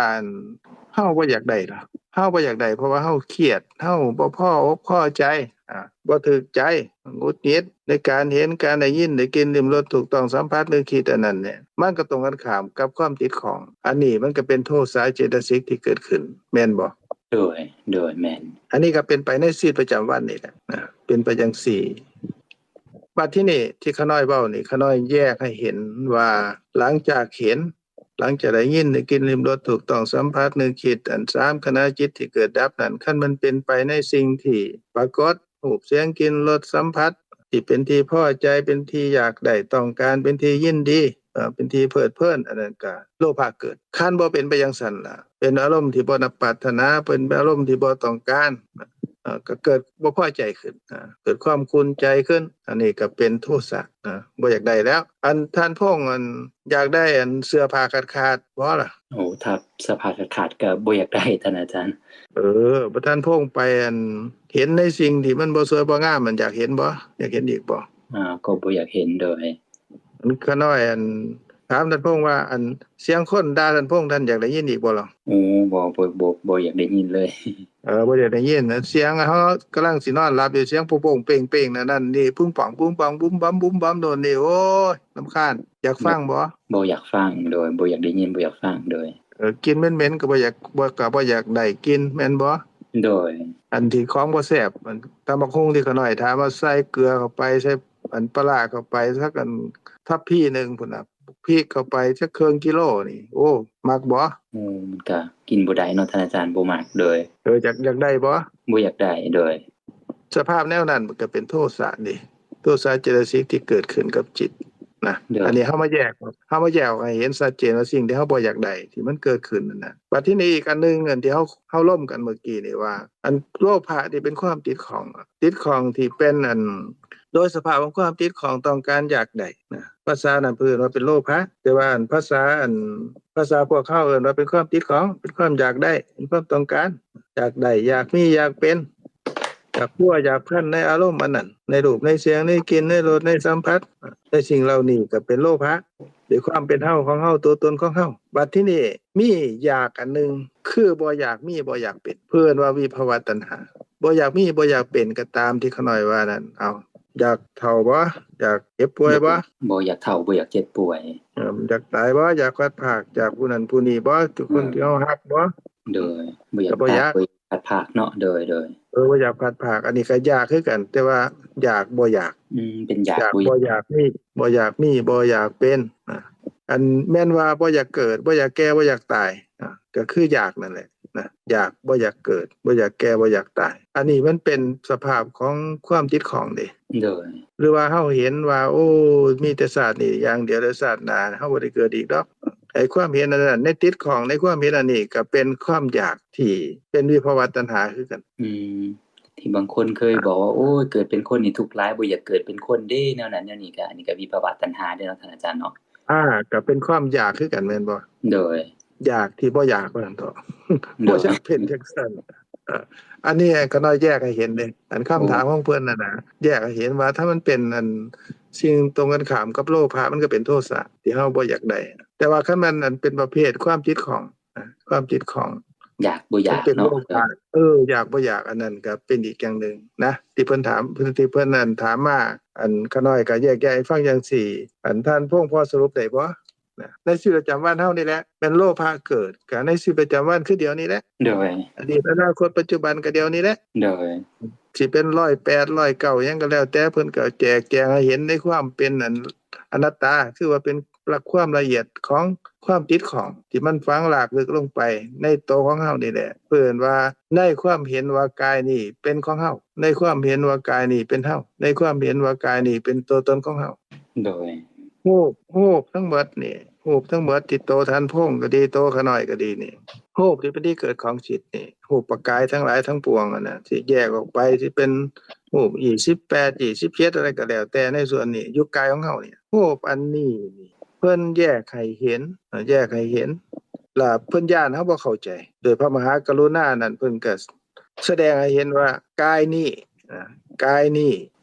ເຮົາບໍ່ຢາກໄດ້ລະ ເຮົາບໍ່ຢາກໄດ້ ເພາະວ່າເຮົາຄຽດ ເຮົາບໍ່ພໍອົກພໍໃຈ ອາ ບໍ່ຖືກໃຈ ຫງຸດຫງິດ ໃນການເຫັນ ການໄດ້ຍິນ ໄດ້ກິ່ນ ລິ້ມລົດ ຖືກຕ້ອງສຳຜັດ ຫຼື ຄິດອັນນັ້ນເນຍ ມັນກໍຕົງກັນຂ້າມກັບຄວາມຕິດຂ້ອງ. ອັນນີ້ມັນກໍເປັນໂທສະເຈຕະສິກທີ່ເກີດຂຶ້ນ ແມ່ນບໍ່? ໂດຍ ໂດຍ ແມ່ນ. ອັນນີ້ກໍເປັນໄປໃນຊີວິດປະຈຳວັນນີ້ແຫຼະ ນະ ເປັນໄປຈັ່ງຊີ້. ບັດທີນີ້ທີ່ຂ້ານ້ອຍເວົ້ານີ້ ຂ້ານ້ອຍແຍກໃຫ້ເຫັນວ່າ ຫຼັງຈາກເຫັນ ຫຼັງຈາກໄດ້ຍິນ ໄດ້ກິ່ນ ລິ້ມລົດ ຖືກຕ້ອງສຳຜັດ ນຶກຄິດ ອັນສາມຂະນະຈິດທີ່ເກີດດັບນັ້ນ ຄັນມັນເປັນໄປໃນສິ່ງທີ່ປາກົດ ຮູບ ສຽງ ກິ່ນ ລົດ ສຳຜັດ ທີ່ເປັນທີ່ພໍໃຈ ເປັນທີ່ຢາກໄດ້ຕ້ອງການ ເປັນທີ່ຍິນດີ ເປັນທີ່ເພີດເພີນ ອັນນັ້ນກະໂລພະເກີດ. ຄັນບໍ່ເປັນໄປຈັ່ງຊັ້ນລະ ເປັນອາລົມທີ່ບໍ່ນັບປາດຖະໜາ ເປັນອາລົມທີ່ບໍ່ຕ້ອງການ ເອີ ກໍເກີດບໍ່ພໍໃຈຂຶ້ນ ເກີດຄວາມຂຸ່ນໃຈຂຶ້ນ ອັນນີ້ກໍເປັນໂທສະ ບໍ່ຢາກໄດ້ແລ້ວ. ອັນທ່ານພົງ ອັນ ຢາກໄດ້ອັນເສື້ອຜ້າຂາດໆບໍ່ລະ? ໂອ້ ຖ້າເສື້ອຜ້າຂາດໆກໍບໍ່ຢາກໄດ້ທ່ານອາຈານ. ເອີ ບໍ່ ທ່ານພົງໄປອັນເຫັນໃນສິ່ງທີ່ມັນບໍ່ສວຍບໍ່ງາມ ມັນຢາກເຫັນບໍ່? ຢາກເຫັນອີກບໍ່? ອາ ກໍບໍ່ຢາກເຫັນ. ໂດຍ ອັນຂ້ານ້ອຍ ອັນ ຖາມທ່ານພົງວ່າ ອັນ ສຽງຄົນດ່າທ່ານພົງ ທ່ານຢາກໄດ້ຍິນອີກບໍ່ລະ? ໂອ້ ບໍ່ ບໍ່ ບໍ່ ບໍ່ຢາກໄດ້ຍິນເລີຍ. ເອີ ບໍ່ຢາກໄດ້ຍິນ ສຽງເຮົາກຳລັງຊິນອນຫຼັບຢູ່ ສຽງໂປ້ງໆເປ້ງໆ ນັ້ນນີ້ ປຶ້ງປ້ອງ ປຶ້ງປ້ອງ ບຸ້ມບັ້ມ ບຸ້ມບັ້ມ ໂນ່ນນີ້ ໂອ້ຍ ລຳຄານ. ຢາກຟັງບໍ່? ບໍ່ ບໍ່ຢາກຟັງ. ໂດຍ ບໍ່ຢາກໄດ້ຍິນ ບໍ່ຢາກຟັງ. ໂດຍ ເອີ ກິ່ນເໝັນໆ ກໍບໍ່ຢາກ ບໍ່ ກໍບໍ່ຢາກໄດ້ກິ່ນ ແມ່ນບໍ່? ໂດຍ ອັນທີ່ຂອງບໍ່ແຊບ ອັນຕຳບັກຫຸ່ງທີ່ຂ້ານ້ອຍຖາມວ່າ ໃສ່ເກືອເຂົ້າໄປ ໃສ່ ອັນປາຮ້າເຂົ້າໄປ ສັກອັນທັບພີໜຶ່ງພຸ້ນນະ ພິກເຂົ້າໄປຈັກເຄິ່ງກິໂລນີ້ ໂອ້ ມັກບໍ່? ໂອ້ ມັນກະກິນບໍ່ໄດ້ເນາະທ່ານອາຈານ ບໍ່ມັກ. ໂດຍ ເອີ ຢາກ ຢາກໄດ້ບໍ່? ບໍ່ຢາກໄດ້. ໂດຍ ສະພາບແນວນັ້ນມັນກະເປັນໂທສະເດ້ ໂທສະເຈຕະສິກທີ່ເກີດຂຶ້ນກັບຈິດນະ. ໂດຍ ອັນນີ້ເຮົາມາແຍກ ເຮົາມາແຍກອອກໃຫ້ເຫັນຊັດເຈນວ່າສິ່ງທີ່ເຮົາບໍ່ຢາກໄດ້ທີ່ມັນເກີດຂຶ້ນນັ້ນນະ. ບັດທີນີ້ອີກອັນໜຶ່ງ ອັນທີ່ເຮົາ ເຮົາລົມກັນເມື່ອກີ້ນີ້ວ່າ ອັນໂລພະທີ່ເປັນຄວາມຕິດຂ້ອງ ຕິດຂ້ອງທີ່ເປັນອັນ ໂດຍສະພາບຂອງຄວາມຕິດຂ້ອງຕ້ອງການຢາກໄດ້ນະ ພາສານັ້ນເພິ່ນວ່າເປັນໂລພະ ແຕ່ວ່າອັນພາສາ ອັນພາສາພວກເຮົາເອີ້ນວ່າເປັນຄວາມຕິດຂ້ອງ ເປັນຄວາມຢາກໄດ້ ເປັນຄວາມຕ້ອງການ ຢາກໄດ້ ຢາກມີ ຢາກເປັນ ຢາກພົວຢາກພັນໃນອາລົມອັນນັ້ນ ໃນຮູບ ໃນສຽງ ໃນກິ່ນ ໃນລົດ ໃນສຳຜັດ ໃນສິ່ງເຫຼົ່ານີ້ກໍເປັນໂລພະ ດ້ວຍຄວາມເປັນເຮົາຂອງເຮົາ ຕົວຕົນຂອງເຮົາ. ບັດທີນີ້ມີຢາກອັນໜຶ່ງ ຄືບໍ່ຢາກມີ ບໍ່ຢາກເປັນ ເພິ່ນວ່າວິພະວະຕັນຫາ. ບໍ່ຢາກມີ ບໍ່ຢາກເປັນກໍຕາມທີ່ຂ້ານ້ອຍວ່ານັ້ນ ເອົາ ຢາກເຖົ້າບໍ່? ຢາກເຈັບປ່ວຍບໍ່? ບໍ່ ບໍ່ຢາກເຖົ້າ ບໍ່ຢາກເຈັບປ່ວຍ. ເອີ ຢາກຕາຍບໍ່? ຢາກພັດພາກຈາກຜູ້ນັ້ນຜູ້ນີ້ບໍ່? ຈາກຄົນທີ່ເຮົາຮັກບໍ່? ໂດຍ ບໍ່ຢາກ ກໍບໍ່ຢາກ ຕາຍ ບໍ່ຢາກພັດພາກເນາະ. ໂດຍ ໂດຍ ເອີ ບໍ່ຢາກພັດພາກ ອັນນີ້ກໍຢາກຄືກັນ ແຕ່ວ່າຢາກບໍ່ຢາກ. ອືມ ເປັນຢາກ ຢາກບໍ່ຢາກ ບໍ່ຢາກມີ ບໍ່ຢາກມີ ບໍ່ຢາກເປັນ ອາ ອັນແມ່ນວ່າບໍ່ຢາກເກີດ ບໍ່ຢາກແກ່ ບໍ່ຢາກຕາຍ ອາ ກໍຄືຢາກນັ້ນແຫຼະນະ ຢາກ ບໍ່ຢາກເກີດ ບໍ່ຢາກແກ່ ບໍ່ຢາກຕາຍ. ອັນນີ້ມັນເປັນສະພາບຂອງຄວາມຕິດຂ້ອງເດ້. ໂດຍ ຫຼືວ່າເຮົາເຫັນວ່າ ໂອ້ ມີແຕ່ຊາດນີ້ຢ່າງດຽວ ແຕ່ຊາດໜ້າເຮົາບໍ່ໄດ້ເກີດອີກດອກ. ໄອ້ຄວາມເຫັນອັນນັ້ນ ໃນຕິດຂ້ອງ ໃນຄວາມເຫັນອັນນີ້ ກໍເປັນຄວາມຢາກທີ່ເປັນວິພະວະຕັນຫາຄືກັນ. ອືມ ທີ່ບາງຄົນເຄີຍບອກວ່າ ໂອ້ຍ ເກີດເປັນຄົນນີ້ທຸກຫຼາຍ ບໍ່ຢາກເກີດເປັນຄົນເດ້ ແນວນັ້ນແນວນີ້. ກໍ ອັນນີ້ກໍວິພະວະຕັນຫາເດ້ເນາະທ່ານອາຈານເນາະ. ອາ ກໍເປັນຄວາມຢາກຄືກັນແມ່ນບໍ່? ໂດຍ ຢາກທີ່ບໍ່ຢາກວ່າຊັ້ນເຖາະ. ໂດຍ ບໍ່ຢາກເປັນຈັ່ງຊັ້ນ. ເອີ ອັນນີ້ຂ້ານ້ອຍແຍກໃຫ້ເຫັນເດ້ ອັນຄຳຖາມຂອງເພິ່ນນັ້ນນະ ແຍກໃຫ້ເຫັນວ່າຖ້າມັນເປັນອັນສິ່ງຕົງກັນຂ້າມກັບໂລພະ ມັນກໍເປັນໂທສະທີ່ເຮົາບໍ່ຢາກໄດ້. ແຕ່ວ່າຄັນແມ່ນອັນເປັນປະເພດຄວາມຕິດຂ້ອງ ນະ ຄວາມຕິດຂ້ອງ ຢາກບໍ່ຢາກເນາະ. ເອີ ຢາກບໍ່ຢາກ ອັນນັ້ນກໍເປັນອີກຢ່າງໜຶ່ງນະ ທີ່ເພິ່ນຖາມ ທີ່ເພິ່ນ ອັນ ຖາມມາ. ອັນຂ້ານ້ອຍກໍແຍກແຍະໃຫ້ຟັງຈັ່ງຊີ້ ອັນທ່ານພົງພໍສະຫຼຸບໄດ້ບໍ່ນະ? ໃນຊີວິດປະຈຳວັນເຮົານີ້ແຫຼະ ແມ່ນໂລພະເກີດ ກໍໃນຊີວິດປະຈຳວັນຄືດຽວນີ້ແຫຼະ. ໂດຍ ອະດີດ ອະນາຄົດ ປັດຈຸບັນ ກໍດຽວນີ້ແຫຼະ. ໂດຍ ຊິເປັນຮ້ອຍແປດ ຮ້ອຍເກົ້າ ຫຍັງກໍແລ້ວແຕ່ ເພິ່ນກໍແຈກແຈງໃຫ້ເຫັນໃນຄວາມເປັນອັນ ອະນັດຕາ ຄືວ່າເປັນ ລະຄວາມລະອຽດຂອງຄວາມຕິດຂ້ອງທີ່ມັນຝັງລາກເລິກລົງໄປໃນໂຕຂອງເຮົານີ້ແຫຼະ. ເພິ່ນວ່າໃນຄວາມເຫັນວ່າກາຍນີ້ເປັນຂອງເຮົາ ໃນຄວາມເຫັນວ່າກາຍນີ້ເປັນເຮົາ ໃນຄວາມເຫັນວ່າກາຍນີ້ເປັນຕົວຕົນຂອງເຮົາ. ໂດຍ ຮູບ ຮູບທັງໝົດນີ້ ຮູບທັງໝົດທີ່ໂຕທ່ານພົງກໍດີ ໂຕຂ້ານ້ອຍກໍດີນີ້ ຮູບທີ່ເປັນທີ່ເກີດຂອງຈິດນີ້ ຮູບປະກາຍທັງຫຼາຍທັງປວງຫັ້ນນະ ທີ່ແຍກອອກໄປ ທີ່ເປັນຮູບ ຊາວແປດ ຊາວເຈັດ ອະໄລກໍແລ້ວແຕ່ ໃນສ່ວນນີ້ຢູ່ກາຍຂອງເຮົານີ້ ຮູບອັນນີ້ນີ້ ເພິ່ນແຍກໃຫ້ເຫັນ ແຍກໃຫ້ເຫັນ ລະເພິ່ນຢ້ານເຮົາບໍ່ເຂົ້າໃຈ ໂດຍພະມະຫາກະລຸນານັ້ນ ເພິ່ນກໍສະແດງໃຫ້ເຫັນວ່າກາຍນີ້ ອາ ກາຍນີ້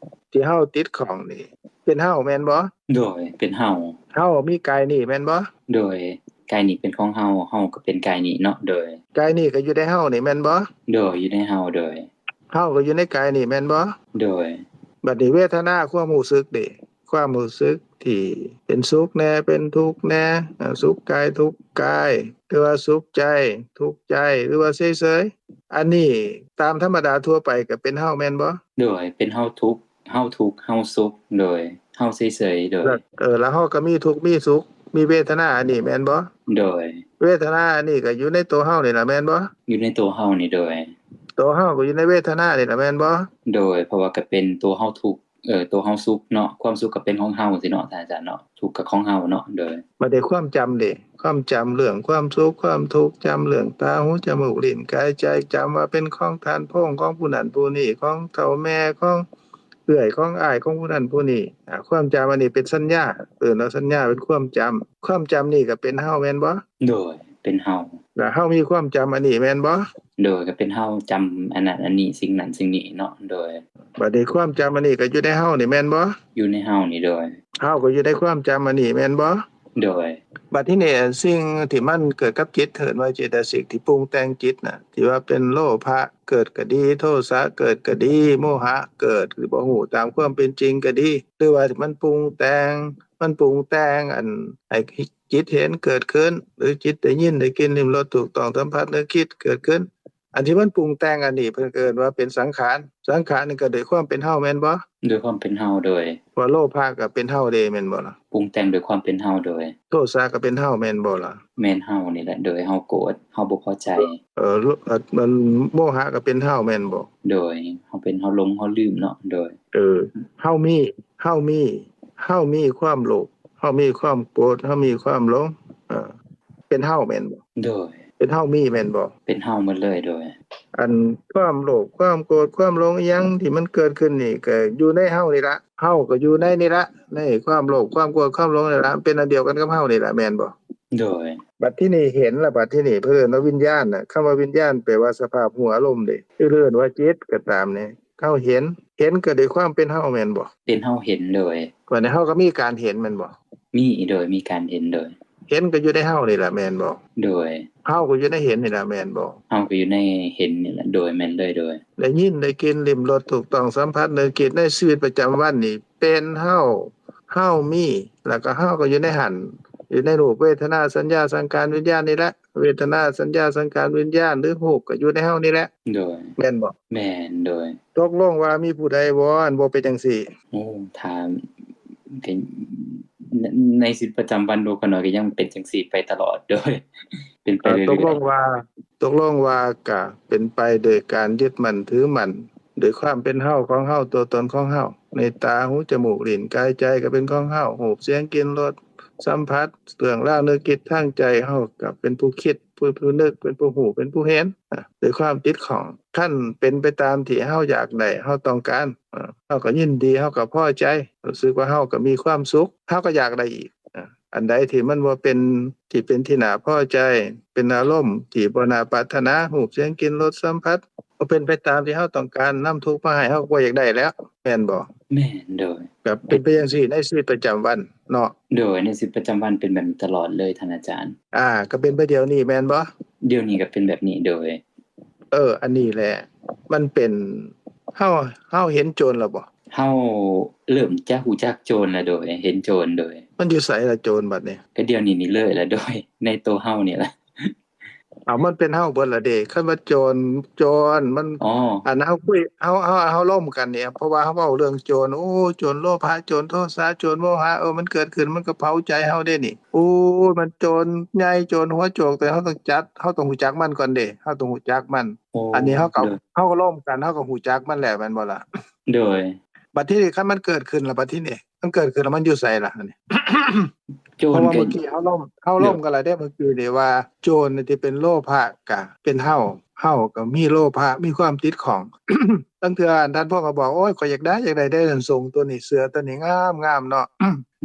ທີ່ເຮົາຕິດຂ້ອງນີ້ ເປັນເຮົາແມ່ນບໍ່? ໂດຍ ເປັນເຮົາ. ເຮົາມີກາຍນີ້ແມ່ນບໍ່? ໂດຍ ກາຍນີ້ເປັນຂອງເຮົາ ເຮົາກໍເປັນກາຍນີ້ເນາະ. ໂດຍ ກາຍນີ້ກໍຢູ່ໃນເຮົານີ້ແມ່ນບໍ່? ໂດຍ ຢູ່ໃນເຮົາ. ໂດຍ ເຮົາກໍຢູ່ໃນກາຍນີ້ແມ່ນບໍ່? ໂດຍ ບັດນີ້ເວທະນາ ຄວາມຮູ້ສຶກເດ ຄວາມຮູ້ສຶກທີ່ເປັນສຸກແດ່ ເປັນທຸກແດ່ ເອີ ສຸກກາຍ ທຸກກາຍ ຫຼືວ່າສຸກໃຈ ທຸກໃຈ ຫຼືວ່າເສີຍໆ ອັນນີ້ຕາມທຳມະດາທົ່ວໄປກໍເປັນເຮົາແມ່ນບໍ່? ໂດຍ ເປັນເຮົາທຸກ ເຮົາທຸກ ເຮົາສຸກ. ໂດຍ ເຮົາເສີຍໆ. ໂດຍ ເອີ ແລ້ວເຮົາກໍມີທຸກມີສຸກ ມີເວທະນາອັນນີ້ແມ່ນບໍ່? ໂດຍ ເວທະນາອັນນີ້ກໍຢູ່ໃນໂຕເຮົານີ້ລະແມ່ນບໍ່? ຢູ່ໃນໂຕເຮົານີ້. ໂດຍ ໂຕເຮົາກໍຢູ່ໃນເວທະນານີ້ລະແມ່ນບໍ່? ໂດຍ ເພາະວ່າກໍເປັນໂຕເຮົາທຸກ ເອີ ໂຕເຮົາສຸກເນາະ ຄວາມສຸກກໍເປັນຂອງເຮົາຊີ້ເນາະ ທ່ານອາຈານເນາະ ທຸກກໍຂອງເຮົາເນາະ. ໂດຍ ບັດນີ້ຄວາມຈຳເດ ຄວາມຈຳເລື່ອງຄວາມສຸກຄວາມທຸກ ຈຳເລື່ອງຕາ ຫູ ຈະມູກ ລີ້ນ ກາຍ ໃຈ ຈຳວ່າເປັນຂອງທ່ານພົງ ຂອງຜູ້ນັ້ນຜູ້ນີ້ ຂອງເຖົ້າແມ່ ຂອງເອື້ອຍ ຂອງອ້າຍ ຂອງຜູ້ນັ້ນຜູ້ນີ້. ອາ ຄວາມຈຳອັນນີ້ເປັນສັນຍາ ເອີ້ນວ່າສັນຍາ ເປັນຄວາມຈຳ ຄວາມຈຳນີ້ກໍເປັນເຮົາແມ່ນບໍ່? ໂດຍ ເປັນເຮົາ. ແລ້ວເຮົາມີຄວາມຈຳອັນນີ້ແມ່ນບໍ່? ໂດຍ ກໍເປັນເຮົາຈຳອັນນັ້ນອັນນີ້ ສິ່ງນັ້ນສິ່ງນີ້ເນາະ. ໂດຍ ບັດນີ້ຄວາມຈຳອັນນີ້ກໍຢູ່ໃນເຮົານີ້ແມ່ນບໍ່? ຢູ່ໃນເຮົານີ້. ໂດຍ ເຮົາກໍຢູ່ໃນຄວາມຈຳອັນນີ້ແມ່ນບໍ່? ໂດຍ ບັດທີນີ້ ສິ່ງທີ່ມັນເກີດກັບຈິດ ເອີ້ນວ່າເຈຕະສິກ ທີ່ປຸງແຕ່ງຈິດນະ ທີ່ວ່າເປັນໂລພະເກີດກໍດີ ໂທສະເກີດກໍດີ ໂມຫະເກີດ ຫຼືບໍ່ຮູ້ຕາມຄວາມເປັນຈິງກໍດີ ຫຼືວ່າທີ່ມັນປຸງແຕ່ງ ມັນປຸງແຕ່ງອັນໃຫ້ ຈິດເຫັນເກີດຂຶ້ນ ຫຼືຈິດໄດ້ຍິນ ໄດ້ກິ່ນ ລິ້ມລົດ ຖືກຕ້ອງ ສຳຜັດ ນຶກຄິດເກີດຂຶ້ນ ອັນທີ່ມັນປຸງແຕ່ງອັນນີ້ ເພິ່ນກໍເອີ້ນວ່າເປັນສັງຂານ. ສັງຂານນີ້ກໍໂດຍຄວາມເປັນເຮົາແມ່ນບໍ່? ໂດຍຄວາມເປັນເຮົາ. ໂດຍ ເພາະວ່າໂລພະກໍເປັນເຮົາເດ້ແມ່ນບໍ່ລະ? ປຸງແຕ່ງໂດຍຄວາມເປັນເຮົາ. ໂດຍ ໂທສະກໍເປັນເຮົາແມ່ນບໍ່ລະ? ແມ່ນເຮົານີ້ແຫຼະ. ໂດຍ ເຮົາໂກດ ເຮົາບໍ່ພໍໃຈ. ເອີ ໂລ- ເອີ ມັນ ໂມຫະກໍເປັນເຮົາແມ່ນບໍ່? ໂດຍ ເຮົາເປັນ ເຮົາຫຼົງ ເຮົາລືມເນາະ. ໂດຍ ເອີ ເຮົາມີ ເຮົາມີ ເຮົາມີຄວາມໂລບ ເຮົາມີຄວາມໂກດ ເຮົາມີຄວາມຫຼົງ ເອີ ເປັນເຮົາແມ່ນບໍ່? ໂດຍ ເປັນເຮົາມີແມ່ນບໍ່? ເປັນເຮົາໝົດເລີຍ. ໂດຍ ອັນຄວາມໂລບ ຄວາມໂກດ ຄວາມຫຼົງອີ່ຫຍັງທີ່ມັນເກີດຂຶ້ນນີ້ ກໍຢູ່ໃນເຮົານີ້ລະ ເຮົາກໍຢູ່ໃນນີ້ລະ ໃນຄວາມໂລບ ຄວາມໂກດ ຄວາມຫຼົງນີ້ລະ ເປັນອັນດຽວກັນກັບເຮົານີ້ລະແມ່ນບໍ່? ໂດຍ ບັດທີນີ້ເຫັນລະ ບັດທີນີ້ເພິ່ນເອີ້ນວ່າວິນຍານນະ ຄຳວ່າວິນຍານແປວ່າສະພາບຮູ້ອາລົມເດ້ ຫຼືເອີ້ນວ່າຈິດກໍຕາມນີ້ ເຮົາເຫັນ ເຫັນກໍດ້ວຍຄວາມເປັນເຮົາແມ່ນບໍ່? ເປັນເຮົາເຫັນ. ໂດຍ ບັດນີ້ເຮົາກໍມີການເຫັນແມ່ນບໍ່? ມີ. ໂດຍ ມີການເຫັນ. ໂດຍ ເຫັນກໍຢູ່ໃນເຮົານີ້ລະແມ່ນບໍ່? ໂດຍ ເຮົາກໍຢູ່ໃນເຫັນນີ້ລະແມ່ນບໍ່? ເຮົາກໍຢູ່ໃນເຫັນນີ້ລະ. ໂດຍ ແມ່ນເລີຍ. ໂດຍ ໄດ້ຍິນ ໄດ້ກິ່ນ ລິ້ມລົດ ຖືກຕ້ອງ ສຳຜັດ ນຶກຄິດ ໃນຊີວິດປະຈຳວັນນີ້ເປັນເຮົາ ເຮົາມີ ແລ້ວກໍເຮົາກໍຢູ່ໃນຫັ້ນ ຢູ່ໃນຮູບ ເວທະນາ ສັນຍາ ສັງຂານ ວິນຍານນີ້ແຫຼະ. ເວທະນາ ສັນຍາ ສັງຂານ ວິນຍານ ຫຼືຮູບກໍຢູ່ໃນເຮົານີ້ແຫຼະ. ໂດຍ ແມ່ນບໍ່? ແມ່ນ. ໂດຍ ຕົກລົງວ່າມີຜູ້ໃດບໍ່ ອັນບໍ່ເປັນຈັ່ງຊີ້? ໂອ້ ຖ້າ ໃນ ໃນຊີວິດປະຈຳວັນ ໂດຍຂ້ານ້ອຍກໍຍັງເປັນຈັ່ງຊີ້ໄປຕະຫຼອດ. ໂດຍ ເປັນໄປເລື້ອຍໆ. ຕົກລົງວ່າ ຕົກລົງວ່າກະເປັນໄປໂດຍການຍຶດໝັ້ນຖືໝັ້ນ ໂດຍຄວາມເປັນເຮົາ ຂອງເຮົາ ຕົວຕົນຂອງເຮົາ ໃນຕາ ຫູ ຈະມູກ ລີ້ນ ກາຍ ໃຈ ກໍເປັນຂອງເຮົາ ຮູບ ສຽງ ກິ່ນ ລົດ ສຳຜັດ ເລື່ອງລາວນຶກຄິດທາງໃຈເຮົາ ກໍເປັນຜູ້ຄິດ ຜູ້ ຜູ້ນຶກ ເປັນຜູ້ຮູ້ ເປັນຜູ້ເຫັນ ອາ ໂດຍຄວາມຕິດຂ້ອງ. ຄັນເປັນໄປຕາມທີ່ເຮົາຢາກໄດ້ ເຮົາຕ້ອງການ ອາ ເຮົາກໍຍິນດີ ເຮົາກໍພໍໃຈ ຮູ້ສຶກວ່າເຮົາກໍມີຄວາມສຸກ ເຮົາກໍຢາກໄດ້ອີກ. ອາ ອັນໃດທີ່ມັນບໍ່ເປັນ ທີ່ເປັນທີ່ໜ້າພໍໃຈ ເປັນອາລົມທີ່ບໍ່ໜ້າປາດຖະໜາ ຮູບ ສຽງ ກິ່ນ ລົດ ສຳຜັດ ບໍ່ເປັນໄປຕາມທີ່ເຮົາຕ້ອງການ ນຳທຸກມາໃຫ້ ເຮົາກໍບໍ່ຢາກໄດ້ແລ້ວ ແມ່ນບໍ່? ແມ່ນ. ໂດຍ ກໍເປັນໄປຈັ່ງຊີ້ໃນຊີວິດປະຈຳວັນເນາະ. ໂດຍ ໃນຊີວິດປະຈຳວັນເປັນແບບນີ້ຕະຫຼອດເລີຍທ່ານອາຈານ. ອາ ກໍເປັນໄປດຽວນີ້ແມ່ນບໍ່? ດຽວນີ້ກໍເປັນແບບນີ້. ໂດຍ ເອີ ອັນນີ້ແຫຼະ ມັນເປັນ ເຮົາ ເຮົາເຫັນໂຈນແລ້ວບໍ່? ເຮົາເລີ່ມຈະຮູ້ຈັກໂຈນແລ້ວ. ໂດຍ ເຫັນໂຈນ. ໂດຍ ມັນຢູ່ໃສລະໂຈນບັດນີ້? ກໍດຽວນີ້ນີ້ເລີຍລະ. ໂດຍ ໃນໂຕເຮົານີ້ລະ. ເອົາ ມັນເປັນເຮົາເບິດລະເດ. ຄັນວ່າໂຈນ ໂຈນມັນ ອໍ ອັນເຮົາຄຸຍ ເຮົາ ເຮົາ ເຮົາລົມກັນນີ້ ເພາະວ່າເຮົາເວົ້າເລື່ອງໂຈນ ໂອ້ ໂຈນໂລພະ ໂຈນໂທສະ ໂຈນໂມຫະ ເອີ ມັນເກີດຂຶ້ນ ມັນກໍເຜົາໃຈເຮົາເດ້ນີ້. ໂອ້ຍ ມັນໂຈນໃຫຍ່ ໂຈນຫົວໂຈກ ແຕ່ເຮົາຕ້ອງຈັດ ເຮົາຕ້ອງຮູ້ຈັກມັນກ່ອນເດ້ ເຮົາຕ້ອງຮູ້ຈັກມັນ. ໂອ້ ອັນນີ້ເຮົາກໍ ໂດຍ ເຮົາກໍລົມກັນ ເຮົາກໍຮູ້ຈັກມັນແລ້ວແມ່ນບໍ່ລະ? ໂດຍ ບັດທີນີ້ຄັນມັນເກີດຂຶ້ນລະ ບັດທີນີ້ມັນເກີດຂຶ້ນລະ ມັນຢູ່ໃສລະ? ອັນນີ້ ໂຈນ ເພາະວ່າເມື່ອກີ້ເຮົາລົມ ເຮົາລົມກັນລະເດ້ ເມື່ອກີ້ນີ້ວ່າໂຈນນີ້ທີ່ເປັນໂລພະກະເປັນເຮົາ ເຮົາກໍມີໂລພະ ມີຄວາມຕິດຂ້ອງ. ລາງເທື່ອທ່ານພວກກໍບອກ ໂອ້ຍ ຂ້ອຍຢາກໄດ້ ຢາກໄດ້ເດ້ ອັນສົງໂຕນີ້ ເສື້ອໂຕນີ້ງາມໆເນາະ.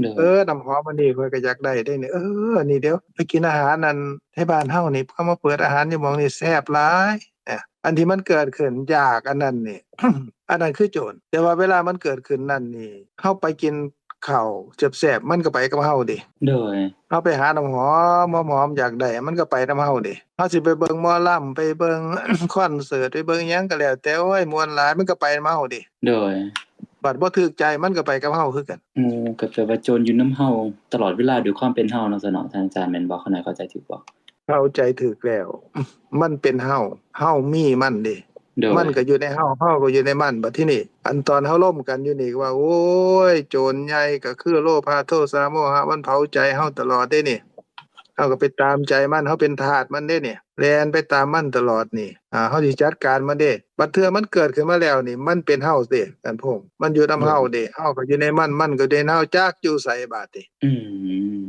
ໂດຍ ເອີ ນ້ຳຫອມອັນນີ້ຂ້ອຍກໍຢາກໄດ້ເດ້ນີ້. ເອີ ອັນນີ້ດຽວໄປກິນອາຫານອັນ ໃນບ້ານເຮົານີ້ ເຂົາມາເປີດອາຫານຢູ່ໝ່ອງນີ້ແຊບຫຼາຍ. ເອີ ອັນທີ່ມັນເກີດຂຶ້ນຢາກອັນນັ້ນນີ້ ອັນນັ້ນຄືໂຈນ. ແຕ່ວ່າເວລາມັນເກີດຂຶ້ນນັ້ນນີ້ ເຮົາໄປກິນເຂົ້າແຊບໆ ມັນກໍໄປກັບເຮົາເດ້. ໂດຍ. ເຮົາໄປຫານ້ຳຫອມ ຫອມໆ ຢາກໄດ້ ມັນກໍໄປນຳເຮົາເດ້. ເຮົາຊິໄປເບິ່ງໝໍລຳ ໄປເບິ່ງຄອນເສີດ ໄປເບິ່ງຫຍັງກໍແລ້ວແຕ່ ໂອ້ຍ ມ່ວນຫຼາຍ ມັນກໍໄປນຳເຮົາເດ້. ໂດຍ. ບັດບໍ່ຖືກໃຈ ມັນກໍໄປກັບເຮົາຄືກັນ. ໂອ້ ກໍແປວ່າໂຈນຢູ່ນຳເຮົາຕະຫຼອດເວລາ ດ້ວຍຄວາມເປັນເຮົາເນາະ ຊະເນາະ ທ່ານອາຈານ ແມ່ນບໍ່? ຂ້ານ້ອຍເຂົ້າໃຈຖືກບໍ່? ເຂົ້າໃຈຖືກແລ້ວ. ມັນເປັນເຮົາ ເຮົາມີມັນເດ້. ໂດຍ. ມັນກໍຢູ່ໃນເຮົາ ເຮົາກໍຢູ່ໃນມັນ. ບັດທີນີ້ ອັນຕອນເຮົາລົມກັນຢູ່ນີ້ ວ່າ ໂອ້ຍ ໂຈນໃຫຍ່ກໍຄືໂລພະ ໂທສະ ໂມຫະ ມັນເຜົາໃຈເຮົາຕະຫຼອດເດ້ນີ້. ເຮົາກໍໄປຕາມໃຈມັນ ເຮົາເປັນທາດມັນເດ້ນີ້ ແລ່ນໄປຕາມມັນຕະຫຼອດນີ້. ອ່າ ເຮົາຊິຈັດການມັນເດ້. ບັດເທື່ອມັນເກີດຂຶ້ນມາແລ້ວນີ້ ມັນເປັນເຮົາເດ້ ທ່ານພົງ ມັນຢູ່ນຳເຮົາເດ້. ໂດຍ. ເຮົາກໍຢູ່ໃນມັນ ມັນກໍຢູ່ໃນເຮົາ ຈັກຢູ່ໃສບາດນີ້. ອືມ.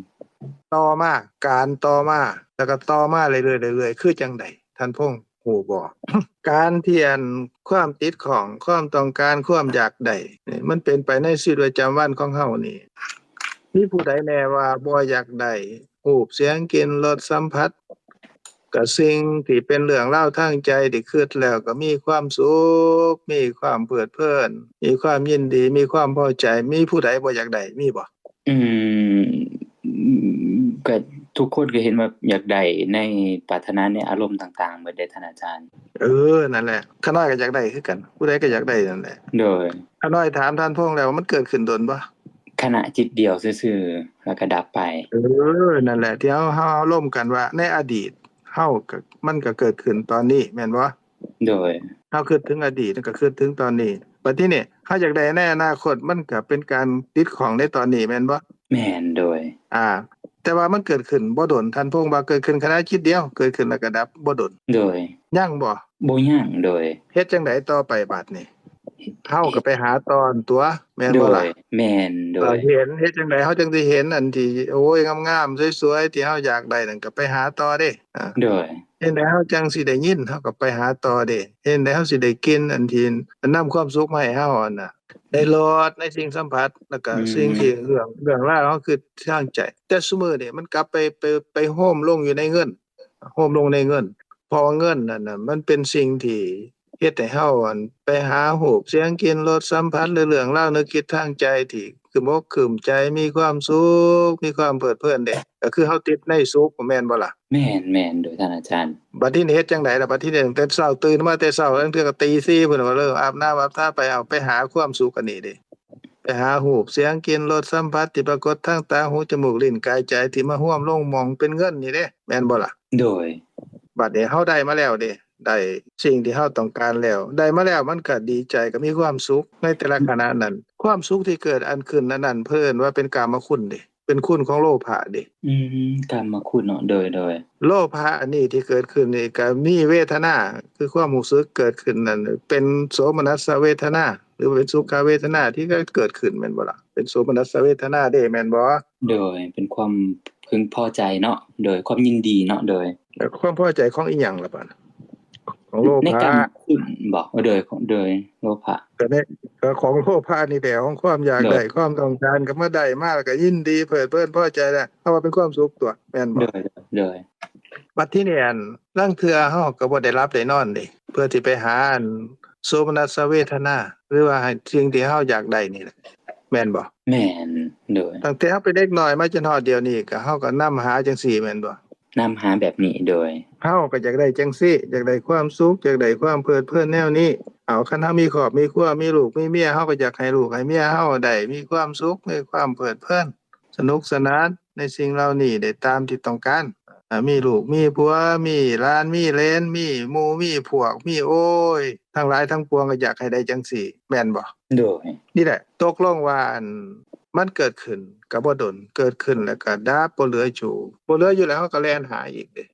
ຕໍ່ມາ ການຕໍ່ມາ ແລ້ວກໍຕໍ່ມາເລື້ອຍໆ ເລື້ອຍໆ ຄືຈັ່ງໃດ ທ່ານພົງ ຮູ້ບໍ່? ການທີ່ອັນ ຄວາມຕິດຂ້ອງ ຄວາມຕ້ອງການ ຄວາມຢາກໄດ້ນີ້ ມັນເປັນໄປໃນຊີວິດປະຈຳວັນຂອງເຮົານີ້ ມີຜູ້ໃດແດ່ວ່າບໍ່ຢາກໄດ້ຮູບ ສຽງ ກິ່ນ ລົດ ສຳຜັດ ກັບສິ່ງທີ່ເປັນເລື່ອງລາວທາງໃຈ ທີ່ຄິດແລ້ວກໍມີຄວາມສຸກ ມີຄວາມເພີດເພີນ ມີຄວາມຍິນດີ ມີຄວາມພໍໃຈ? ມີຜູ້ໃດບໍ່ຢາກໄດ້ ມີບໍ່? ອືມ ກໍທຸກຄົນກໍເຫັນວ່າຢາກໄດ້ໃນປາດຖະໜາໃນອາລົມຕ່າງໆ ເບິດເດ້ທ່ານອາຈານ. ເອີ ນັ້ນແຫຼະ ຂ້ານ້ອຍກໍຢາກໄດ້ຄືກັນ ຜູ້ໃດກໍຢາກໄດ້ນັ້ນແຫຼະ. ໂດຍ. ຂ້ານ້ອຍຖາມທ່ານພົງແລ້ວວ່າມັນເກີດຂຶ້ນດົນບໍ່? ຂະນະຈິດດຽວຊື່ໆ ແລ້ວກໍດັບໄປ. ເອີ ນັ້ນແຫຼະ ທີ່ເຮົາ ເຮົາ ເຮົາລົມກັນວ່າໃນອະດີດເຮົາກໍ ມັນກໍເກີດຂຶ້ນຕອນນີ້ແມ່ນບໍ່? ໂດຍ. ເຮົາຄິດເຖິງອະດີດ ແລ້ວກໍຄິດເຖິງຕອນນີ້ ບັດທີນີ້ເຮົາຢາກໄດ້ໃນອະນາຄົດ ມັນກໍເປັນການຕິດຂ້ອງໃນຕອນນີ້ແມ່ນບໍ່? ແມ່ນ. ໂດຍ. ອ່າ ແຕ່ວ່າມັນເກີດຂຶ້ນບໍ່ດົນ ທ່ານພົງວ່າເກີດຂຶ້ນຂະນະຈິດດຽວ ເກີດຂຶ້ນແລ້ວກໍດັບບໍ່ດົນ. ໂດຍ. ຍັງບໍ່? ບໍ່ຍັງ. ໂດຍ. ເຮັດຈັ່ງໃດຕໍ່ໄປບາດນີ້? ເຮົາກໍໄປຫາຕໍ່ຫັ້ນຕົວະ ແມ່ນບໍ່ລະ? ໂດຍ. ແມ່ນ. ໂດຍ. ເຮົາເຫັນ ເຮັດຈັ່ງໃດເຮົາຈັ່ງຊິເຫັນອັນທີ່ ໂອ້ຍ ງາມໆ ສວຍໆ ທີ່ເຮົາຢາກໄດ້ນັ້ນ ກໍໄປຫາຕໍ່ເດ້. ອ່າ ໂດຍ. ເຮັດໃດເຮົາຈັ່ງຊິໄດ້ຍິນ ເຮົາກໍໄປຫາຕໍ່ເດ້. ເຮັດໃດເຮົາຊິໄດ້ກິ່ນອັນທີ່ນຳຄວາມສຸກມາໃຫ້ເຮົາຫັ້ນນະ ໃນລົດ ໃນສິ່ງສຳຜັດ ແລ້ວກໍ ອືມ ສິ່ງທີ່ເລື່ອງ ເລື່ອງລາວເຮົາຄິດທາງໃຈ. ແຕ່ຊຸມື້ນີ້ມັນກັບໄປ ໄປ ໄປໂຮມລົງຢູ່ໃນເງິນ ໂຮມລົງໃນເງິນ ເພາະວ່າເງິນນັ້ນນະ ມັນເປັນສິ່ງທີ່ເຮັດໃຫ້ເຮົາ ອັນ ໄປຫາຮູບ ສຽງ ກິ່ນ ລົດ ສຳຜັດ ຫຼື ເລື່ອງລາວນຶກຄິດທາງໃຈທີ່ ຄຶ້ມອົກຄຶ້ມໃຈ ມີຄວາມສຸກ ມີຄວາມເພີດເພີນເດ້ ກໍຄືເຮົາຕິດໃນສຸກ ແມ່ນບໍ່ລະ? ແມ່ນໆ ໂດຍ ທ່ານອາຈານ. ບັດທີນີ້ເຮັດຈັ່ງໃດລະ? ບັດທີນີ້ຕັ້ງແຕ່ເຊົ້າ ຕື່ນມາແຕ່ເຊົ້າ ລາງເທື່ອກໍຕີສີ່ພຸ້ນ ກໍເລີ່ມອາບນ້ຳອາບທາ ໄປເອົາ ໄປຫາຄວາມສຸກອັນນີ້ເດ້ ໄປຫາຮູບ ສຽງ ກິ່ນ ລົດ ສຳຜັດ ທີ່ປາກົດທາງຕາ ຫູ ຈະມູກ ລີ້ນ ກາຍ ໃຈ ທີ່ມາຮວມລົງໝ່ອງເປັນເງິນນີ້ເດ້ ແມ່ນບໍ່ລະ? ໂດຍ. ບັດນີ້ເຮົາໄດ້ມາແລ້ວເດ້ ໄດ້ສິ່ງທີ່ເຮົາຕ້ອງການແລ້ວ ໄດ້ມາແລ້ວມັນກໍດີໃຈ ກໍມີຄວາມສຸກໃນແຕ່ລະຂະນະນັ້ນ. ຄວາມສຸກທີ່ເກີດອັນຂຶ້ນອັນນັ້ນ ເພິ່ນວ່າເປັນກາມະຄຸນເດ້ ເປັນຄຸນຂອງໂລພະເດ້. ອືມ ກາມະຄຸນເນາະ. ໂດຍໆ. ໂລພະອັນນີ້ທີ່ເກີດຂຶ້ນນີ້ ກໍມີເວທະນາ ຄືຄວາມຮູ້ສຶກເກີດຂຶ້ນນັ້ນ ເປັນໂສມະນັດສະເວທະນາ ຫຼືວ່າເປັນສຸຂະເວທະນາທີ່ເກີດຂຶ້ນ ແມ່ນບໍ່ລະ? ເປັນໂສມະນັດສະເວທະນາເດ້ ແມ່ນບໍ່? ໂດຍ ເປັນຄວາມເພິ່ງພໍໃຈເນາະ. ໂດຍ ຄວາມຍິນດີເນາະ. ໂດຍ ແລ້ວຄວາມພໍໃຈຂອງອີ່ຫຍັງລະບາດ? ຂອງໂລພະ ໃນກາມະຄຸນບໍ? ໂດຍ ໂດຍໂລພະ ກໍໃນ ກໍຂອງໂລພະນີ້ແຫຼະ ຂອງຄວາມຢາກໄດ້ ໂດຍ ຄວາມຕ້ອງການ ກໍມາໄດ້ມາ ແລ້ວກໍຍິນດີເພີດເພີນພໍໃຈແລ້ວ ເຮົາວ່າເປັນຄວາມສຸກຕົວະ ແມ່ນບໍ່? ໂດຍ ໂດຍ ໂດຍ. ບັດທີນີ້ ອັນ ລາງເທື່ອເຮົາກໍບໍ່ໄດ້ຫຼັບໄດ້ນອນເດ້ ເພື່ອທີ່ໄປຫາ ອັນ ໂສມະນັດສະເວທະນາ ຫຼືວ່າໃຫ້ສິ່ງທີ່ເຮົາຢາກໄດ້ນີ້ແຫຼະ ແມ່ນບໍ່? ແມ່ນ. ໂດຍ. ຕັ້ງແຕ່ເຮົາເປັນເດັກນ້ອຍມາຈົນຮອດດຽວນີ້ ກໍເຮົາກໍນຳຫາຈັ່ງຊີ້ແມ່ນບໍ່? ນຳຫາແບບນີ້. ໂດຍ. ເຮົາກໍຢາກໄດ້ຈັ່ງຊີ້ ຢາກໄດ້ຄວາມສຸກ ຢາກໄດ້ຄວາມເພີດເພີນແນວນີ້. ເອົາ ຄັນເຮົາມີຄອບມີຄົວ ມີລູກມີເມຍ ເຮົາກໍຢາກໃຫ້ລູກໃຫ້ເມຍເຮົາໄດ້ມີຄວາມສຸກ ມີຄວາມເພີດເພີນ ສະໜຸກສະໜານໃນສິ່ງເຫຼົ່ານີ້ໄດ້ຕາມທີ່ຕ້ອງການ. ອ່າ ມີລູກມີຜົວ ມີຫຼານມີເຫຼນ ມີໝູ່ມີພວກ ມີ ໂອ້ຍ ທັງຫຼາຍທັງປວງ ກໍຢາກໃຫ້ໄດ້ຈັ່ງຊີ້ ແມ່ນບໍ່? ໂດຍ. ນີ້ແຫຼະ ຕົກລົງວ່າ ອັນ ມັນເກີດຂຶ້ນກໍບໍ່ດົນ ເກີດຂຶ້ນແລ້ວກໍດັບ ບໍ່ເຫຼືອຢູ່ ບໍ່ເຫຼືອຢູ່ແລ້ວ ເຮົາກໍແລ່ນຫາອີກເດ້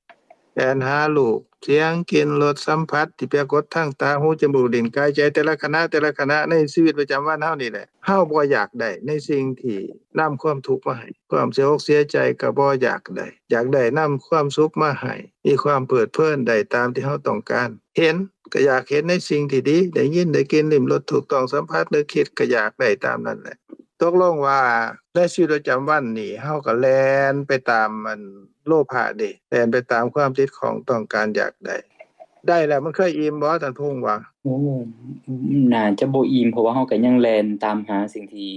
ແລ່ນຫາຮູບ ສຽງ ກິ່ນ ລົດ ສຳຜັດ ທີ່ປາກົດທາງຕາ ຫູ ຈະມູກ ລີ້ນ ກາຍ ໃຈ ແຕ່ລະຂະນະ ແຕ່ລະຂະນະໃນຊີວິດປະຈຳວັນເຮົານີ້ແຫຼະ. ເຮົາບໍ່ຢາກໄດ້ໃນສິ່ງທີ່ນຳຄວາມທຸກມາໃຫ້ ຄວາມເສຍອົກເສຍໃຈກໍບໍ່ຢາກໄດ້ ຢາກໄດ້ນຳຄວາມສຸກມາໃຫ້ ມີຄວາມເພີດເພີນໄດ້ຕາມທີ່ເຮົາຕ້ອງການ. ເຫັນກໍຢາກເຫັນໃນສິ່ງທີ່ດີ ໄດ້ຍິນໄດ້ກິ່ນ ລິ້ມລົດ ຖືກຕ້ອງສຳຜັດ ໄດ້ຄິດກໍຢາກໄດ້ຕາມນັ້ນແຫຼະ. ຕົກລົງວ່າໃນຊີວິດປະຈຳວັນນີ້ ເຮົາກໍແລ່ນໄປຕາມ ອັນ ໂລພະເດ້ ແລ່ນໄປຕາມຄວາມຕິດຂ້ອງຕ້ອງການຢາກໄດ້. ໄດ້ແລ້ວ ມັນເຄີຍອີ່ມບໍ່ ທ່ານພົງວ່າ? ໂອ້ ໜ້າຈະບໍ່ອີ່ມ ເພາະວ່າເຮົາກໍຍັງແລ່ນຕາມຫາສິ່ງທີ່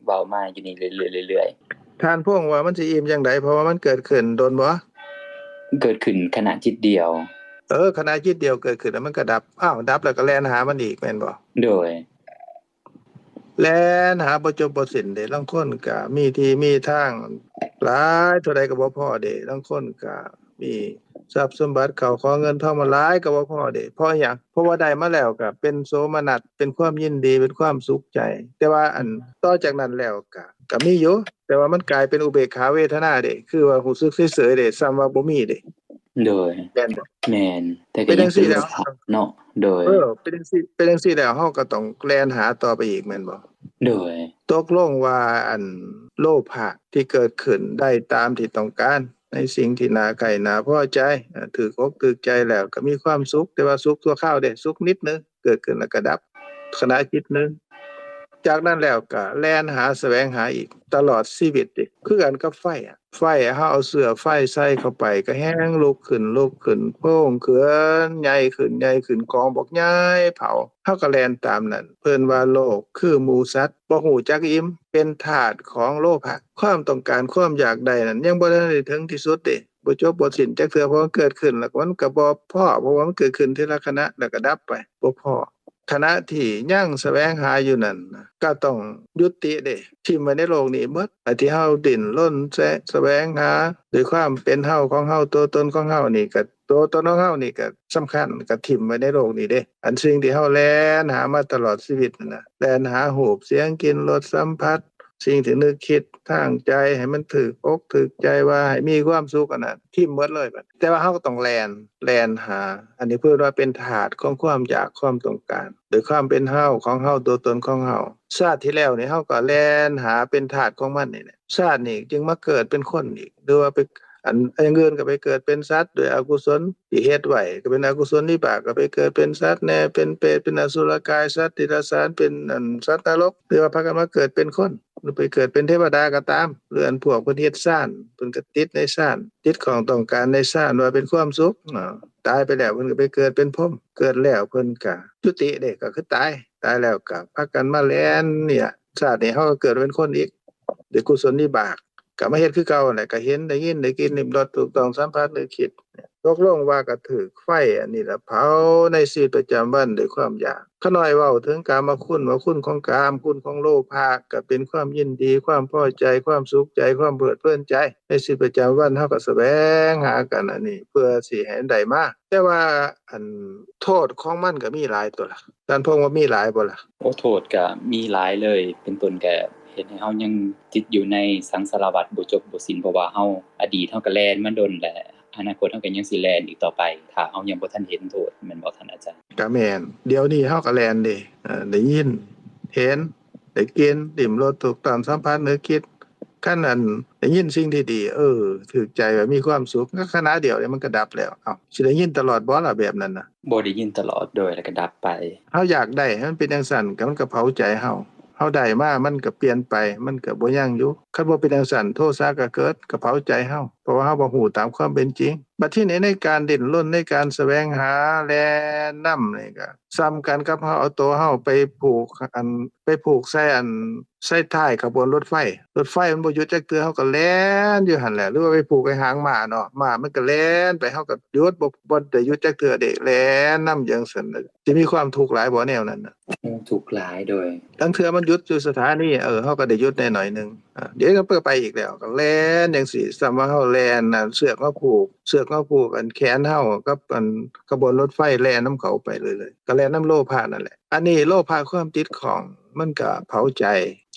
ເວົ້າມາຢູ່ນີ້ເລື້ອຍໆ ເລື້ອຍໆ. ທ່ານພົງວ່າມັນຊິອີ່ມຈັ່ງໃດ? ເພາະວ່າມັນເກີດຂຶ້ນດົນບໍ່? ເກີດຂຶ້ນຂະນະຈິດດຽວ. ເອີ ຂະນະຈິດດຽວເກີດຂຶ້ນແລ້ວມັນກໍດັບ. ອ້າວ ດັບແລ້ວກໍແລ່ນຫາມັນອີກແມ່ນບໍ່? ໂດຍ. ແລ່ນຫາບໍ່ຈົບບໍ່ສິ້ນເດ້. ລາງຄົນກໍມີທີ່ມີທາງຫຼາຍເທົ່າໃດກໍບໍ່ພໍເດ້. ລາງຄົນກໍມີຊັບສົມບັດເຂົ້າຂອງເງິນທອງມາຫຼາຍກໍບໍ່ພໍເດ້. ເພາະຫຍັງ? ເພາະວ່າໄດ້ມາແລ້ວກໍເປັນໂສມະນັດ, ເປັນຄວາມຍິນດີ, ເປັນຄວາມສຸກໃຈ. ແຕ່ວ່າອັນຕໍ່ຈາກນັ້ນແລ້ວກໍ ກໍມີຢູ່, ແຕ່ວ່າມັນກາຍເປັນອຸເບກຂາເວທະນາເດ້. ຄືວ່າຮູ້ສຶກເສີຍໆເດ້, ສ່ຳວ່າບໍ່ມີເດ້. ໂດຍ. ແມ່ນບໍ່? ແມ່ນ. ແຕ່ກໍຍັງເປັນໂລພະເນາະ. ໂດຍ. ເອີ ເປັນຈັ່ງຊີ້ ເປັນຈັ່ງຊີ້ແລ້ວ ເຮົາກໍຕ້ອງແລ່ນຫາຕໍ່ໄປອີກແມ່ນບໍ່? ໂດຍ. ຕົກລົງວ່າອັນໂລພະທີ່ເກີດຂຶ້ນໄດ້ຕາມທີ່ຕ້ອງການ ໃນສິ່ງທີ່ໜ້າໃຄ່ໜ້າພໍໃຈ ເອີ ຖືກອົກຖືກໃຈແລ້ວກໍມີຄວາມສຸກ, ແຕ່ວ່າສຸກຊົ່ວຄາວເດ້, ສຸກນິດໜຶ່ງ ເກີດຂຶ້ນແລ້ວກໍດັບ ຂະນະຈິດໜຶ່ງ. ຈາກນັ້ນແລ້ວກໍແລ່ນຫາສະແຫວງຫາອີກຕະຫຼອດຊີວິດເດ້. ຄືກັນກັບໄຟອະ, ໄຟ ເຮົາເອົາເຊື້ອໄຟໃສ່ເຂົ້າໄປ ກໍແຮ່ງລຸກຂຶ້ນ ລຸກຂຶ້ນ ໂພງຂຶ້ນ ໃຫຍ່ຂຶ້ນ ໃຫຍ່ຂຶ້ນ ກອງບັກໃຫຍ່ເຜົາ. ເຮົາກໍແລ່ນຕາມນັ້ນ. ເພິ່ນວ່າໂລກຄືໝູສັດ ບໍ່ຮູ້ຈັກອີ່ມ, ເປັນທາດຂອງໂລພະ. ຄວາມຕ້ອງການ ຄວາມຢາກໄດ້ນັ້ນ ຍັງບໍ່ທັນໄດ້ເຖິງທີ່ສຸດເດ້, ບໍ່ຈົບບໍ່ສິ້ນຈັກເທື່ອ. ເພາະມັນເກີດຂຶ້ນແລ້ວມັນກໍບໍ່ພໍ, ເພາະວ່າມັນເກີດຂຶ້ນທີລະຂະນະ ແລ້ວກໍດັບໄປ, ບໍ່ພໍ. ຂະນະທີ່ຍັງສະແຫວງຫາຢູ່ນັ້ນ ກໍຕ້ອງຍຸຕິເດ້, ຖິ້ມໄວ້ໃນໂລກນີ້ໝົດ. ອັນທີ່ເຮົາດີ້ນລົນແຊະສະແຫວງຫາ ດ້ວຍຄວາມເປັນເຮົາຂອງເຮົາ, ຕົວຕົນຂອງເຮົານີ້ ກໍຕົວຕົນຂອງເຮົານີ້ກໍສຳຄັນ, ກໍຖິ້ມໄວ້ໃນໂລກນີ້ເດ້. ອັນສິ່ງທີ່ເຮົາແລ່ນຫາມາຕະຫຼອດຊີວິດນັ້ນນະ, ແລ່ນຫາຮູບ ສຽງ ກິ່ນ ລົດ ສຳຜັດ, ສິ່ງທີ່ນຶກຄິດທາງໃຈໃຫ້ມັນຖືກອົກຖືກໃຈ, ວ່າໃຫ້ມີຄວາມສຸກ, ອັນນັ້ນຖິ້ມໝົດເລີຍ. ແຕ່ວ່າເຮົາກໍຕ້ອງແລ່ນ, ແລ່ນຫາ. ອັນນີ້ເພິ່ນວ່າເປັນທາດຂອງຄວາມຢາກ, ຄວາມຕ້ອງການ, ໂດຍຄວາມເປັນເຮົາ, ຂອງເຮົາ, ຕົວຕົນຂອງເຮົາ. ຊາດທີ່ແລ້ວນີ້ ເຮົາກໍແລ່ນຫາເປັນທາດຂອງມັນນີ້ແຫຼະ. ຊາດນີ້ຈຶ່ງມາເກີດເປັນຄົນອີກ, ຫຼືວ່າໄປ ອັນ ອັນຢ່າງອື່ນກໍໄປເກີດເປັນສັດໂດຍອະກຸສົນທີ່ເຮັດໄວ້, ກໍເປັນອະກຸສົນວິບາກ, ກໍໄປເກີດເປັນສັດແດ່, ເປັນເປດ, ເປັນອະສຸລະກາຍ, ສັດຕິລະສານ, ເປັນ ອັນ ສັດນະລົກ, ຫຼືວ່າພາກັນມາເກີດເປັນຄົນ, ຫຼືໄປເກີດເປັນເທວະດາກໍຕາມ, ຫຼືອັນພວກເພິ່ນເຮັດຊານ, ເພິ່ນກໍຕິດໃນຊານ, ຕິດຂ້ອງຕ້ອງການໃນຊານວ່າເປັນຄວາມສຸກ. ເອີ ຕາຍໄປແລ້ວເພິ່ນກໍໄປເກີດເປັນພົມ, ເກີດແລ້ວເພິ່ນກໍຈຸຕິເດ້, ກໍຄືຕາຍ, ຕາຍແລ້ວກໍພາກັນມາແລ່ນນີ້ລະ. ຊາດນີ້ເຮົາກໍເກີດເປັນຄົນອີກ ດ້ວຍກຸສົນວິບາກ ກໍມາເຮັດຄືເກົ່າຫັ້ນແຫຼະ, ກໍເຫັນ ໄດ້ຍິນ ໄດ້ກິນ ລິ້ມລົດ ຖືກຕ້ອງສຳຜັດ ນຶກຄິດ. ຕົກລົງວ່າກໍຖືກໄຟອັນນີ້ລະເຜົາໃນຊີວິດປະຈຳວັນດ້ວຍຄວາມຢາກ. ຂ້ານ້ອຍເວົ້າເຖິງກາມະຄຸນ ວ່າຄຸນຂອງກາມ, ຄຸນຂອງໂລພະ ກໍເປັນຄວາມຍິນດີ, ຄວາມພໍໃຈ, ຄວາມສຸກໃຈ, ຄວາມເພີດເພີນໃຈ. ໃນຊີວິດປະຈຳວັນເຮົາກໍສະແຫວງຫາກັນອັນນີ້ ເພື່ອຊິໃຫ້ໄດ້ມາ. ແຕ່ວ່າອັນໂທດຂອງມັນກໍມີຫຼາຍຕົວະລະ. ທ່ານພົງວ່າມີຫຼາຍບໍ່ລະ? ໂອ້ ໂທດກະມີຫຼາຍເລີຍ, ເປັນຕົ້ນກະເຮັດໃຫ້ເຮົາຍັງຕິດຢູ່ໃນສັງສາລະວັດບໍ່ຈົບບໍ່ສິ້ນ, ເພາະວ່າເຮົາ ອະດີດເຮົາກະແລ່ນມາດົນແລ້ວ, ອະນາຄົດເຮົາກະຍັງຊິແລ່ນອີກຕໍ່ໄປ ຖ້າເຮົາຍັງບໍ່ທັນເຫັນໂທດ, ແມ່ນບໍ່ທ່ານອາຈານ? ກະແມ່ນ, ດຽວນີ້ເຮົາກະແລ່ນເດ້, ເອີ ໄດ້ຍິນ, ເຫັນ, ໄດ້ກິ່ນ, ລິ້ມລົດ, ຖືກຕ້ອງສຳຜັດ, ນຶກຄິດ. ຄັນອັນໄດ້ຍິນສິ່ງທີ່ດີ, ເອີ ຖືກໃຈ, ແບບມີຄວາມສຸກ, ໃນຂະນະດຽວມັນກໍດັບແລ້ວ. ເອົ້າ ຊິໄດ້ຍິນຕະຫຼອດບໍ່ລະແບບນັ້ນນະ? ບໍ່ໄດ້ຍິນຕະຫຼອດ, ໂດຍ ແລ້ວກໍດັບໄປ. ເຮົາຢາກໄດ້ໃຫ້ມັນເປັນຈັ່ງຊັ້ນ, ກໍມັນກໍເຜົາໃຈເຮົາ. ເຮົາໄດ້ມາ ມັນກໍປ່ຽນໄປ, ມັນກໍບໍ່ຍັງຢູ່. ຄັນບໍ່ເປັນຈັ່ງຊັ້ນ, ໂທສະກໍເກີດ, ກໍເຜົາໃຈເຮົາ, ເພາະວ່າເຮົາບໍ່ຮູ້ຕາມຄວາມເປັນຈິງ. ບັດທີນີ້ໃນການດີ້ນລົນ, ໃນການສະແຫວງຫາ, ແລ່ນນຳນີ້ກໍສ່ຳກັນກັບເຮົາເອົາໂຕເຮົາໄປຜູກ ອັນ ໄປຜູກໃສ່ ອັນ ໃສ່ທ້າຍຂະບວນລົດໄຟ. ລົດໄຟມັນບໍ່ຢຸດຈັກເທື່ອ, ເຮົາກໍແລ່ນຢູ່ຫັ້ນແຫຼະ. ຫຼືວ່າໄປຜູກໃສ່ຫາງມ້າເນາະ, ມ້າມັນກໍແລ່ນໄປ, ເຮົາກໍຢຸດ, ບໍ່ ບໍ່ໄດ້ຢຸດຈັກເທື່ອເດ້, ແລ່ນນຳຢູ່ຈັ່ງຊັ້ນ. ຊິມີຄວາມທຸກຫຼາຍບໍ່ແນວນັ້ນນະ? ໂອ້ ທຸກຫຼາຍ. ໂດຍ ລາງເທື່ອມັນຢຸດຢູ່ສະຖານີ, ເອີ ເຮົາກໍໄດ້ຢຸດແດ່ໜ້ອຍໜຶ່ງ, ອາ ດຽວກໍໄປອີກແລ້ວ, ກໍແລ່ນຈັ່ງຊີ້. ສ່ຳວ່າເຮົາແລ່ນ, ອັນ ເຊືອກເຮົາຜູກ, ເຊືອກເຮົາຜູກ ອັນ ແຂນເຮົາກັບ ອັນ ຂະບວນລົດໄຟ, ແລ່ນນຳເຂົາໄປເລື້ອຍໆ, ກໍແລ່ນນຳໂລພະນັ້ນແຫຼະ. ອັນນີ້ໂລພະຄວາມຕິດຂ້ອງ ມັນກະເຜົາໃຈ,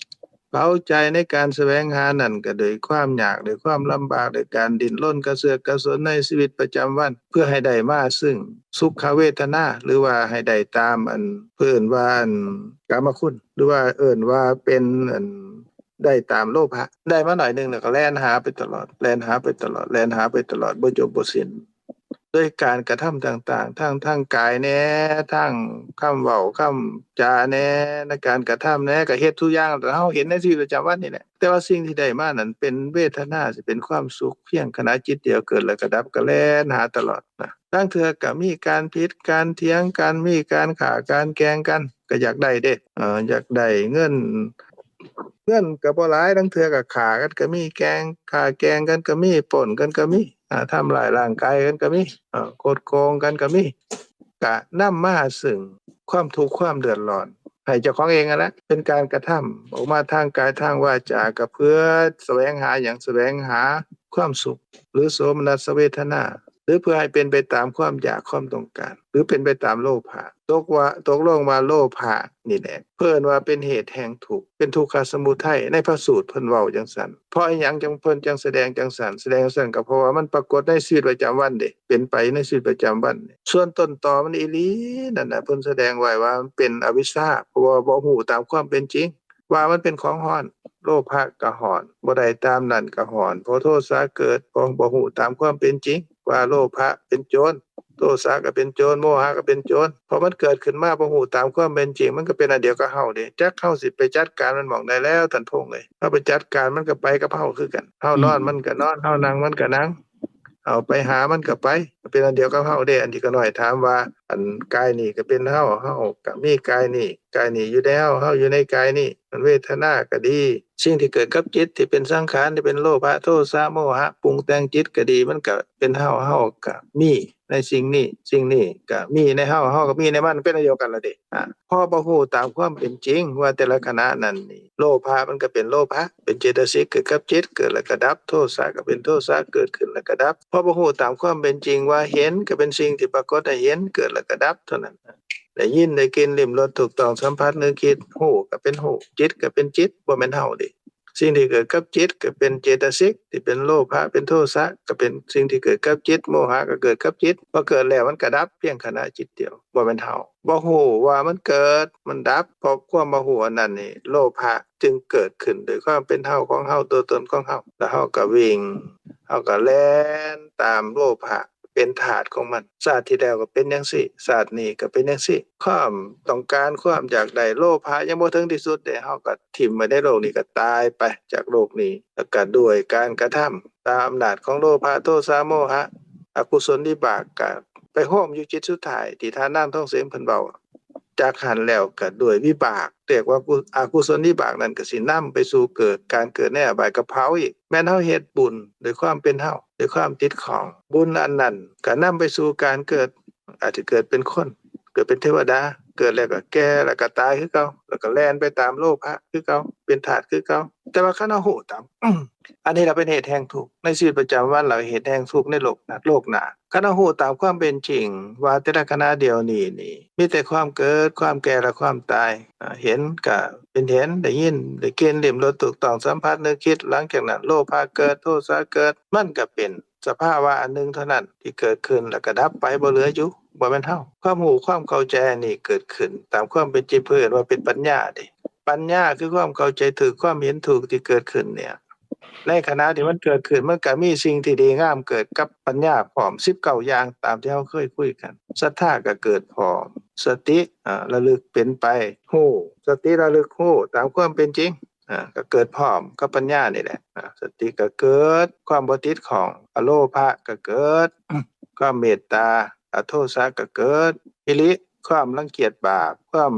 ເຜົາໃຈໃນການສະແຫວງຫານັ້ນ ກະໂດຍຄວາມຍາກ, ໂດຍຄວາມລຳບາກ, ໂດຍການດີ້ນລົນກະເສືອກກະສົນໃນຊີວິດປະຈຳວັນ ເພື່ອໃຫ້ໄດ້ມາຊຶ່ງສຸຂະເວທະນາ ຫຼືວ່າໃຫ້ໄດ້ຕາມ ອັນ ເພິ່ນວ່າ ອັນ ກາມະຄຸນ ຫຼືວ່າເອີ້ນວ່າເປັນ ອັນ ໄດ້ຕາມໂລພະ. ໄດ້ມາໜ້ອຍໜຶ່ງແລ້ວກໍແລ່ນຫາໄປຕະຫຼອດ, ແລ່ນຫາໄປຕະຫຼອດ, ແລ່ນຫາໄປຕະຫຼອດ, ບໍ່ຈົບບໍ່ສິ້ນ. ໂດຍການກະທຳຕ່າງໆ ທັງທາງກາຍແດ່ ທັງຄຳເວົ້າຄຳຈາແດ່ ໃນການກະທຳແດ່ ກໍເຮັດທຸກຢ່າງທີ່ເຮົາເຫັນໃນຊີວິດປະຈຳວັນນີ້ແຫຼະ. ແຕ່ວ່າສິ່ງທີ່ໄດ້ມານັ້ນເປັນເວທະນາ ຊິເປັນຄວາມສຸກພຽງຂະນະຈິດດຽວ ເກີດແລ້ວກໍດັບ ກໍແລ່ນຫາຕະຫຼອດນະ. ລາງເທື່ອກໍມີການຜິດການຖຽງກັນ ມີການຂ້າການແກ່ງກັນ ກໍຢາກໄດ້ເດ້ ເອີ ຢາກໄດ້ເງິນ ເງິນກໍບໍ່ຫຼາຍ ລາງເທື່ອກໍຂ້າກັນກໍມີ ແກ່ງ ຂ້າແກ່ງກັນກໍມີ ປົ້ນກັນກໍມີ ອາ ທຳຮ້າຍຮ່າງກາຍກັນກໍມີ ເອີ ຄົດໂກງກັນກໍມີ ກະນຳມາເຊິ່ງຄວາມທຸກຄວາມເດືອດຮ້ອນໃຫ້ເຈົ້າຂອງເອງຫັ້ນລະ ເປັນການກະທຳອອກມາທາງກາຍທາງວາຈາ ກໍເພື່ອສະແຫວງຫາຫຍັງ? ສະແຫວງຫາຄວາມສຸກ ຫຼືໂສມະນັດສະເວທະນາ ຫຼືເພື່ອໃຫ້ເປັນໄປຕາມຄວາມຢາກຄວາມຕ້ອງການ ຫຼືເປັນໄປຕາມໂລພະ. ຕົກວ່າ ຕົກລົງວ່າໂລພະນີ້ແຫຼະ ເພິ່ນວ່າເປັນເຫດແຫ່ງທຸກ ເປັນທຸກຂະສະມຸໄທ ໃນພະສູດເພິ່ນເວົ້າຈັ່ງຊັ້ນ. ເພາະອີຫຍັງຈັ່ງ ເພິ່ນຈັ່ງສະແດງຈັ່ງຊັ້ນ? ສະແດງຈັ່ງຊັ້ນກໍເພາະວ່າມັນປາກົດໃນຊີວິດປະຈຳວັນເດ້ ເປັນໄປໃນຊີວິດປະຈຳວັນ. ສ່ວນຕົ້ນຕໍມັນອີ່ຫຼີນັ້ນນະ ເພິ່ນສະແດງໄວ້ວ່າມັນເປັນອະວິຊຊາ ເພາະວ່າບໍ່ຮູ້ຕາມຄວາມເປັນຈິງ ວ່າມັນເປັນຂອງຮ້ອນ ໂລພະກໍຮ້ອນ ບໍ່ໄດ້ຕາມນັ້ນກໍຮ້ອນ ເພາະໂທສະເກີດ ເພາະບໍ່ຮູ້ຕາມຄວາມເປັນຈິງ ວ່າໂລພະເປັນໂຈນ ໂທສະກໍເປັນໂຈນ ໂມຫະກໍເປັນໂຈນ ເພາະມັນເກີດຂຶ້ນມາບໍ່ຮູ້ຕາມຄວາມເປັນຈິງ ມັນກໍເປັນອັນດຽວກັບເຮົາເດ້. ຈັກເຮົາຊິໄປຈັດການມັນໝ່ອງໃດແລ້ວ ທ່ານພົງເອີຍ. ເຮົາໄປຈັດການມັນກໍໄປກັບເຮົາຄືກັນ ເຮົານອນມັນກໍນອນ ເຮົານັ່ງມັນກໍນັ່ງ ເຮົາໄປຫາມັນກໍໄປ ເປັນອັນດຽວກັບເຮົາເດ້. ອັນທີ່ຂ້ານ້ອຍຖາມວ່າ ອັນກາຍນີ້ກໍເປັນເຮົາ ເຮົາກໍມີກາຍນີ້ ກາຍນີ້ຢູ່ໃນເຮົາ ເຮົາຢູ່ໃນກາຍນີ້ ມັນເວທະນາກໍດີ ສິ່ງທີ່ເກີດກັບຈິດທີ່ເປັນສັງຂານ ທີ່ເປັນໂລພະ ໂທສະ ໂມຫະ ປຸງແຕ່ງຈິດກໍດີ ມັນກໍເປັນເຮົາ ເຮົາກໍມີໃນສິ່ງນີ້ ສິ່ງນີ້ກໍມີໃນເຮົາ ເຮົາກໍມີໃນມັນ ເປັນອັນດຽວກັນລະເດ້. ອາ ເພາະບໍ່ຮູ້ຕາມຄວາມເປັນຈິງວ່າແຕ່ລະຂະນະນັ້ນນີ້ ໂລພະມັນກໍເປັນໂລພະ ເປັນເຈຕະສິກເກີດກັບຈິດ ເກີດແລ້ວກໍດັບ ໂທສະກໍເປັນໂທສະ ເກີດຂຶ້ນແລ້ວກໍດັບ ເພາະບໍ່ຮູ້ຕາມຄວາມເປັນຈິງວ່າເຫັນກໍເປັນສິ່ງທີ່ປາກົດໃຫ້ເຫັນ ເກີດແລ້ວກໍດັບເທົ່ານັ້ນ. ໄດ້ຍິນ ໄດ້ກິ່ນ ລິ້ມລົດ ຖືກຕ້ອງສຳຜັດ ນຶກຄິດ ຮູ້ກໍເປັນຮູ້ ຈິດກໍເປັນຈິດ ບໍ່ແມ່ນເຮົາເດ້. ສິ່ງທີ່ເກີດກັບຈິດກໍເປັນເຈຕະສິກ ທີ່ເປັນໂລພະ ເປັນໂທສະ ກໍເປັນສິ່ງທີ່ເກີດກັບຈິດ ໂມຫະກໍເກີດກັບຈິດ ເມື່ອເກີດແລ້ວມັນກໍດັບພຽງຂະນະຈິດດຽວ ບໍ່ແມ່ນເຮົາ. ບໍ່ຮູ້ວ່າມັນເກີດ ມັນດັບ ເພາະຄວາມບໍ່ຮູ້ອັນນັ້ນນີ້ ໂລພະຈຶ່ງເກີດຂຶ້ນໂດຍຄວາມເປັນເຮົາ ຂອງເຮົາ ຕົວຕົນຂອງເຮົາ ແລ້ວເຮົາກໍວິ່ງ ເຮົາກໍແລ່ນຕາມໂລພະ ເປັນທາດຂອງມັນ ຊາດທີ່ແລ້ວກໍເປັນຈັ່ງຊີ້ ຊາດນີ້ກໍເປັນຈັ່ງຊີ້ ຄວາມຕ້ອງການ ຄວາມຢາກໄດ້ ໂລພະຍັງບໍ່ເຖິງທີ່ສຸດເດ້ ເຮົາກໍຖິ້ມໄວ້ໃນໂລກນີ້ ກໍຕາຍໄປຈາກໂລກນີ້ ແລ້ວກໍດ້ວຍການກະທຳຕາມອຳນາດຂອງໂລພະ ໂທສະ ໂມຫະ ອະກຸສົນວິບາກກໍໄປໂຮມຢູ່ຈິດສຸດທ້າຍ ທີ່ທ່ານນາງທອງເສງເພິ່ນເວົ້າ. ຈາກຫັ້ນແລ້ວກໍດ້ວຍວິບາກ ເອີ້ນວ່າອະກຸສົນວິບາກນັ້ນ ກໍຊິນຳໄປສູ່ເກີດ ການເກີດໃນອະບາຍກັບເຜົາອີກ. ແມ່ນເຮົາເຮັດບຸນດ້ວຍຄວາມເປັນເຮົາ ດ້ວຍຄວາມຕິດຂ້ອງ ບຸນອັນນັ້ນກໍນຳໄປສູ່ການເກີດ ອາດຈະເກີດເປັນຄົນ ເກີດເປັນເທວະດາ ເກີດແລ້ວກໍແກ່ ແລ້ວກໍຕາຍຄືເກົ່າ ແລ້ວກໍແລ່ນໄປຕາມໂລພະຄືເກົ່າ ເປັນທາດຄືເກົ່າ. ແຕ່ວ່າຄັນເຮົາຮູ້ຕາມ ອັນນີ້ລະເປັນເຫດແຫ່ງທຸກໃນຊີວິດປະຈຳວັນ ແລ້ວເຫດແຫ່ງທຸກໃນໂລກໜ້າ ໂລກໜ້າ. ຄັນເຮົາຮູ້ຕາມຄວາມເປັນຈິງວ່າແຕ່ລະຂະນະດຽວນີ້ນີ້ ມີແຕ່ຄວາມເກີດ ຄວາມແກ່ ແລະ ຄວາມຕາຍ. ອາ ເຫັນກະເປັນເຫັນ ໄດ້ຍິນ ໄດ້ກິ່ນ ລິ້ມລົດ ຖືກຕ້ອງສຳຜັດ ນຶກຄິດ ຫຼັງຈາກນັ້ນໂລພະເກີດ ໂທສະເກີດ ມັນກະເປັນສະພາວະອັນໜຶ່ງເທົ່ານັ້ນທີ່ເກີດຂຶ້ນ ແລ້ວກະດັບໄປ ບໍ່ເຫຼືອຢູ່ ບໍ່ແມ່ນເຮົາ. ຄວາມຮູ້ຄວາມເຂົ້າໃຈອັນນີ້ເກີດຂຶ້ນຕາມຄວາມເປັນຈິງ ເພິ່ນເອີ້ນວ່າເປັນປັນຍາເດ້. ປັນຍາຄືຄວາມເຂົ້າໃຈຖືກ ຄວາມເຫັນຖືກທີ່ເກີດຂຶ້ນເນຍ ໃນຂະນະທີ່ມັນເກີດຂຶ້ນ ມັນກະມີສິ່ງທີ່ດີງາມເກີດກັບປັນຍາພ້ອມ ສິບເກົ້າຢ່າງ ຕາມທີ່ເຮົາເຄີຍຄຸຍກັນ. ສັດທາກະເກີດພ້ອມ ສະຕິ ອາ ລະລຶກເປັນໄປ ຮູ້ ສະຕິລະລຶກຮູ້ຕາມຄວາມເປັນຈິງ ອາ ກະເກີດພ້ອມກັບປັນຍານີ້ແຫຼະ. ອາ ສະຕິກະເກີດ ຄວາມບໍ່ຕິດຂ້ອງ ອະໂລພະກະເກີດ ຄວາມເມດຕາ ອະໂທສະກະເກີດ ຫິລິ ຄວາມລັງກຽດບາບ ຄວາມ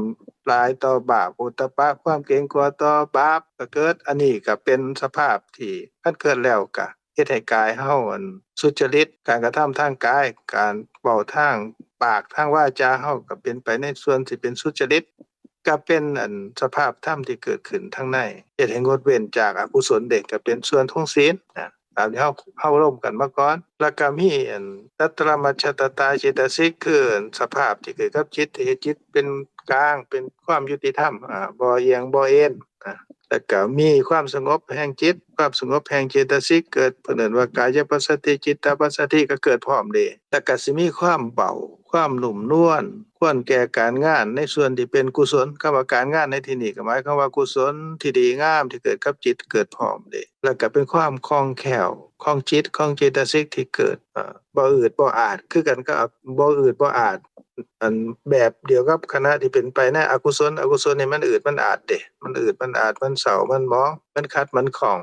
ຫຼາຍຕໍ່ບາບ ໂອດຕະປະ ຄວາມເກງກົວຕໍ່ບາບກະເກີດ. ອັນນີ້ກະເປັນສະພາບທີ່ ຄັນເກີດແລ້ວກະເຮັດໃຫ້ກາຍເຮົາ ອັນ ສຸດຈະລິດ ການກະທຳທາງກາຍ ການເວົ້າທາງປາກ ທາງວາຈາເຮົາກະເປັນໄປໃນສ່ວນທີ່ເປັນສຸດຈະລິດ ກະເປັນ ອັນ ສະພາບທຳທີ່ເກີດຂຶ້ນທາງໃນ ເຮັດໃຫ້ງົດເວັ້ນຈາກອະກຸສົນເດ ກະເປັນສ່ວນຂອງສິນນະ ຕາມທີ່ເຮົາ ເຮົາອົບຮົມກັນມາກ່ອນ. ແລ້ວກະມີ ອັນ ຕັດຕະລະມັດຈະຕະຕາເຈຕະສິກ ຄື ອັນ ສະພາບທີ່ເກີດກັບຈິດ ທີ່ເຮັດຈິດເປັນກາງ ເປັນຄວາມຍຸຕິທຳ ອາ ບໍ່ອຽງບໍ່ເອນ ອາ ລະກະມີຄວາມສະຫງົບແຫ່ງຈິດ, ຄວາມສະຫງົບແຫ່ງເຈຕະສິກເກີດ, ເພິ່ນເອີ້ນວ່າກາຍະປັດສະຕິ, ຈິດຕະປັດສະຕິ ກໍເກີດພ້ອມເດ້. ລະກະຊິມີຄວາມເບົາ, ຄວາມນຸ້ມນວນ, ຄວນແກ່ການງານໃນສ່ວນທີ່ເປັນກຸສົນ. ຄຳວ່າການງານໃນທີ່ນີ້ກໍໝາຍຄວາມວ່າກຸສົນທີ່ດີງາມທີ່ເກີດກັບຈິດເກີດພ້ອມເດ້. ແລ້ວກໍເປັນຄວາມຄ່ອງແຄ້ວຂອງຈິດ ຂອງເຈຕະສິກທີ່ເກີດ ເອີ ບໍ່ອືດບໍ່ອາດ ຄືກັນກັບບໍ່ອືດບໍ່ອາດ ອັນແບບດຽວກັບຂະນະທີ່ເປັນໄປໃນອະກຸສົນ. ອະກຸສົນນີ້ມັນອືດມັນອາດເດ້ ມັນອືດມັນອາດ ມັນເສົ້າມັນໝອງ ມັນຂັດມັນຂ້ອງ.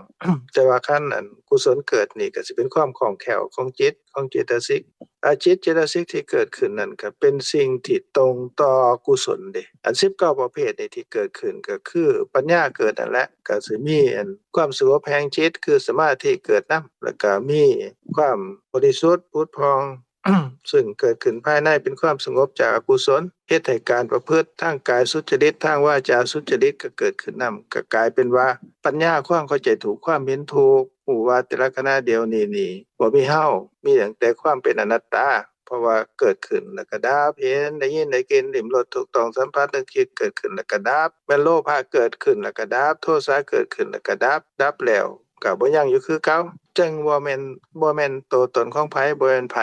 ແຕ່ວ່າຄັນອັນກຸສົນເກີດນີ້ກໍຊິເປັນຄວາມຄ່ອງແຄ້ວຂອງຈິດ ຂອງເຈຕະສິກ. ອາ ຈິດເຈຕະສິກທີ່ເກີດຂຶ້ນນັ້ນກໍເປັນສິ່ງທີ່ຕົງຕໍ່ກຸສົນເດ້. ອັນສິບເກົ້າປະເພດນີ້ທີ່ເກີດຂຶ້ນກໍຄືປັນຍາເກີດນັ້ນແຫຼະ. ກໍຊິມີອັນຄວາມສະຫງົບແຫ່ງຈິດ ຄືສະມາທິເກີດນຳ, ແລ້ວກໍມີຄວາມບໍລິສຸດຜຸດຜ່ອງ ຊຶ່ງເກີດຂຶ້ນພາຍໃນເປັນຄວາມສະຫງົບຈາກອະກຸສົນ ເຮັດໃຫ້ການປະພຶດທາງກາຍສຸດຈະລິດ ທາງວາຈາສຸດຈະລິດກໍເກີດຂຶ້ນນຳ. ກໍກາຍເປັນວ່າປັນຍາ ຄວາມເຂົ້າໃຈຖືກ ຄວາມເຫັນຖືກ ຮູ້ວ່າແຕ່ລະຂະນະດຽວນີ້ນີ້ບໍ່ມີເຮົາ ມີຕັ້ງແຕ່ຄວາມເປັນອະນັດຕາ. ເພາະວ່າເກີດຂຶ້ນແລ້ວກໍດັບ, ເຫັນ ໄດ້ຍິນ ໄດ້ກິ່ນ ລິ້ມລົດ ຖືກຕ້ອງ ສຳຜັດ ນຶກຄິດ ເກີດຂຶ້ນແລ້ວກໍດັບ. ແມ່ນໂລພະເກີດຂຶ້ນແລ້ວກໍດັບ, ໂທສະເກີດຂຶ້ນແລ້ວກໍດັບ, ດັບແລ້ວກໍບໍ່ຍັງຢູ່ຄືເກົ່າ. ຈຶ່ງບໍ່ແມ່ນ ບໍ່ແມ່ນໂຕຕົນຂອງໃຜ, ບໍ່ແມ່ນໃຜ,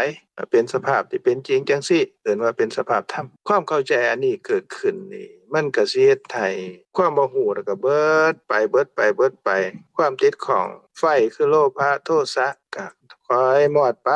ເປັນສະພາບທີ່ເປັນຈິງຈັ່ງຊີ້ ເອີ້ນວ່າເປັນສະພາບທຳ. ຄວາມເຂົ້າໃຈອັນນີ້ເກີດຂຶ້ນນີ້ ມັນກໍຊິເຮັດໃຫ້ຄວາມບໍ່ຮູ້ແລ້ວກໍເບີດໄປ ເບີດໄປ ເບີດໄປ. ຄວາມຕິດຂ້ອງ ໄຟຄືໂລພະ ໂທສະ ກໍຄ່ອຍມອດໄປ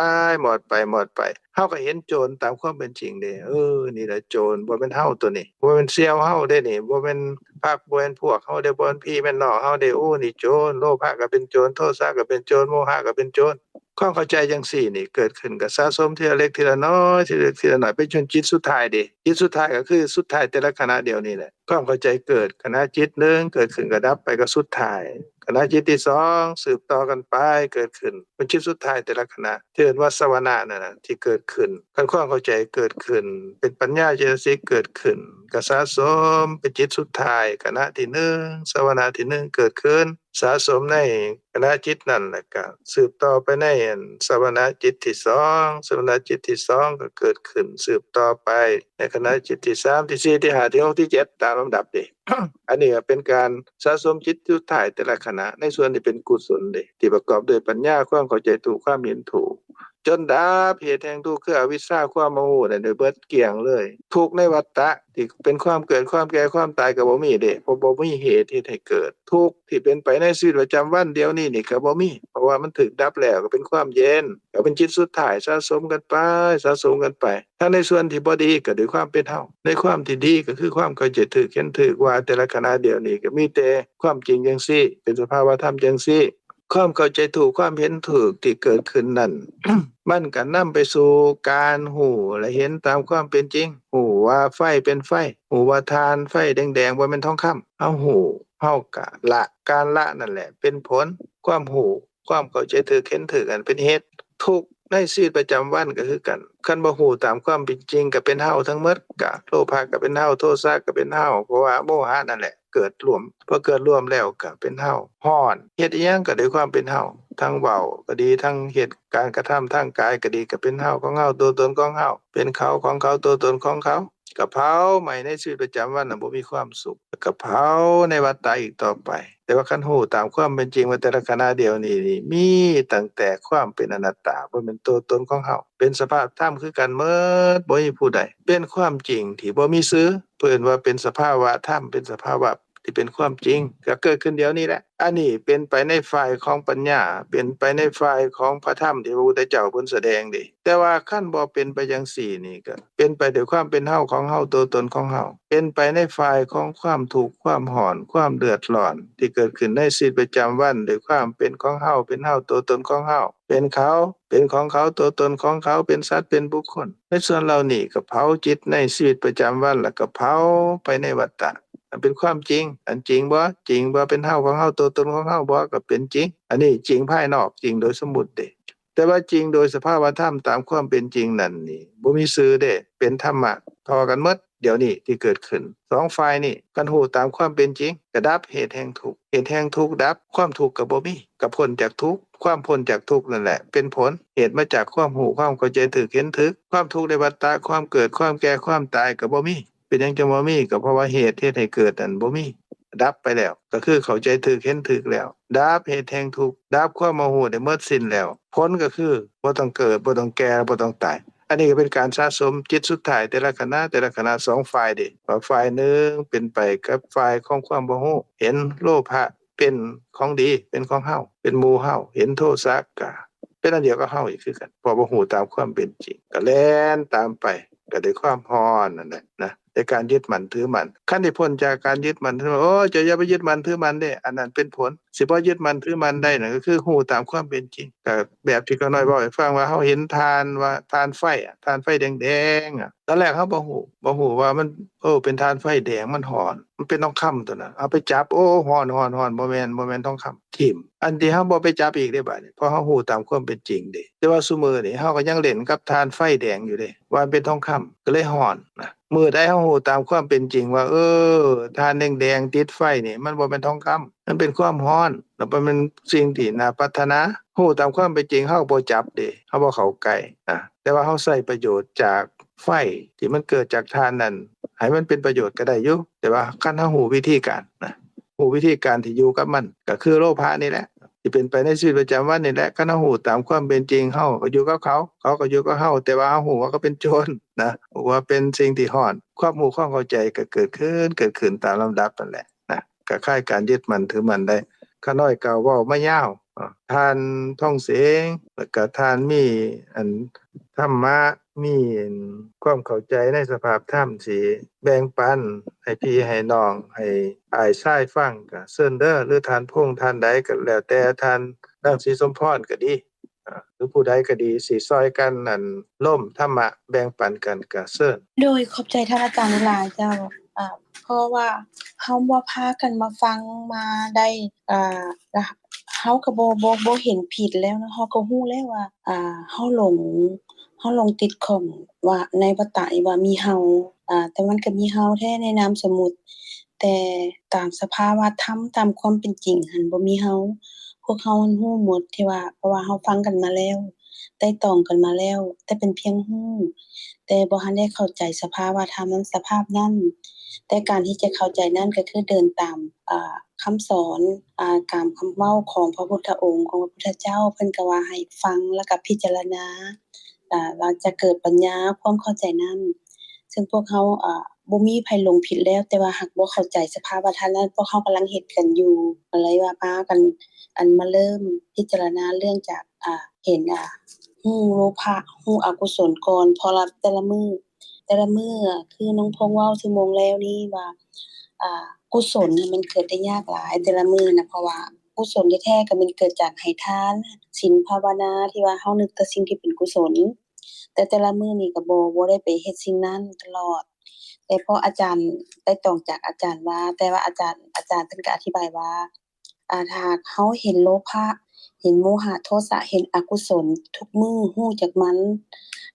ມອດໄປ ມອດໄປ. ເຮົາກໍເຫັນໂຈນຕາມຄວາມເປັນຈິງເດ້. ເອີ ນີ້ລະໂຈນ, ບໍ່ແມ່ນເຮົາໂຕນີ້, ບໍ່ແມ່ນສ່ຽວເຮົາເດ້ນີ້, ບໍ່ແມ່ນພັກ, ບໍ່ແມ່ນພວກເຮົາເດ້, ບໍ່ແມ່ນພີ່ແມ່ນນ້ອງເຮົາເດ້. ໂອ້ ນີ້ໂຈນ, ໂລພະກໍເປັນໂຈນ, ໂທສະກໍເປັນໂຈນ, ໂມຫະກໍເປັນໂຈນ. ຄວາມເຂົ້າໃຈຈັ່ງຊີ້ນີ້ເກີດຂຶ້ນກໍສະສົມທີລະເລັກທີລະນ້ອຍ, ທີລະເລັກທີລະນ້ອຍ ໄປຈົນຈິດສຸດທ້າຍເດ້. ຈິດສຸດທ້າຍກໍຄືສຸດທ້າຍແຕ່ລະຂະນະດຽວນີ້ແຫຼະ. ຄວາມເຂົ້າໃຈເກີດ, ຂະນະຈິດໜຶ່ງເກີດຂຶ້ນກໍດັບໄປກໍສຸດທ້າຍ. ຂະນະຈິດທີສອງສືບຕໍ່ກັນໄປເກີດຂຶ້ນ ເປັນຈິດສຸດທ້າຍແຕ່ລະຂະນະ ທີ່ເອີ້ນວ່າສະວະນະນັ້ນນະ ທີ່ເກີດຂຶ້ນ. ຄັນຄວາມເຂົ້າໃຈເກີດຂຶ້ນ ເປັນປັນຍາເຈຕະສິກເກີດຂຶ້ນ ກໍສະສົມເປັນຈິດສຸດທ້າຍ ຂະນະທີໜຶ່ງ ສະວະນະທີໜຶ່ງເກີດຂຶ້ນ ສະສົມໃນຂະນະຈິດນັ້ນ ແລ້ວກໍສືບຕໍ່ໄປໃນອັນສະວະນະຈິດທີສອງ ສະວະນະຈິດທີສອງກໍເກີດຂຶ້ນ ສືບຕໍ່ໄປໃນຂະນະຈິດທີສາມ ທີສີ່ ທີຫ້າ ທີຫົກ ທີເຈັດ ຕາມລຳດັບເດ້. ອັນນີ້ກໍເປັນການສະສົມຈິດສຸດທ້າຍແຕ່ລະຂະນະ ໃນສ່ວນທີ່ເປັນກຸສົນເດ້ ທີ່ປະກອບດ້ວຍປັນຍາ ຄວາມເຂົ້າໃຈຖືກ ຄວາມເຫັນຖືກ ຈົນດັບເຫດແຫ່ງທຸກ ຄືອະວິຊຊາ ຄວາມບໍ່ຮູ້ນັ້ນ ໄດ້ເບິດກ້ຽງເລີຍ. ທຸກໃນວັດຕະ ທີ່ເປັນຄວາມເກີດ ຄວາມແກ່ ຄວາມຕາຍກໍບໍ່ມີເດ້ ເພາະບໍ່ມີເຫດເຮັດໃຫ້ເກີດ. ທຸກທີ່ເປັນໄປໃນຊີວິດປະຈຳວັນດຽວນີ້ນີ້ກໍບໍ່ມີ ເພາະວ່າມັນຖືກດັບແລ້ວ ກໍເປັນຄວາມເຢັນ ກໍເປັນຈິດສຸດທ້າຍ ສະສົມກັນໄປ ສະສົມກັນໄປ. ທັງໃນສ່ວນທີ່ບໍ່ດີກໍດ້ວຍຄວາມເປັນເຮົາ, ໃນຄວາມທີ່ດີກໍຄືຄວາມເຂົ້າໃຈຖືກ ເຫັນຖືກວ່າແຕ່ລະຂະນະດຽວນີ້ກໍມີແຕ່ຄວາມຈິງຈັ່ງຊີ້ ເປັນສະພາວະທຳຈັ່ງຊີ້. ຄວາມເຂົ້າໃຈຖືກ ຄວາມເຫັນຖືກທີ່ເກີດຂຶ້ນນັ້ນ ມັນກໍນຳໄປສູ່ການຮູ້ ແລະ ເຫັນຕາມຄວາມເປັນຈິງ. ຮູ້ວ່າໄຟເປັນໄຟ, ຮູ້ວ່າຖ່ານໄຟແດງໆບໍ່ແມ່ນທອງຄຳ. ເຮົາຮູ້, ເຮົາກໍລະ. ການລະນັ້ນແຫຼະເປັນຜົນ. ຄວາມຮູ້, ຄວາມເຂົ້າໃຈຖືກ ເຫັນຖືກນັ້ນເປັນເຫດ. ທຸກໃນຊີວິດປະຈຳວັນກໍຄືກັນ, ຄັນບໍ່ຮູ້ຕາມຄວາມເປັນຈິງກໍເປັນເຮົາທັງໝົດ, ກະໂລພະກໍເປັນເຮົາ, ໂທສະກໍເປັນເຮົາ, ເພາະວ່າໂມຫະນັ້ນແຫຼະເກີດລວມ. ພໍເກີດລວມແລ້ວກໍເປັນເຮົາ, ຮ້ອນ, ເຮັດອີ່ຫຍັງກໍດ້ວຍຄວາມເປັນເຮົາ, ທັງເວົ້າກໍດີ, ທັງເຮັດການກະທຳທາງກາຍກໍດີ, ກໍເປັນເຮົາ, ຂອງເຮົາ, ຕົວຕົນຂອງເຮົາ, ເປັນເຂົາ, ຂອງເຂົາ, ຕົວຕົນຂອງເຂົາ. ກະເຜົາໄໝ້ໃນຊີວິດປະຈຳວັນນະ ບໍ່ມີຄວາມສຸກ, ກະເຜົາໃນວັດຕະອີກຕໍ່ໄປ. ແຕ່ວ່າຄັນຮູ້ຕາມຄວາມເປັນຈິງວ່າແຕ່ລະຂະນະດຽວນີ້ນີ້ ມີຕັ້ງແຕ່ຄວາມເປັນອະນັດຕາ, ບໍ່ແມ່ນຕົວຕົນຂອງເຮົາ, ເປັນສະພາບທຳຄືກັນໝົດ, ບໍ່ມີຜູ້ໃດ. ເປັນຄວາມຈິງທີ່ບໍ່ມີຊື່, ເພິ່ນວ່າເປັນສະພາວະທຳ, ເປັນສະພາວະທີ່ເປັນຄວາມຈິງ, ກະເກີດຂຶ້ນດຽວນີ້ແຫຼະ. ອັນນີ້ເປັນໄປໃນຝ່າຍຂອງປັນຍາ, ເປັນໄປໃນຝ່າຍຂອງພະທຳທີ່ພະພຸດທະເຈົ້າເພິ່ນສະແດງເດ້. ແຕ່ວ່າຄັນບໍ່ເປັນໄປຈັ່ງຊີ້ນີ້ ກໍເປັນໄປດ້ວຍຄວາມເປັນເຮົາ, ຂອງເຮົາ, ຕົວຕົນຂອງເຮົາ, ເປັນໄປໃນຝ່າຍຂອງຄວາມທຸກ, ຄວາມຮ້ອນ, ຄວາມເດືອດຮ້ອນທີ່ເກີດຂຶ້ນໃນຊີວິດປະຈຳວັນ, ດ້ວຍຄວາມເປັນຂອງເຮົາ, ເປັນເຮົາ, ຕົວຕົນຂອງເຮົາ, ເປັນເຂົາ, ເປັນຂອງເຂົາ, ຕົວຕົນຂອງເຂົາ, ເປັນສັດ, ເປັນບຸກຄົນ. ໃນສ່ວນເຫຼົ່ານີ້ກໍເຜົາຈິດໃນຊີວິດປະຈຳວັນ ແລ້ວກໍເຜົາໄປໃນວັດຕະ. ອັນເປັນຄວາມຈິງ, ອັນຈິງບໍ່? ຈິງບໍ່? ເປັນເຮົາ, ຂອງເຮົາ, ຕົວຕົນຂອງເຮົາບໍ່? ກໍເປັນຈິງ. ອັນນີ້ຈິງພາຍນອກ, ຈິງໂດຍສົມມຸດເດ້. ແຕ່ວ່າຈິງໂດຍສະພາວະທຳຕາມຄວາມເປັນຈິງນັ້ນນີ້ ບໍ່ມີຊື່ເດ້, ເປັນທຳມະທໍ່ກັນໝົດ. ດຽວນີ້ທີ່ເກີດຂຶ້ນ ສອງຝ່າຍນີ້ ຄັນຮູ້ຕາມຄວາມເປັນຈິງ ກະດັບເຫດແຫ່ງທຸກ, ເຫດແຫ່ງທຸກດັບ, ຄວາມທຸກກໍບໍ່ມີ, ກໍພົ້ນຈາກທຸກ. ຄວາມພົ້ນຈາກທຸກນັ້ນແຫຼະເປັນຜົນ, ເຫດມາຈາກຄວາມຮູ້, ຄວາມເຂົ້າໃຈຖືກ, ເຫັນຖືກ. ຄວາມທຸກໃນວັດຕະ, ຄວາມເກີດ, ຄວາມແກ່, ຄວາມຕາຍກໍບໍ່ມີ. ເປັນຫຍັງຈຶ່ງບໍ່ມີ? ກໍເພາະວ່າເຫດເຮັດໃຫ້ເກີດນັ້ນບໍ່ມີ. ດັບໄປແລ້ວ ກໍຄືເຂົ້າໃຈຖືກເຫັນຖືກແລ້ວ ດັບເຫດແຫ່ງທຸກ ດັບຄວາມບໍ່ຮູ້ໄດ້ໝົດສິ້ນແລ້ວ ຜົນກໍຄືບໍ່ຕ້ອງເກີດ ບໍ່ຕ້ອງແກ່ ບໍ່ຕ້ອງຕາຍ. ອັນນີ້ກໍເປັນການສະສົມຈິດສຸດທ້າຍ ແຕ່ລະຂະນະ ແຕ່ລະຂະນະສອງຝ່າຍເດ້ ວ່າຝ່າຍໜຶ່ງເປັນໄປກັບຝ່າຍຂອງຄວາມບໍ່ຮູ້ ເຫັນໂລພະ ເປັນຂອງດີ ເປັນຂອງເຮົາ ເປັນໝູ່ເຮົາ ເຫັນໂທສະກະເປັນອັນດຽວກັບເຮົາອີກຄືກັນ ເພາະບໍ່ຮູ້ຕາມຄວາມເປັນຈິງ ກະແລ່ນຕາມໄປ ກະໄດ້ຄວາມຮ້ອນນັ້ນແຫຼະນະ ໃນການຍຶດໝັ້ນຖືໝັ້ນ. ຄັນໄດ້ພົ້ນຈາກການຍຶດໝັ້ນຖືໝັ້ນ ໂອ້ ເຈົ້າຢ່າໄປຍຶດໝັ້ນຖືໝັ້ນເດ້ ອັນນັ້ນເປັນຜົນ. ຊິບໍ່ຍຶດໝັ້ນຖືໝັ້ນໄດ້ນັ້ນ ກໍຄືຮູ້ຕາມຄວາມເປັນຈິງ ກໍແບບທີ່ຂ້ານ້ອຍເວົ້າໃຫ້ຟັງວ່າ ເຮົາເຮັນຖ່ານວ່າ ຖ່ານໄຟ ຖ່ານໄຟແດງໆ ຕອນແລກເຮົາບໍ່ຮູ້ ບໍ່ຮູ້ວ່າມັນ ໂອ້ ເປັນຖ່ານໄຟແດງ ມັນຮ້ອນ ມັນເປັນທອງຄຳຕົວນັ້ນ ເອົາໄປຈັບ ໂອ້ ຮ້ອນໆໆ ບໍ່ແມ່ນ ບໍ່ແມ່ນທອງຄຳ ຖິ້ມ. ອັນທີ່ເຮົາບໍ່ໄປຈັບອີກເດ້ບາດນີ້ ເພາະເຮົາຮູ້ຕາມຄວາມເປັນຈິງເດ້. ແຕ່ວ່າຊຸມື້ນີ້ເຮົາກໍຍັງຫຼິ້ນກັບຖ່ານໄຟແດງຢູ່ເດ້ ວ່າມັນເປັນທອງຄຳ ກໍເລີຍຮ້ອນນະ. ມື້ໃດເຮົາຮູ້ຕາມຄວາມເປັນຈິງວ່າ ເອີ ຖ່ານແດງໆຕິດໄຟນີ້ ມັນບໍ່ແມ່ນທອງຄຳ ມັນເປັນຄວາມຮ້ອນ ແລ້ວມັນເປັນສິ່ງທີ່ໜ້າປາດຖະໜາ. ຮູ້ຕາມຄວາມເປັນຈິງ ເຮົາບໍ່ຈັບເດ້ ເຮົາບໍ່ເຂົ້າໃກ້ນະ ແຕ່ວ່າເຮົາໃຊ້ປະໂຫຍດຈາກໄຟທີ່ມັນເກີດຈາກຖ່ານນັ້ນ ໃຫ້ມັນເປັນປະໂຫຍດກໍໄດ້ຢູ່ ແຕ່ວ່າຄັນເຮົາຮູ້ວິທີການນະ ຮູ້ວິທີການທີ່ຢູ່ກັບມັນ ກໍຄືໂລພະນີ້ແຫຼະ ທີ່ເປັນໄປໃນຊີວິດປະຈຳວັນນີ້ແຫຼະ. ຄັນເຮົາຮູ້ຕາມຄວາມເປັນຈິງ ເຮົາກໍຢູ່ກັບເຂົາ ເຂົາກໍຢູ່ກັບເຮົາ ແຕ່ວ່າເຮົາຮູ້ວ່າເຂົາເປັນໂຈນນະ ຮູ້ວ່າເປັນສິ່ງທີ່ຮ້ອນ ຄວາມຮູ້ຄວາມເຂົ້າໃຈກໍເກີດຂຶ້ນ ເກີດຂຶ້ນຕາມລຳດັບນັ້ນແຫຼະນະ. ກໍຄ້າຍການຍຶດໝັ້ນຖືໝັ້ນໄດ້. ຂ້ານ້ອຍກໍເວົ້າມາຍາວ ທ່ານທອງເສງ ແລ້ວກໍທ່ານມີອັນທຳມະ ມີອັນຄວາມເຂົ້າໃຈໃນສະພາບທຳ ຊິແບ່ງປັນໃຫ້ພີ່ໃຫ້ນ້ອງ ໃຫ້ອ້າຍຊາຍຟັງ ກໍເຊີນເດີ ຫຼືທ່ານພົງ ທ່ານໃດກໍແລ້ວແຕ່ ທ່ານ ນາງສີສົມພອນກໍດີ ອາ ຫຼືຜູ້ໃດກໍດີ ຊິຊ່ອຍກັນອັນລົມທຳມະແບ່ງປັນກັນ ກໍເຊີນ. ໂດຍ ຂອບໃຈທ່ານອາຈານຫຼາຍໆ ເຈົ້າ. ອາ ເພາະວ່າເຮົາບໍ່ພາກັນມາຟັງມາໄດ້ ອາ ລະເຮົາກໍບໍ່ ບໍ່ ບໍ່ເຫັນຜິດແລ້ວເນາະ ເຮົາກໍຮູ້ແລ້ວວ່າ ອາ ເຮົາຫຼົງ ເຮົາຫຼົງຕິດຂ້ອງວ່າໃນວັດຕະນີ້ວ່າມີເຮົາ ອາ ແຕ່ມັນກໍມີເຮົາແທ້ໃນນາມສົມມຸດ ແຕ່ຕາມສະພາວະທຳ ຕາມຄວາມເປັນຈິງຫັ້ນບໍ່ມີເຮົາ. ພວກເຮົາຫັ້ນຮູ້ໝົດທີ່ວ່າ ເພາະວ່າເຮົາຟັງກັນມາແລ້ວ ໄຕ່ຕອງກັນມາແລ້ວ ແຕ່ເປັນພຽງຮູ້ ແຕ່ບໍ່ທັນໄດ້ເຂົ້າໃຈສະພາວະທຳສະພາບນັ້ນ. ແຕ່ການທີ່ຈະເຂົ້າໃຈນັ້ນກໍຄືເດີນຕາມ ອາ ຄຳສອນ ອາ ຕາມຄຳເວົ້າຂອງພະພຸດທະອົງ ຂອງພະພຸດທະເຈົ້າ ເພິ່ນກໍວ່າໃຫ້ຟັງ ແລ້ວກໍພິຈາລະນາ ອາ ວ່າຈະເກີດປັນຍາ ຄວາມເຂົ້າໃຈນັ້ນ. ເຊິ່ງພວກເຮົາ ອາ ບໍ່ມີໃຜຫຼົງຜິດແລ້ວ ແຕ່ວ່າຫາກບໍ່ເຂົ້າໃຈສະພາວະທຳນັ້ນ ພວກເຮົາກຳລັງເຮັດກັນຢູ່ ກໍເລີຍວ່າພາກັນ ອັນ ມາເລີ່ມພິຈາລະນາເລື່ອງຈາກ ອາ ເຫັນ ອາ ຮູ້ໂລພະ ຮູ້ອະກຸສົນກ່ອນ ເພາະລະແຕ່ລະມື້ ແຕ່ລະມື້ ອາ ຄືນ້ອງພົງເວົ້າຊົ່ວໂມງແລ້ວນີ້ວ່າ ອາ ກຸສົນຫັ້ນມັນເກີດໄດ້ຍາກຫຼາຍແຕ່ລະມື້ນະ ເພາະວ່າກຸສົນແທ້ໆກໍແມ່ນເກີດຈາກໃຫ້ທານ ສິນ ພາວະນາ ທີ່ວ່າເຮົານຶກແຕ່ສິ່ງທີ່ເປັນກຸສົນ ແຕ່ແຕ່ລະມື້ນີ້ກໍບໍ່ ບໍ່ໄດ້ໄປເຮັດສິ່ງນັ້ນຕະຫຼອດ. ແຕ່ພໍອາຈານໄຕ່ຕອງຈາກອາຈານວ່າ ແຕ່ວ່າອາຈານ ອາຈານເພິ່ນກໍອະທິບາຍວ່າ ອາ ຖ້າຫາກເຮົາເຫັນໂລພະ ເຫັນໂມຫະ ໂທສະ ເຫັນອະກຸສົນທຸກມື້ ຮູ້ຈັກມັນ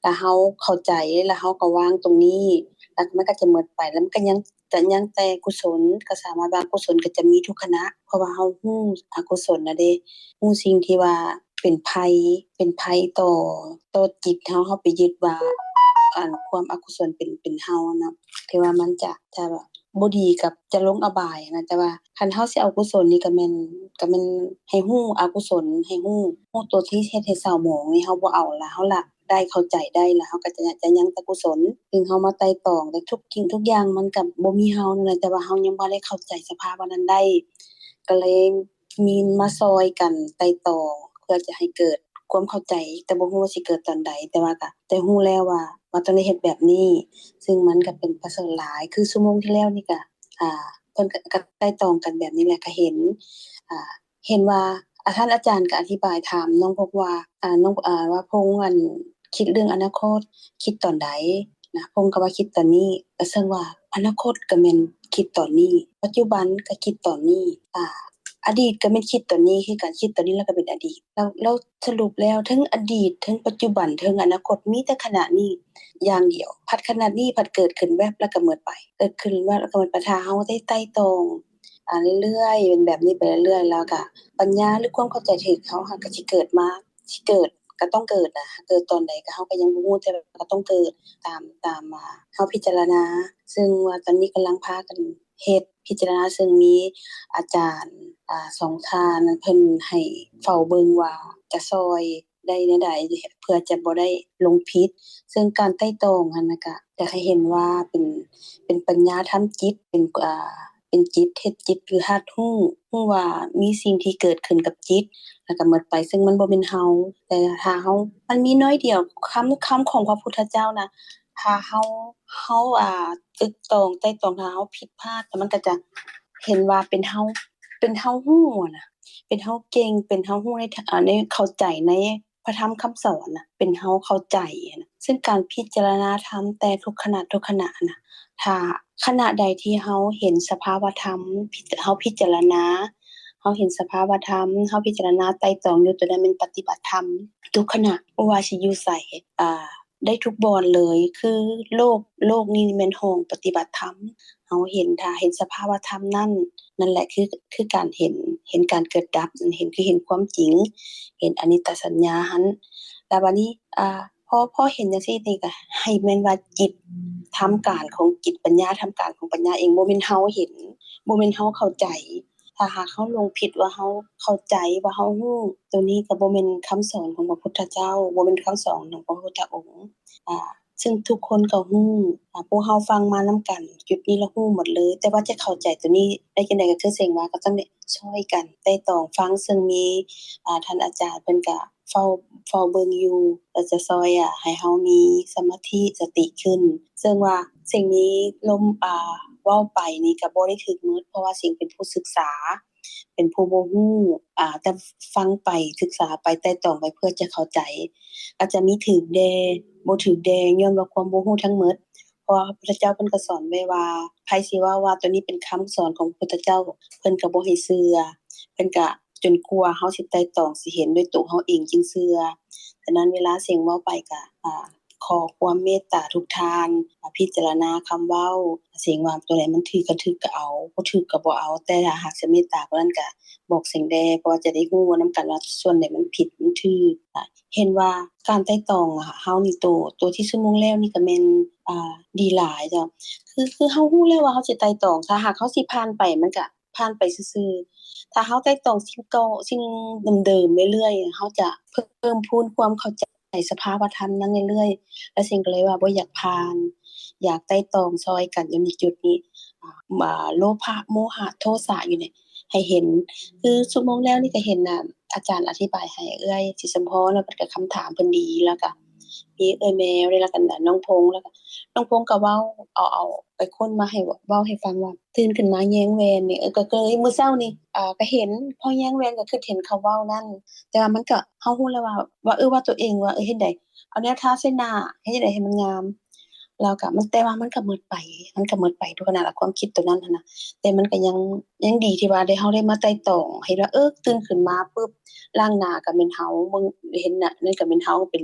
ແລ້ວເຮົາເຂົ້າໃຈ ແລ້ວເຮົາກໍວາງຕົງນີ້ ແລ້ວມັນກໍຈະໝົດໄປ ແລ້ວມັນກໍຍັງ ຈະຍັງແຕ່ກຸສົນ ກໍສາມາດວ່າກຸສົນກໍຈະມີທຸກຂະນະ ເພາະວ່າເຮົາຮູ້ອະກຸສົນນະເດ້ ຮູ້ສິ່ງທີ່ວ່າເປັນໄພ ເປັນໄພຕໍ່ ຕໍ່ຈິດເຮົາ ເຮົາໄປຍຶດວ່າ ອັນ ຄວາມອະກຸສົນເປັນ ເປັນເຮົານະ ທີ່ວ່າມັນຈະ ຈະ ບໍ່ດີກັບຈະລົງອະບາຍນະ ແຕ່ວ່າຄັນເຮົາຊິເອົາກຸສົນນີ້ກໍແມ່ນ ກໍແມ່ນໃຫ້ຮູ້ອະກຸສົນ ໃຫ້ຮູ້ ຮູ້ຕົວທີ່ເຮັດໃຫ້ເສົ້າໝອງນີ້ ເຮົາບໍ່ເອົາລະ ເຮົາລະໄດ້ເຂົ້າໃຈໄດ້ລະ ເຮົາກໍຈະ ຈະຍັງແຕ່ກຸສົນ ເຊິ່ງເຮົາມາໄຕ່ຕອງແຕ່ທຸກສິ່ງທຸກຢ່າງ ມັນກໍບໍ່ມີເຮົານັ້ນແຫຼະ ແຕ່ວ່າເຮົາຍັງບໍ່ໄດ້ເຂົ້າໃຈສະພາວະນັ້ນໄດ້ ກໍເລີຍ ມີມາຊ່ອຍກັນໄຕ່ຕອງ ເພື່ອຈະໃຫ້ເກີດຄວາມເຂົ້າໃຈ ແຕ່ບໍ່ຮູ້ວ່າຊິເກີດຕອນໃດ ແຕ່ວ່າກະ ແຕ່ຮູ້ແລ້ວວ່າ ວ່າຕ້ອງໄດ້ເຮັດແບບນີ້ ຊຶ່ງມັນກະເປັນປະໂຫຍດຫຼາຍ ຄືຊົ່ວໂມງທີ່ແລ້ວນີ້ກະ ອາ ເພິ່ນກະ ກະໄຕ່ຕອງກັນແບບນີ້ແຫຼະ ກະເຫັນ ອາ ເຫັນວ່າ ອາ ທ່ານອາຈານກະອະທິບາຍຖາມນ້ອງພົງວ່າ ອາ ນ້ອງ ອາ ວ່າພົງ ອັນ ຄິດເລື່ອງອະນາຄົດ ຄິດຕອນໃດນະ ພົງກະວ່າຄິດຕອນນີ້ ກະເຊິ່ງວ່າອະນາຄົດກະແມ່ນຄິດຕອນນີ້ ປັດຈຸບັນກະຄິດຕອນນີ້ ອາ ອະດີດກະແມ່ນຄິດຕອນນີ້ຄືກັນ ຄິດຕອນນີ້ແລ້ວກະເປັນອະດີດ ແລ້ວ ແລ້ວສະຫຼຸບແລ້ວ ເທິງອະດີດ ເທິງປັດຈຸບັນ ເທິງອະນາຄົດ ມີແຕ່ຂະນະນີ້ຢ່າງດຽວ ພັດຂະນະນີ້ພັດເກີດຂຶ້ນແວັບແລ້ວກະໝົດໄປ ເກີດຂຶ້ນແວັບແລ້ວກະໝົດໄປ ຖ້າເຮົາໄດ້ໄຕ່ຕອງ ອາ ເລື້ອຍໆ ເປັນແບບນີ້ໄປເລື້ອຍໆ ແລ້ວກະປັນຍາ ຫຼື ຄວາມເຂົ້າໃຈຖືກເຮົາຫັ້ນກະຊິເກີດມາ ຊິເກີດ ກະຕ້ອງເກີດນະ ເກີດຕອນໃດກະເຮົາກະຍັງບໍ່ຮູ້ ແຕ່ວ່າກະຕ້ອງເກີດ ຕາມ ຕາມ ອາ ເຮົາພິຈາລະນາ ຊຶ່ງວ່າຕອນນີ້ກຳລັງພາກັນເຮັດ ພິຈາລະນາ ເຊິ່ງມີອາຈານ ອາ ສອງທ່ານ ເພິ່ນໃຫ້ເຝົ້າເບິ່ງວ່າຈະຊ່ອຍໄດ້ແນວໃດ ເພື່ອຈະບໍ່ໄດ້ຫຼົງຜິດ. ເຊິ່ງການໄຕ່ຕອງຫັ້ນນະ ກະຢາກໃຫ້ເຫັນວ່າເປັນ ເປັນປັນຍາທຳຈິດ ເປັນ ອາ ເປັນຈິດເຮັດຈິດ ຫຼື ຮັດຮູ້ ຮູ້ວ່າມີສິ່ງທີ່ເກີດຂຶ້ນກັບຈິດ ແລ້ວກໍໝົດໄປ ເຊິ່ງມັນບໍ່ແມ່ນເຮົາ. ແຕ່ຖ້າເຮົາ ມັນມີໜ້ອຍດຽວ ຄຳ ຄຳຂອງພະພຸດທະເຈົ້ານະ ຖ້າເຮົາ ເຮົາ ອາ ຕຶກຕອງໄຕ່ຕອງ ຖ້າເຮົາຜິດພາດ ມັນກໍຈະເຫັນວ່າເປັນເຮົາ ເປັນເຮົາຮູ້ນະ ເປັນເຮົາເກັ່ງ ເປັນເຮົາຮູ້ໃນ ອາ ໃນ ເຂົ້າໃຈໃນ ພະທຳຄຳສອນນະ ເປັນເຮົາເຂົ້າໃຈນະ. ເຊິ່ງການພິຈາລະນາທຳແຕ່ທຸກຂະນະ ທຸກຂະນະນະ ຖ້າຂະນະໃດທີ່ເຮົາເຫັນສະພາວະທຳ ພິ ເຮົາພິຈາລະນາ ເຮົາເຫັນສະພາວະທຳ ເຮົາພິຈາລະນາໄຕ່ຕອງຢູ່ ໂຕນັ້ນແມ່ນປະຕິບັດທຳ ທຸກຂະນະ ບໍ່ວ່າຊິຢູ່ໃສ ອາ ໄດ້ທຸກບ່ອນເລີຍ ຄືໂລກ ໂລກນີ້ແມ່ນຫ້ອງປະຕິບັດທຳ. ເຮົາເຫັນ ຖ້າເຫັນສະພາວະທຳນັ້ນ ນັ້ນແຫຼະ ຄື ຄືການເຫັນ ເຫັນການເກີດດັບ ເຫັນ ຄືເຫັນຄວາມຈິງ ເຫັນອະນິດຕະສັນຍາຫັ້ນ. ແລ້ວບາດນີ້ ອາ ພໍ ພໍເຫັນຈັ່ງຊີ້ນີ້ ກໍໃຫ້ແມ່ນວ່າຈິດທຳການຂອງຈິດ ປັນຍາທຳການຂອງປັນຍາເອງ ບໍ່ແມ່ນເຮົາເຫັນ ບໍ່ແມ່ນເຮົາເຂົ້າໃຈ. ຖ້າຫາກເຮົາຫຼົງຜິດວ່າເຮົາເຂົ້າໃຈ ວ່າເຮົາຮູ້ ໂຕນີ້ກໍບໍ່ແມ່ນຄຳສອນຂອງພະພຸດທະເຈົ້າ ບໍ່ແມ່ນຄຳສອນຂອງພະພຸດທະອົງ. ອາ ເຊິ່ງທຸກຄົນກໍຮູ້ ອາ ພວກເຮົາຟັງມານຳກັນ ຈຸດນີ້ລະຮູ້ໝົດເລີຍ ແຕ່ວ່າຈະເຂົ້າໃຈໂຕນີ້ໄດ້ຈັ່ງໃດ ກໍຄືເສັງວ່າກໍຕ້ອງໄດ້ຊ່ອຍກັນໄຕ່ຕອງຟັງ ເຊິ່ງມີ ອາ ທ່ານອາຈານເພິ່ນກໍເຝົ້າ ເຝົ້າເບິ່ງຢູ່ ແລ້ວຈະຊ່ອຍ ອາ ໃຫ້ເຮົາມີສະມາທິສະຕິຂຶ້ນ. ເຊິ່ງວ່າເສັງນີ້ລົມ ອາ ເວົ້າໄປນີ້ກໍບໍ່ໄດ້ຖືກໝົດ ເພາະວ່າເສັງເປັນຜູ້ສຶກສາ ເປັນຜູ້ບໍ່ຮູ້ ອາ ແຕ່ຟັງໄປ ສຶກສາໄປ ໄຕ່ຕອງໄປ ເພື່ອຈະເຂົ້າໃຈ ອາດຈະມີຖືກແດ່ ບໍ່ຖືກແດ່ ຍ້ອນວ່າຄວາມບໍ່ຮູ້ທັງໝົດ. ເພາະວ່າພະພຸດທະເຈົ້າເພິ່ນກໍສອນໄວ້ວ່າ ໃຜຊິເວົ້າວ່າໂຕນີ້ເປັນຄຳສອນຂອງພະພຸດທະເຈົ້າ ເພິ່ນກໍບໍ່ໃຫ້ເຊື່ອ ເພິ່ນກໍຈົນກວ່າເຮົາຊິໄຕ່ຕອງ ຊິເຫັນດ້ວຍໂຕເຮົາເອງຈຶ່ງເຊື່ອ. ສະນັ້ນເວລາເສັງເວົ້າໄປກໍ ອາ ຂໍຄວາມເມດຕາທຸກທ່ານ ອາ ພິຈາລະນາຄຳເວົ້າ ເສັງວ່າໂຕໃດມັນຖືກກໍຖືກກໍເອົາ ບໍ່ຖືກກໍບໍ່ເອົາ ແຕ່ຖ້າຫາກຈະເມດຕາກວ່ານັ້ນກໍບອກເສັງແດ່ ເພາະວ່າຈະໄດ້ຮູ້ນຳກັນວ່າສ່ວນໃດມັນຜິດມັນຖືກ. ເຫັນວ່າການໄຕ່ຕອງ ອາ ເຮົານີ້ ໂຕ ໂຕທີ່ຊຸໂມງແລ້ວນີ້ກໍແມ່ນ ອາ ດີຫຼາຍເຈົ້າ ຄື ຄືເຮົາຮູ້ແລ້ວວ່າເຮົາຊິໄຕ່ຕອງ ຖ້າຫາກເຮົາຊິຜ່ານໄປ ມັນກໍຜ່ານໄປຊື່ໆ. ຖ້າເຮົາໄຕ່ຕອງສິ່ງເກົ່າ ສິ່ງເດີມໆເລື້ອຍໆ ເຮົາຈະເພີ່ມພູນຄວາມເຂົ້າໃຈ ໃນສະພາວະທຳນັ້ນເລື້ອຍໆ ແລ້ວເສັງກໍເລີຍວ່າບໍ່ຢາກຜ່ານ ຢາກໄຕ່ຕອງຊ່ອຍກັນຢູ່ໃນຈຸດນີ້ ອາ ໂລພະ ໂມຫະ ໂທສະຢູ່ນີ້ໃຫ້ເຫັນ. ຄືຊົ່ວໂມງແລ້ວນີ້ກໍເຫັນ ອາ ອາຈານອະທິບາຍໃຫ້ເອື້ອຍສີສົມພອນ ແລ້ວເພິ່ນກໍຄຳຖາມເພິ່ນດີ ແລ້ວກໍມີເອື້ອຍແມວ ແລ້ວກໍນ້ອງພົງ ແລ້ວກໍນ້ອງພົງກໍເວົ້າ ເອົາ ເອົາໄປຄົ້ນມາໃຫ້ ເວົ້າໃຫ້ຟັງວ່າ ຕື່ນຂຶ້ນມາແຍງແວ່ນນີ້ ເອີ ກໍເລີຍມື້ເຊົ້ານີ້ ອາ ກໍເຫັນ ພໍແຍງແວ່ນກໍຄິດເຫັນເຂົາເວົ້ານັ້ນ ແຕ່ວ່າມັນກໍ ເຮົາຮູ້ແລ້ວວ່າ ວ່າ ເອີ ວ່າຕົວເອງວ່າ ເອີ ເຮັດໃດ ເອົາແນວທາໃສ່ໜ້າ ເຮັດຈັ່ງໃດໃຫ້ມັນງາມ ແລ້ວກໍມັນ ແຕ່ວ່າມັນກໍໝົດໄປ ມັນກໍໝົດໄປ ທຸກຂະນະ ແລ້ວຄວາມຄິດໂຕນັ້ນຫັ້ນນະ ແຕ່ມັນກໍຍັງ ຍັງດີທີ່ວ່າໄດ້ ເຮົາໄດ້ມາໄຕ່ຕອງ ເຫັນວ່າ ເອີ ຕື່ນຂຶ້ນມາປຶບ ລ້າງໜ້າກໍແມ່ນເຮົາ ເບິ່ງເຫັນໜ້ານັ້ນກໍແມ່ນເຮົາ ເປັນ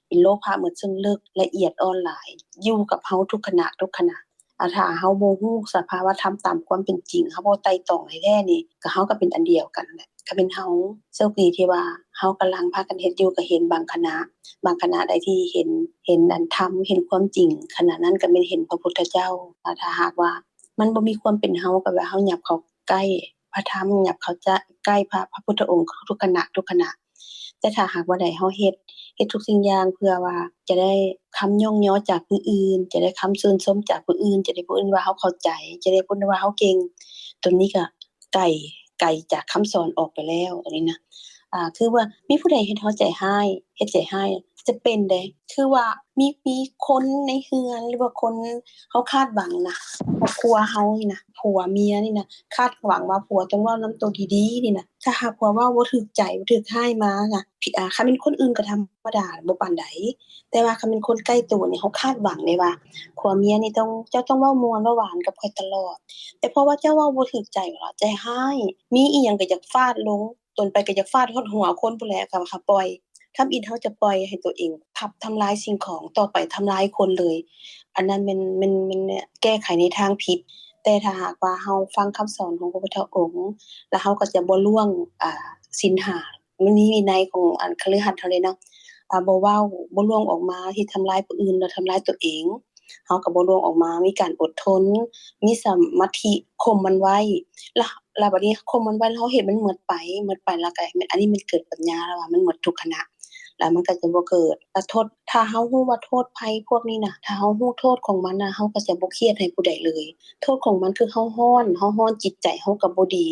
ເປັນໂລພະໝົດ ເຊິ່ງເລິກລະອຽດອ່ອນຫຼາຍ ຢູ່ກັບເຮົາທຸກຂະນະ ທຸກຂະນະ. ອາ ຖ້າເຮົາບໍ່ຮູ້ສະພາວະທຳຕາມຄວາມເປັນຈິງ ເຮົາບໍ່ໄຕ່ຕອງໃຫ້ແທ້ນີ້ ກໍເຮົາກໍເປັນອັນດຽວກັນແຫຼະ ກໍເປັນເຮົາ. ໂຊກດີທີ່ວ່າເຮົາກຳລັງພາກັນເຮັດຢູ່ ກໍເຫັນບາງຄະນະ ບາງຄະນະໃດທີ່ເຫັນ ເຫັນອັນທຳ ເຫັນຄວາມຈິງ ຂະນະນັ້ນກໍແມ່ນເຫັນພະພຸດທະເຈົ້າ. ອາ ຖ້າຫາກວ່າມັນບໍ່ມີຄວາມເປັນເຮົາ ກໍແບບເຮົາຫຍັບເຂົ້າໃກ້ພະທຳ ຫຍັບເຂົ້າໃຈໃກ້ພະ ພະພຸດທະອົງ ທຸກຂະນະ ທຸກຂະນະ. ແຕ່ຖ້າຫາກວ່າໃດເຮົາເຮັດ ເຮັດທຸກສິ່ງຢ່າງເພື່ອວ່າຈະໄດ້ຄຳຍ້ອງຍໍຈາກຜູ້ອື່ນ ຈະໄດ້ຄຳຊື່ນຊົມຈາກຜູ້ອື່ນ ຈະໄດ້ຜູ້ອື່ນວ່າເຮົາເຂົ້າໃຈ ຈະໄດ້ຜູ້ອື່ນວ່າເຮົາເກັ່ງ ໂຕນີ້ກໍໄກ ໄກຈາກຄຳສອນອອກໄປແລ້ວ ໂຕນີ້ນະ. ອາ ຄືວ່າມີຜູ້ໃດເຮັດເຮົາໃຈຮ້າຍ ເຮັດໃຈຮ້າຍ ຈະເປັນເດ້ ຄືວ່າມີ ມີຄົນໃນເຮືອນ ຫຼືວ່າຄົນເຮົາຄາດຫວັງນະ ຄອບຄົວເຮົານີ້ນະ ຜົວເມຍນີ້ນະ ຄາດຫວັງວ່າຜົວຕ້ອງເວົ້ານຳໂຕດີໆນີ້ນະ ຖ້າຫາກຜົວເວົ້າບໍ່ຖືກໃຈ ບໍ່ຖືກຮ້າຍມານະ ອາ ຄັນແມ່ນຄົນອື່ນກໍທຳມະດາ ບໍ່ປານໃດ ແຕ່ວ່າຄັນແມ່ນຄົນໃກ້ໂຕນີ້ ເຮົາຄາດຫວັງເດ້ວ່າ ຜົວເມຍນີ້ຕ້ອງ ເຈົ້າຕ້ອງເວົ້າມ່ວນເວົ້າຫວານກັບຂ້ອຍຕະຫຼອດ ແຕ່ເພາະວ່າເຈົ້າເວົ້າບໍ່ຖືກໃຈ ວ່າໃຈຮ້າຍ ມີອີ່ຫຍັງກໍຢາກຟາດລົງ ຕົນໄປກໍຢາກຟາດຮອດຫົວຄົນພຸ້ນແຫຼະ ກໍວ່າເຮົາປ່ອຍ ທຳອິດເຮົາຈະປ່ອຍໃຫ້ຕົວເອງພັບທຳລາຍສິ່ງຂອງ ຕໍ່ໄປທຳລາຍຄົນເລີຍ ອັນນັ້ນແມ່ນ ແມ່ນ ແມ່ນແກ້ໄຂໃນທາງຜິດ. ແຕ່ຖ້າຫາກວ່າເຮົາຟັງຄຳສອນຂອງພະພຸດທະອົງ ແລ້ວເຮົາກໍຈະບໍ່ລ່ວງ ອາ ສິນຫ້າ ມັນມີວິໄນຂອງອັນຄະລືຫັດເຮົາເດ້ເນາະ ອາ ບໍ່ເວົ້າ ບໍ່ລ່ວງອອກມາທີ່ທຳລາຍຜູ້ອື່ນ ແລ້ວທຳລາຍຕົວເອງ. ເຮົາກໍບໍ່ລ່ວງອອກມາ ມີການອົດທົນ ມີສະມາທິຂົ່ມມັນໄວ້ ລະ ລະບາດນີ້ຂົ່ມມັນໄວ້ ລະເຮົາເຮັດມັນໝົດໄປ ໝົດໄປ ລະກະແມ່ນ ອັນນີ້ແມ່ນເກີດປັນຍາ ລະວ່າມັນໝົດທຸກຂະນະ ລະມັນກໍຈະບໍ່ເກີດ ລະໂທດ ຖ້າເຮົາຮູ້ວ່າໂທດໄພພວກນີ້ນະ ຖ້າເຮົາຮູ້ໂທດຂອງມັນນະ ເຮົາກໍຈະບໍ່ຄຽດໃຫ້ຜູ້ໃດເລີຍ. ໂທດຂອງມັນຄືເຮົາຮ້ອນ ເຮົາຮ້ອນ ຈິດໃຈເຮົາກໍບໍ່ດີ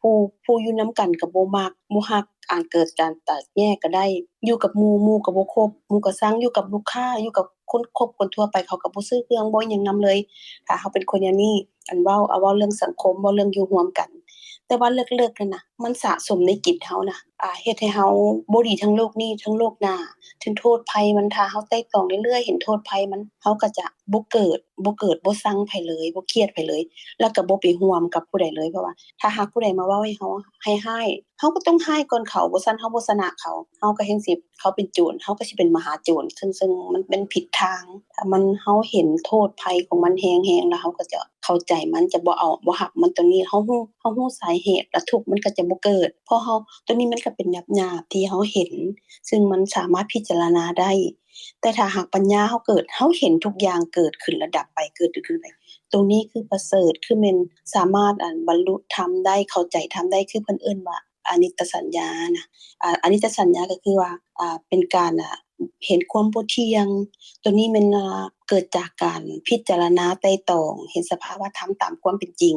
ຜູ້ ຜູ້ຢູ່ນຳກັນກໍບໍ່ມັກ ບໍ່ຮັກ ອາດເກີດການແຕກແຍກກໍໄດ້ ຢູ່ກັບໝູ່ ໝູ່ກໍບໍ່ຄົບ ໝູ່ກໍຊັງ ຢູ່ກັບລູກຄ້າ ຢູ່ກັບຄົນຄົບຄົນທົ່ວໄປ ເຂົາກໍບໍ່ຊື້ເຄື່ອງ ບໍ່ຫຍັງນຳເລີຍ. ຖ້າເຮົາເປັນຄົນແນວນີ້ ອັນເວົ້າ ເອົາເວົ້າເລື່ອງສັງຄົມ ເວົ້າເລື່ອງຢູ່ຮ່ວມກັນ ແຕ່ວ່າເລິກໆນັ້ນນະ ມັນສະສົມໃນຈິດເຮົານະ ອາ ເຮັດໃຫ້ເຮົາບໍ່ດີທັງໂລກນີ້ ທັງໂລກໜ້າ ເຖິງໂທດໄພມັນ ຖ້າເຮົາໄຕ່ຕອງເລື້ອຍໆ ເຫັນໂທດໄພມັນ ເຮົາກໍຈະບໍ່ເກີດ ບໍ່ເກີດ ບໍ່ຊັງໃຜເລີຍ ບໍ່ຄຽດໃຜເລີຍ ແລ້ວກໍບໍ່ໄປຮ່ວມກັບຜູ້ໃດເລີຍ ເພາະວ່າຖ້າຫາກຜູ້ໃດມາເວົ້າໃຫ້ເຮົາ ໃຫ້ຮ້າຍ ເຮົາກໍຕ້ອງຮ້າຍກ່ອນເຂົາ ບໍ່ຊັ້ນເຮົາບໍ່ຊະນະເຂົາ ເຮົາກໍແຮ່ງຊິ ເຂົາເປັນໂຈນ ເຮົາກໍຊິເປັນມະຫາໂຈນ ເຊິ່ງ ເຊິ່ງມັນເປັນຜິດທາງ. ຖ້າມັນ ເຮົາເຫັນໂທດໄພຂອງມັນແຮງໆ ແລ້ວເຮົາກໍຈະເຂົ້າໃຈມັນ ຈະບໍ່ເອົາ ບໍ່ຮັບມັນຕົງນີ້ ເຮົາຮູ້ ເຮົາຮູ້ສາເຫດ ແລ້ວທຸກມັນກໍຈະບໍ່ເກີດ ເພາະເຮົາ ຕົງນີ້ມັນກໍເປັນຫຍາບໆທີ່ເຮົາເຫັນ ເຊິ່ງມັນສາມາດພິຈາລະນາໄດ້. ແຕ່ຖ້າຫາກປັນຍາເຮົາເກີດ ເຮົາເຫັນທຸກຢ່າງເກີດຂຶ້ນແລ້ວດັບໄປ ເກີດຂຶ້ນແລ້ວດັບໄປ ຕົງນີ້ຄືປະເສີດ ຄືແມ່ນສາມາດ ອັນ ບັນລຸທຳໄດ້ ເຂົ້າໃຈທຳໄດ້ ຄືເພິ່ນເອີ້ນວ່າອະນິດຕະສັນຍານະ ອາ ອະນິດຕະສັນຍາກໍຄືວ່າ ອາ ເປັນການ ອາ ເຫັນຄວາມບໍ່ທ່ຽງ ຕົວນີ້ແມ່ນ ອາ ເກີດຈາກການພິຈາລະນາໄຕ່ຕອງ ເຫັນສະພາວະທຳຕາມຄວາມເປັນຈິງ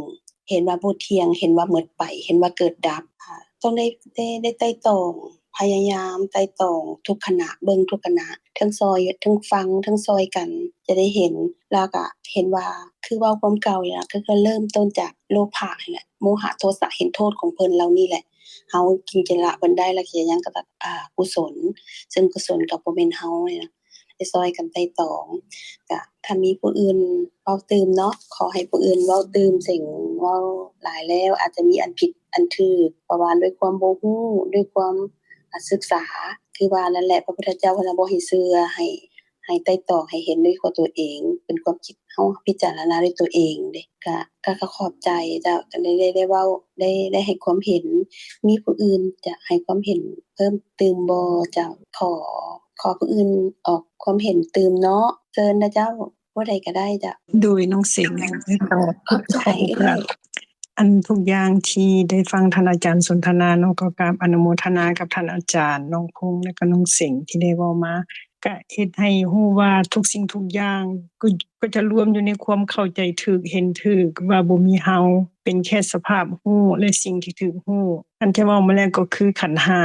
ເຫັນວ່າບໍ່ທ່ຽງ ເຫັນວ່າໝົດໄປ ເຫັນວ່າເກີດດັບ ອາ ຕ້ອງໄດ້ ໄດ້ ໄດ້ໄຕ່ຕອງ ພະຍາຍາມໄຕ່ຕອງທຸກຂະນະ ເບິ່ງທຸກຂະນະ ທັງຊ່ອຍ ທັງຟັງ ທັງຊ່ອຍກັນ ຈະໄດ້ເຫັນ ແລ້ວກະເຫັນວ່າ ຄືເວົ້າຄວາມເກົ່ານີ້ລະ ກໍຄືເລີ່ມຕົ້ນຈາກໂລພະນີ້ແຫຼະ ໂມຫະ ໂທສະ ເຫັນໂທດຂອງເພິ່ນເຫຼົ່ານີ້ແຫຼະ ເຮົາຈຶ່ງຈະລະເພິ່ນໄດ້ ແລ້ວກໍຍັງກັບ ອາ ກຸສົນ ເຊິ່ງກຸສົນກໍບໍ່ແມ່ນເຮົານີ້ນະ ໄດ້ຊ່ອຍກັນໄຕ່ຕອງ. ກະຖ້າມີຜູ້ອື່ນເວົ້າຕື່ມເນາະ ຂໍໃຫ້ຜູ້ອື່ນເວົ້າຕື່ມ ເສັງເວົ້າຫຼາຍແລ້ວ ອາດຈະມີອັນຜິດອັນຖືກ ເພາະວ່າດ້ວຍຄວາມບໍ່ຮູ້ ດ້ວຍຄວາມ ອາ ສຶກສາ ຄືວ່ານັ້ນແຫຼະ ພະພຸດທະເຈົ້າເພິ່ນວ່າບໍ່ໃຫ້ເຊື່ອ ໃຫ້ ໃຫ້ໄຕ່ຕອງ ໃຫ້ເຫັນດ້ວຍຕົວເອງ ເປັນຄວາມຄິດ ເຮົາພິຈາລະນາດ້ວຍຕົວເອງເດ້. ກະ ກະ ກະຂອບໃຈເຈົ້າ ກະໄດ້ ໄດ້ ໄດ້ເວົ້າ ໄດ້ ໄດ້ໃຫ້ຄວາມເຫັນ ມີຜູ້ອື່ນຈະໃຫ້ຄວາມເຫັນເພີ່ມຕື່ມບໍ່ເຈົ້າ? ຂໍ ຂໍຜູ້ອື່ນອອກຄວາມເຫັນຕື່ມເນາະ ເຊີນນະເຈົ້າ ຜູ້ໃດກໍໄດ້ເຈົ້າ. ໂດຍ ນ້ອງເສັງ ເອີ ຂອບໃຈເອື້ອຍ. ອັນທຸກຢ່າງທີ່ໄດ້ຟັງທ່ານອາຈານສົນທະນາເນາະ ກໍກາບອະນຸໂມທະນາກັບທ່ານອາຈານນ້ອງພົງ ແລະກໍນ້ອງເສັງທີ່ໄດ້ເວົ້າມາ ກະເຮັດໃຫ້ຮູ້ວ່າທຸກສິ່ງທຸກຢ່າງ ກໍ ກໍຈະລວມຢູ່ໃນຄວາມເຂົ້າໃຈຖືກ ເຫັນຖືກວ່າບໍ່ມີເຮົາ ເປັນແຄ່ສະພາບຮູ້ ແລະສິ່ງທີ່ຖືກຮູ້. ອັນທີ່ເວົ້າມາແລ້ວກໍຄືຂັນຫ້າ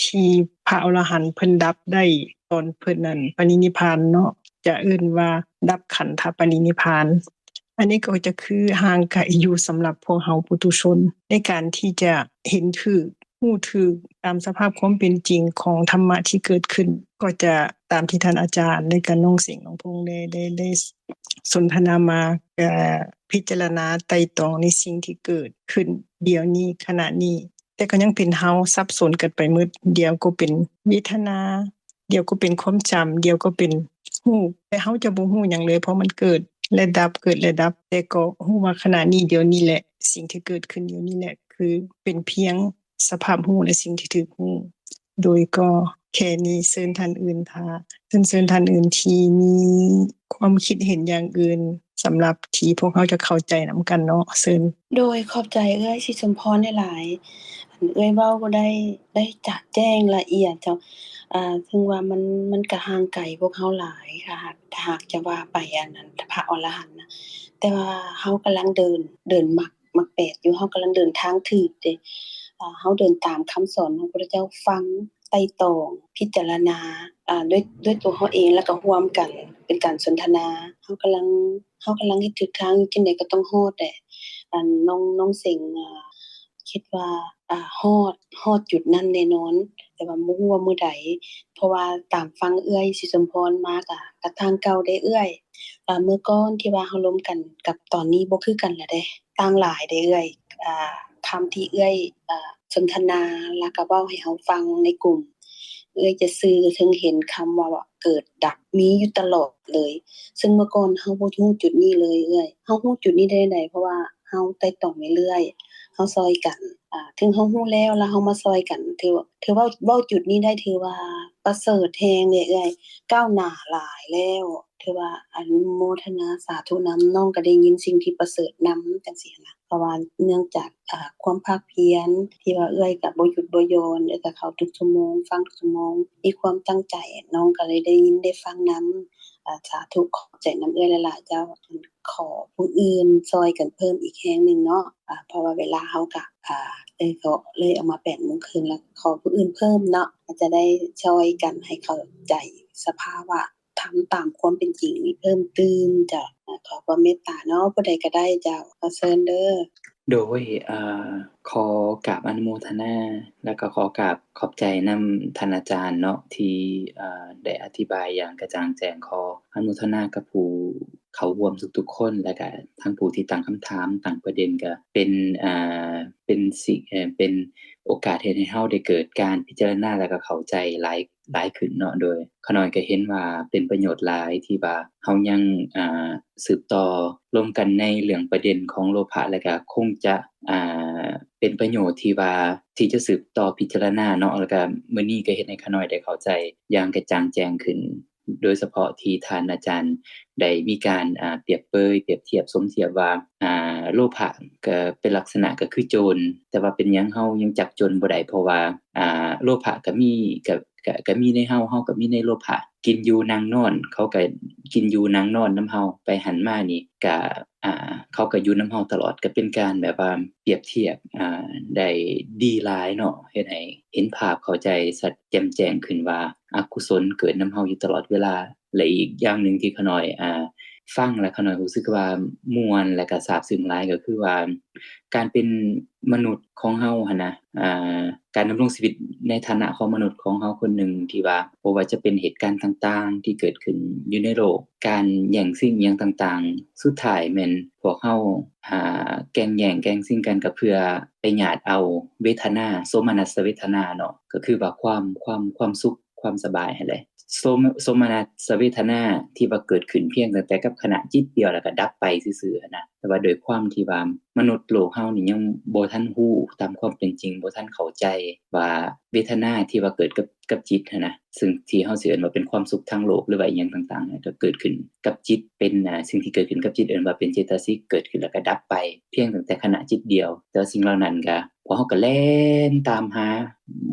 ທີ່ພະອໍລະຫັນເພິ່ນດັບໄດ້ຕອນເພິ່ນນັ້ນປະລິນິບພານເນາະ ຈະເອີ້ນວ່າດັບຂັນທະປະລິນິບພານ. ອັນນີ້ກໍຈະຄືຫ່າງໄກຢູ່ສຳລັບພວກເຮົາປຸຖຸຊົນ ໃນການທີ່ຈະເຫັນຖືກ ຮູ້ຖືກຕາມສະພາບຄວາມເປັນຈິງຂອງທຳມະທີ່ເກີດຂຶ້ນ ກໍຈະຕາມທີ່ທ່ານອາຈານ ແລະກະນ້ອງເສັງ ນ້ອງພົງ ໄດ້ ໄດ້ ໄດ້ສົນທະນາມາ ກະພິຈາລະນາໄຕ່ຕອງໃນສິ່ງທີ່ເກີດຂຶ້ນດຽວນີ້ ຂະນະນີ້ ແຕ່ກໍຍັງເປັນເຮົາ ສັບສົນກັນໄປໝົດ ດຽວກໍເປັນເວທະນາ ດຽວກໍເປັນຄວາມຈຳ ດຽວກໍເປັນຮູບ ແຕ່ເຮົາຈະບໍ່ຮູ້ຫຍັງເລີຍ ເພາະມັນເກີດ ແລະດັບ ເກີດ ແລະດັບ ແຕ່ກໍຮູ້ວ່າຂະນະນີ້ ດຽວນີ້ແຫຼະ ສິ່ງທີ່ເກີດຂຶ້ນດຽວນີ້ແຫຼະ ຄືເປັນພຽງສະພາບຮູ້ ແລະສິ່ງທີ່ຖືກຮູ້. ໂດຍກໍແຄ່ນີ້ ເຊີນທ່ານອື່ນຖ້າ ເຊີນ ເຊີນທ່ານອື່ນທີ່ມີຄວາມຄິດເຫັນຢ່າງອື່ນ ສຳລັບທີ່ພວກເຮົາຈະເຂົ້າໃຈນຳກັນເນາະ ເຊີນ. ໂດຍ ຂອບໃຈເອື້ອຍສີສົມພອນຫຼາຍໆ ອັນເອື້ອຍເວົ້າໄດ້ ໄດ້ຈະແຈ້ງລະອຽດເຈົ້າ ອາ ເຖິງວ່າມັນ ມັນກະຫ່າງໄກພວກເຮົາຫຼາຍ ຖ້າຫາກ ຖ້າຫາກຈະວ່າໄປ ອັນນັ້ນ ພະອໍລະຫັນນະ ແຕ່ວ່າເຮົາກຳລັງເດີນ ເດີນມັກ ມັກແປດຢູ່ ເຮົາກຳລັງເດີນທາງຖືກເດ້ ເຮົາເດີນຕາມຄຳສອນຂອງພະພຸດທະເຈົ້າ ຟັງ ໄຕ່ຕອງ ພິຈາລະນາ ອາ ດ້ວຍ ດ້ວຍຕົວເຮົາເອງ ແລ້ວກໍຮ່ວມກັນເປັນການສົນທະນາ ເຮົາກຳລັງ ເຮົາກຳລັງເຮັດຖືກທາງຢູ່ ຈັ່ງໃດກໍຕ້ອງຮອດແຫຼະ ອັນ ນ້ອງ ນ້ອງເສັງ ອາ ຄິດວ່າ ອາ ຮອດ ຮອດຈຸດນັ້ນແນ່ນອນ ແຕ່ວ່າບໍ່ຮູ້ວ່າມື້ໃດ ເພາະວ່າຕາມຟັງເອື້ອຍສີສົມພອນມາກະ ກະຕ່າງເກົ່າເດ້ເອື້ອຍ ອາ ເມື່ອກ່ອນທີ່ວ່າເຮົາລົມກັນກັບຕອນນີ້ບໍ່ຄືກັນລະເດ້ ຕ່າງຫຼາຍເດ້ເອື້ອຍ ອາ ຄຳທີ່ເອື້ອຍ ອາ ສົນທະນາ ແລ້ວກະເວົ້າໃຫ້ເຮົາຟັງໃນກຸ່ມ ເອື້ອຍຈະສື່ເຖິງເຫັນຄຳວ່າເກີດດັບ ມີຢູ່ຕະຫຼອດເລີຍ ເຊິ່ງເມື່ອກ່ອນເຮົາບໍ່ຮູ້ຈຸດນີ້ເລີຍເອື້ອຍ ເຮົາຮູ້ຈຸດນີ້ໄດ້ແນວໃດ ເພາະວ່າເຮົາໄຕ່ຕອງເລື້ອຍໆ ເຮົາຊ່ອຍກັນ ອາ ເຖິງເຮົາຮູ້ແລ້ວ ແລ້ວເຮົາມາຊ່ອຍກັນ ຖື ຖືວ່າເວົ້າຈຸດນີ້ໄດ້ ຖືວ່າປະເສີດແຮງເດ້ເອື້ອຍ ກ້າວໜ້າຫຼາຍແລ້ວ. ຖືວ່າອະນຸໂມທະນາສາທຸນຳ ນ້ອງກໍໄດ້ຍິນສິ່ງທີ່ປະເສີດນຳ ຈັ່ງຊີ້ນະ. ເພາະວ່າເນື່ອງຈາກ ອາ ຄວາມພາກພຽນທີ່ວ່າເອື້ອຍກໍບໍ່ຢຸດບໍ່ຢ່ອນ ເອື້ອຍກໍເຂົ້າທຸກຊົ່ວໂມງ ຟັງທຸກຊົ່ວໂມງ ມີຄວາມຕັ້ງໃຈ ນ້ອງກໍເລີຍໄດ້ຍິນໄດ້ຟັງນຳ. ອາ ສາທຸ ຂອບໃຈນຳເອື້ອຍຫຼາຍໆ ເຈົ້າ. ຂໍຜູ້ອື່ນຊ່ອຍກັນເພີ່ມອີກແຮງໜຶ່ງເນາະ ອາ ເພາະວ່າເວລາເຮົາກໍ ອາ ເອີ ກໍເລີຍອອກມາແປດໂມງເຄິ່ງແລ້ວ ຂໍຜູ້ອື່ນເພີ່ມເນາະ ອາດຈະໄດ້ຊ່ອຍກັນໃຫ້ເຂົ້າໃຈສະພາວະທຳຕາມຄວາມເປັນຈິງນີ້ເພີ່ມຕື່ມເຈົ້າ. ອາ ຂໍຄວາມເມດຕາເນາະ ຜູ້ໃດກໍໄດ້ເຈົ້າ ຂໍເຊີນເດີ້. ໂດຍ ເອີ ຂໍກາບອະນຸໂມທະນາ ແລ້ວກໍຂໍກາບຂອບໃຈນຳທ່ານອາຈານເນາະ ທີ່ ເອີ ໄດ້ອະທິບາຍຢ່າງກະຈ່າງແຈ້ງ. ຂໍອະນຸໂມທະນາກັບຜູ້ເຂົ້າຮ່ວມທຸກໆຄົນ ແລ້ວກະທັງຜູ້ທີ່ຕັ້ງຄຳຖາມ ຕັ້ງປະເດັນ ກະເປັນ ເປັນ ເປັນໂອກາດເຮັດໃຫ້ເຮົາໄດ້ເກີດການພິຈາລະນາ ແລ້ວກະເຂົ້າໃຈຫຼາຍ ຫຼາຍຂຶ້ນເນາະ. ໂດຍຂ້ານ້ອຍກໍເຫັນວ່າເປັນປະໂຫຍດຫຼາຍທີ່ວ່າເຮົາຍັງ ອາ ສືບຕໍ່ລົມກັນໃນເລື່ອງປະເດັນຂອງໂລພະ ແລ້ວກະຄົງຈະ ອາ ເປັນປະໂຫຍດທີ່ວ່າ ທີ່ຈະສືບຕໍ່ພິຈາລະນາເນາະ. ແລ້ວກະມື້ນີ້ກໍເຮັດໃຫ້ຂ້ານ້ອຍໄດ້ເຂົ້າໃຈຢ່າງກະຈ່າງແຈ້ງຂຶ້ນ ໂດຍສະເພາະທີ່ທ່ານອາຈານໄດ້ມີການ ອາ ປຽບເປີຍ ປຽບທຽບ ສົມທຽບວ່າ ອາ ໂລພະກໍເປັນລັກສະນະກໍຄືໂຈນ ແຕ່ວ່າເປັນຫຍັງເຮົາຍັງຈັບໂຈນບໍ່ໄດ້ ເພາະວ່າ ອາ ໂລພະກໍມີ ກໍ ກະ ກະມີໃນເຮົາ ເຮົາກະມີໃນໂລພະ ກິນຢູ່ນັ່ງນອນ ເຂົາກະກິນຢູ່ນັ່ງນອນນຳເຮົາ ໄປຫັ້ນມານີ້ກະ ອາ ເຂົາກະຢູ່ນຳເຮົາຕະຫຼອດ. ກະເປັນການແບບວ່າປຽບທຽບ ອາ ໄດ້ດີຫຼາຍເນາະ ເຮັດໃຫ້ເຫັນພາບເຂົ້າໃຈຊັດແຈ່ມແຈ້ງຂຶ້ນວ່າ ອະກຸສົນເກີດນຳເຮົາຢູ່ຕະຫຼອດເວລາ. ແລະ ອີກຢ່າງໜຶ່ງທີ່ຂ້ານ້ອຍ ອາ ຟັງແລ້ວຂ້ານ້ອຍຮູ້ສຶກວ່າມ່ວນ ແລະກະຊາບຊຶ້ງຫຼາຍ ກໍຄືວ່າ ການເປັນມະນຸດຂອງເຮົາຫັ້ນນະ ອາ ການດຳລົງຊີວິດໃນຖານະຂອງມະນຸດຂອງເຮົາຄົນໜຶ່ງ ທີ່ວ່າບໍ່ວ່າຈະເປັນເຫດການຕ່າງໆທີ່ເກີດຂຶ້ນຢູ່ໃນໂລກ ການແຍ່ງຊິງຫຍັງຕ່າງໆ ສຸດທ້າຍແມ່ນພວກເຮົາ ອາ ແກ່ງແຍ່ງແກ່ງຊິງກັນ ກໍເພື່ອໄປຍາດເອົາເວທະນາ ໂສມະນັດສະເວທະນາເນາະ ກໍຄືວ່າຄວາມ ຄວາມ ຄວາມສຸກ ຄວາມສະບາຍຫັ້ນແຫຼະ. ໂສມະ ໂສມະນັດສະເວທະນາທີ່ວ່າເກີດຂຶ້ນພຽງຕັ້ງແຕ່ກັບຂະນະຈິດດຽວ ແລ້ວກໍດັບໄປຊື່ໆຫັ້ນນະ. ແຕ່ວ່າໂດຍຄວາມທີ່ວ່າມະນຸດໂລກເຮົານີ້ຍັງບໍ່ທັນຮູ້ຕາມຄວາມເປັນຈິງ ບໍ່ທັນເຂົ້າໃຈວ່າເວທະນາທີ່ວ່າເກີດກັບ ກັບຈິດຫັ້ນນະ ເຊິ່ງທີ່ເຮົາຊິເອີ້ນວ່າເປັນຄວາມສຸກທາງໂລກ ຫຼືວ່າອີ່ຫຍັງຕ່າງໆ ກໍເກີດຂຶ້ນກັບຈິດ ເປັນ ອາ ສິ່ງທີ່ເກີດຂຶ້ນກັບຈິດ ເອີ້ນວ່າເປັນເຈຕະສິກ ເກີດຂຶ້ນແລ້ວກໍດັບໄປ ພຽງຕັ້ງແຕ່ຂະນະຈິດດຽວ. ແຕ່ວ່າສິ່ງເຫຼົ່ານັ້ນກໍ ພວກເຮົາກໍແລ່ນຕາມຫາ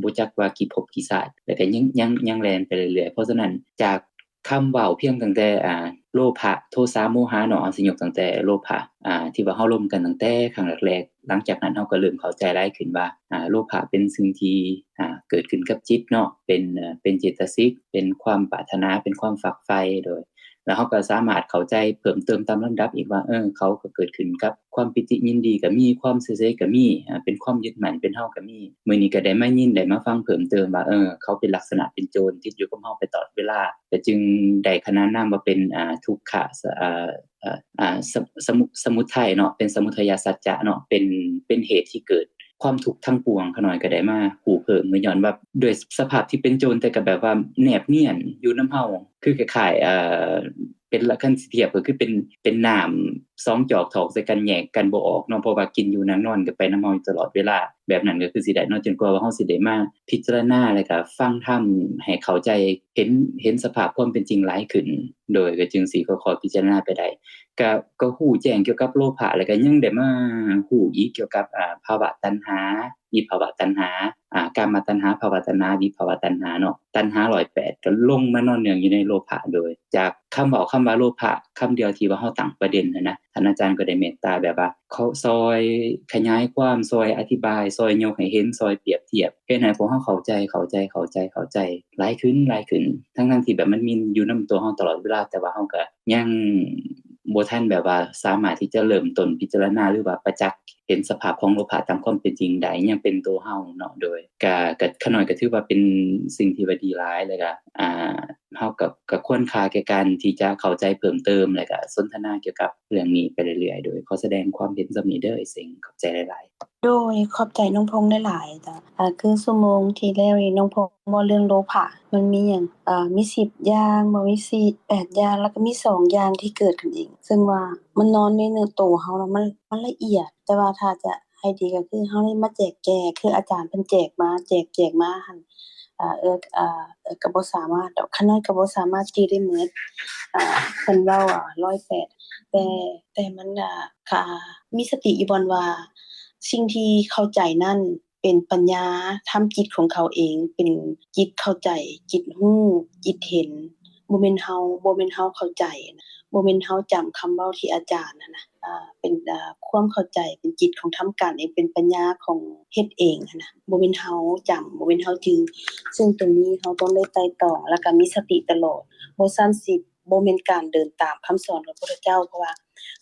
ບໍ່ຈັກວ່າກີ່ພົບກີ່ຊາດ ແລ້ວກໍຍັງ ຍັງ ຍັງແລ່ນໄປເລື້ອຍໆ. ເພາະສະນັ້ນ ຈາກຄຳເວົ້າພຽງຕັ້ງແຕ່ ອາ ໂລພະ ໂທສະ ໂມຫະເນາະ ເຮົາຊິຍົກຕັ້ງແຕ່ໂລພະ ອາ ທີ່ວ່າເຮົາລົມກັນຕັ້ງແຕ່ຄັ້ງແລກໆ ຫຼັງຈາກນັ້ນເຮົາກໍເລີ່ມເຂົ້າໃຈຫຼາຍຂຶ້ນວ່າ ອາ ໂລພະເປັນສິ່ງທີ່ ອາ ເກີດຂຶ້ນກັບຈິດເນາະ ເປັນ ເປັນເຈຕະສິກ ເປັນຄວາມປາດຖະໜາ ເປັນຄວາມຝັກໃຝ່ ໂດຍ ແລ້ວເຮົາກໍສາມາດເຂົ້າໃຈເພີ່ມເຕີມຕາມລຳດັບອີກວ່າ ເອີ ເຂົາກໍເກີດຂຶ້ນກັບຄວາມປີຕິຍິນດີກໍມີ ຄວາມເສີຍເສຍກໍມີ ອາ ເປັນຄວາມຍຶດໝັ້ນເປັນເຮົາກໍມີ. ມື້ນີ້ກໍໄດ້ມາຍິນໄດ້ມາຟັງເພີ່ມເຕີມວ່າ ເອີ ເຂົາເປັນລັກສະນະເປັນໂຈນ ຕິດຢູ່ກັບເຮົາໄປຕະຫຼອດເວລາ ກໍຈຶ່ງໄດ້ຂະໜານນາມວ່າເປັນ ອາ ທຸກຂະ ອາ ອາ ສະ ສະມຸ ສະມຸໄທເນາະ ເປັນສະມຸໄທຍະສັດຈະເນາະ ເປັນ ເປັນເຫດທີ່ເກີດຄວາມທຸກທັງປວງ. ຂະນ້ອຍກໍໄດ້ມາຮູ້ເພີ່ມ ກໍຍ້ອນວ່າດ້ວຍສະພາບທີ່ເປັນໂຈນ ແຕ່ກໍແບບວ່າແນບນຽນຢູ່ນຳເຮົາ ຄືຄ້າຍໆ ເອີ ເປັນ ຄັນຊິທຽບກໍຄືເປັນ ເປັນນ້ຳສອງຈອກຖອກໃສ່ກັນ ແຍກກັນບໍ່ອອກເນາະ ເພາະວ່າກິນຢູ່ນັ່ງນອນກັນໄປນຳເຮົາຢູ່ຕະຫຼອດເວລາ. ແບບນັ້ນກໍຄືຊິໄດ້ເນາະ ຈົນກວ່າເຮົາຊິໄດ້ມາພິຈາລະນາ ແລ້ວກໍຟັງທຳໃຫ້ເຂົ້າໃຈ ເຫັນ ເຫັນສະພາບຄວາມເປັນຈິງຫຼາຍຂຶ້ນ ໂດຍກໍຈຶ່ງຊິຄ່ອຍໆພິຈາລະນາໄປໄດ້ ກະ ກໍຮູ້ແຈ້ງກ່ຽວກັບໂລພະ ແລ້ວກໍຍັງໄດ້ມາຮູ້ອີກກ່ຽວກັບ ອາ ພາວະຕັນຫາ ວິພາວະຕັນຫາ ອາ ກາມະຕັນຫາ ພະວະຕັນຫາ ວິພາວະຕັນຫາເນາະ ຕັນຫາຮ້ອຍແປດ ກໍລົງມານອນເນື່ອງຢູ່ໃນໂລພະ. ໂດຍຈາກຄຳເວົ້າຄຳວ່າໂລພະຄຳດຽວທີ່ວ່າເຮົາຕັ້ງປະເດັນຫັ້ນນະ ທ່ານອາຈານກໍໄດ້ເມດຕາແບບວ່າ ເຂົາຊ່ອຍຂະຫຍາຍຄວາມ ຊ່ອຍອະທິບາຍ ຊ່ອຍຍົກໃຫ້ເຫັນ ຊ່ອຍປຽບທຽບ ເຮັດໃຫ້ພວກເຮົາເຂົ້າໃຈ ເຂົ້າໃຈ ເຂົ້າໃຈ ເຂົ້າໃຈຫຼາຍຂຶ້ນ ຫຼາຍຂຶ້ນ ທັງໆທີ່ແບບມັນມີຢູ່ນຳຕົວເຮົາຕະຫຼອດເວລາ ແຕ່ວ່າເຮົາກໍຍັງບໍ່ທັນແບບວ່າສາມາດທີ່ຈະເລີ່ມຕົ້ນພິຈາລະນາ ຫຼືວ່າປະຈັກເຫັນສະພາບຂອງໂລພະຕາມຄວາມເປັນຈິງໄດ້ ຍັງເປັນຕົວເຮົາເນາະ. ໂດຍກະ ກະ ຂະນ້ອຍກໍຖືວ່າເປັນສິ່ງທີ່ວ່າດີຫຼາຍ ແລ້ວກະ ອາ ເຮົາກໍ ກໍຄວນຄ່າແກ່ການທີ່ຈະເຂົ້າໃຈເພີ່ມເຕີມ ແລ້ວກະສົນທະນາກ່ຽວກັບເລື່ອງນີ້ໄປເລື້ອຍໆ. ໂດຍຂໍສະແດງຄວາມເຫັນສ່ຳນີ້ເດີ້ ເອເຊັງ ຂອບໃຈຫຼາຍໆ. ໂດຍ ຂອບໃຈນ້ອງພົງຫຼາຍໆ ເຈົ້າ. ອາ ຄືຊົ່ວໂມງທີ່ແລ້ວນີ້ ນ້ອງພົງເວົ້າເລື່ອງໂລພະ ມັນມີຫຍັງ ເອີ ມີສິບຢ່າງ ບໍ່ມີສີ່ ແປດຢ່າງ ແລ້ວກໍມີສອງຢ່າງທີ່ເກີດຂຶ້ນເອງ ເຊິ່ງວ່າມັນນອນໃນເນື້ອໂຕເຮົາເນາະ ມັນ ມັນລະອຽດ ແຕ່ວ່າຖ້າຈະໃຫ້ດີກໍຄືເຮົາໄດ້ມາແຈກແຈງ ຄືອາຈານເພິ່ນແຈກມາ ແຈກ ແຈກມາຫັ້ນ ເອີກ ເອີກກໍບໍ່ສາມາດດອກ ຂ້ານ້ອຍກໍບໍ່ສາມາດຈື່ໄດ້ໝົດ ເພິ່ນເວົ້າ ຮ້ອຍແປດ ແຕ່ ແຕ່ມັນ ກະມີສະຕິຢູ່ບ່ອນວ່າ ສິ່ງທີ່ເຂົ້າໃຈນັ້ນ ເປັນປັນຍາທຳຈິດຂອງເຂົາເອງ ເປັນຈິດເຂົ້າໃຈ ຈິດຮູ້ ຈິດເຫັນ ບໍ່ແມ່ນເຮົາ ບໍ່ແມ່ນເຮົາເຂົ້າໃຈ ບໍ່ແມ່ນເຮົາຈຳຄຳເວົ້າທີ່ອາຈານຫັ້ນນະ ເປັນຄວາມເຂົ້າໃຈ ເປັນຈິດຂອງທຳການເອງ ເປັນປັນຍາຂອງເຮັດເອງຫັ້ນນະ ບໍ່ແມ່ນເຮົາຈຳ ບໍ່ແມ່ນເຮົາຈື່ ເຊິ່ງຕົງນີ້ເຮົາຕ້ອງໄດ້ໄຕ່ຕອງ ແລ້ວກໍມີສະຕິຕະຫຼອດ ບໍ່ຊັ້ນຊິ ບໍ່ແມ່ນການເດີນຕາມຄຳສອນຂອງພະພຸດທະເຈົ້າ ເພາະວ່າ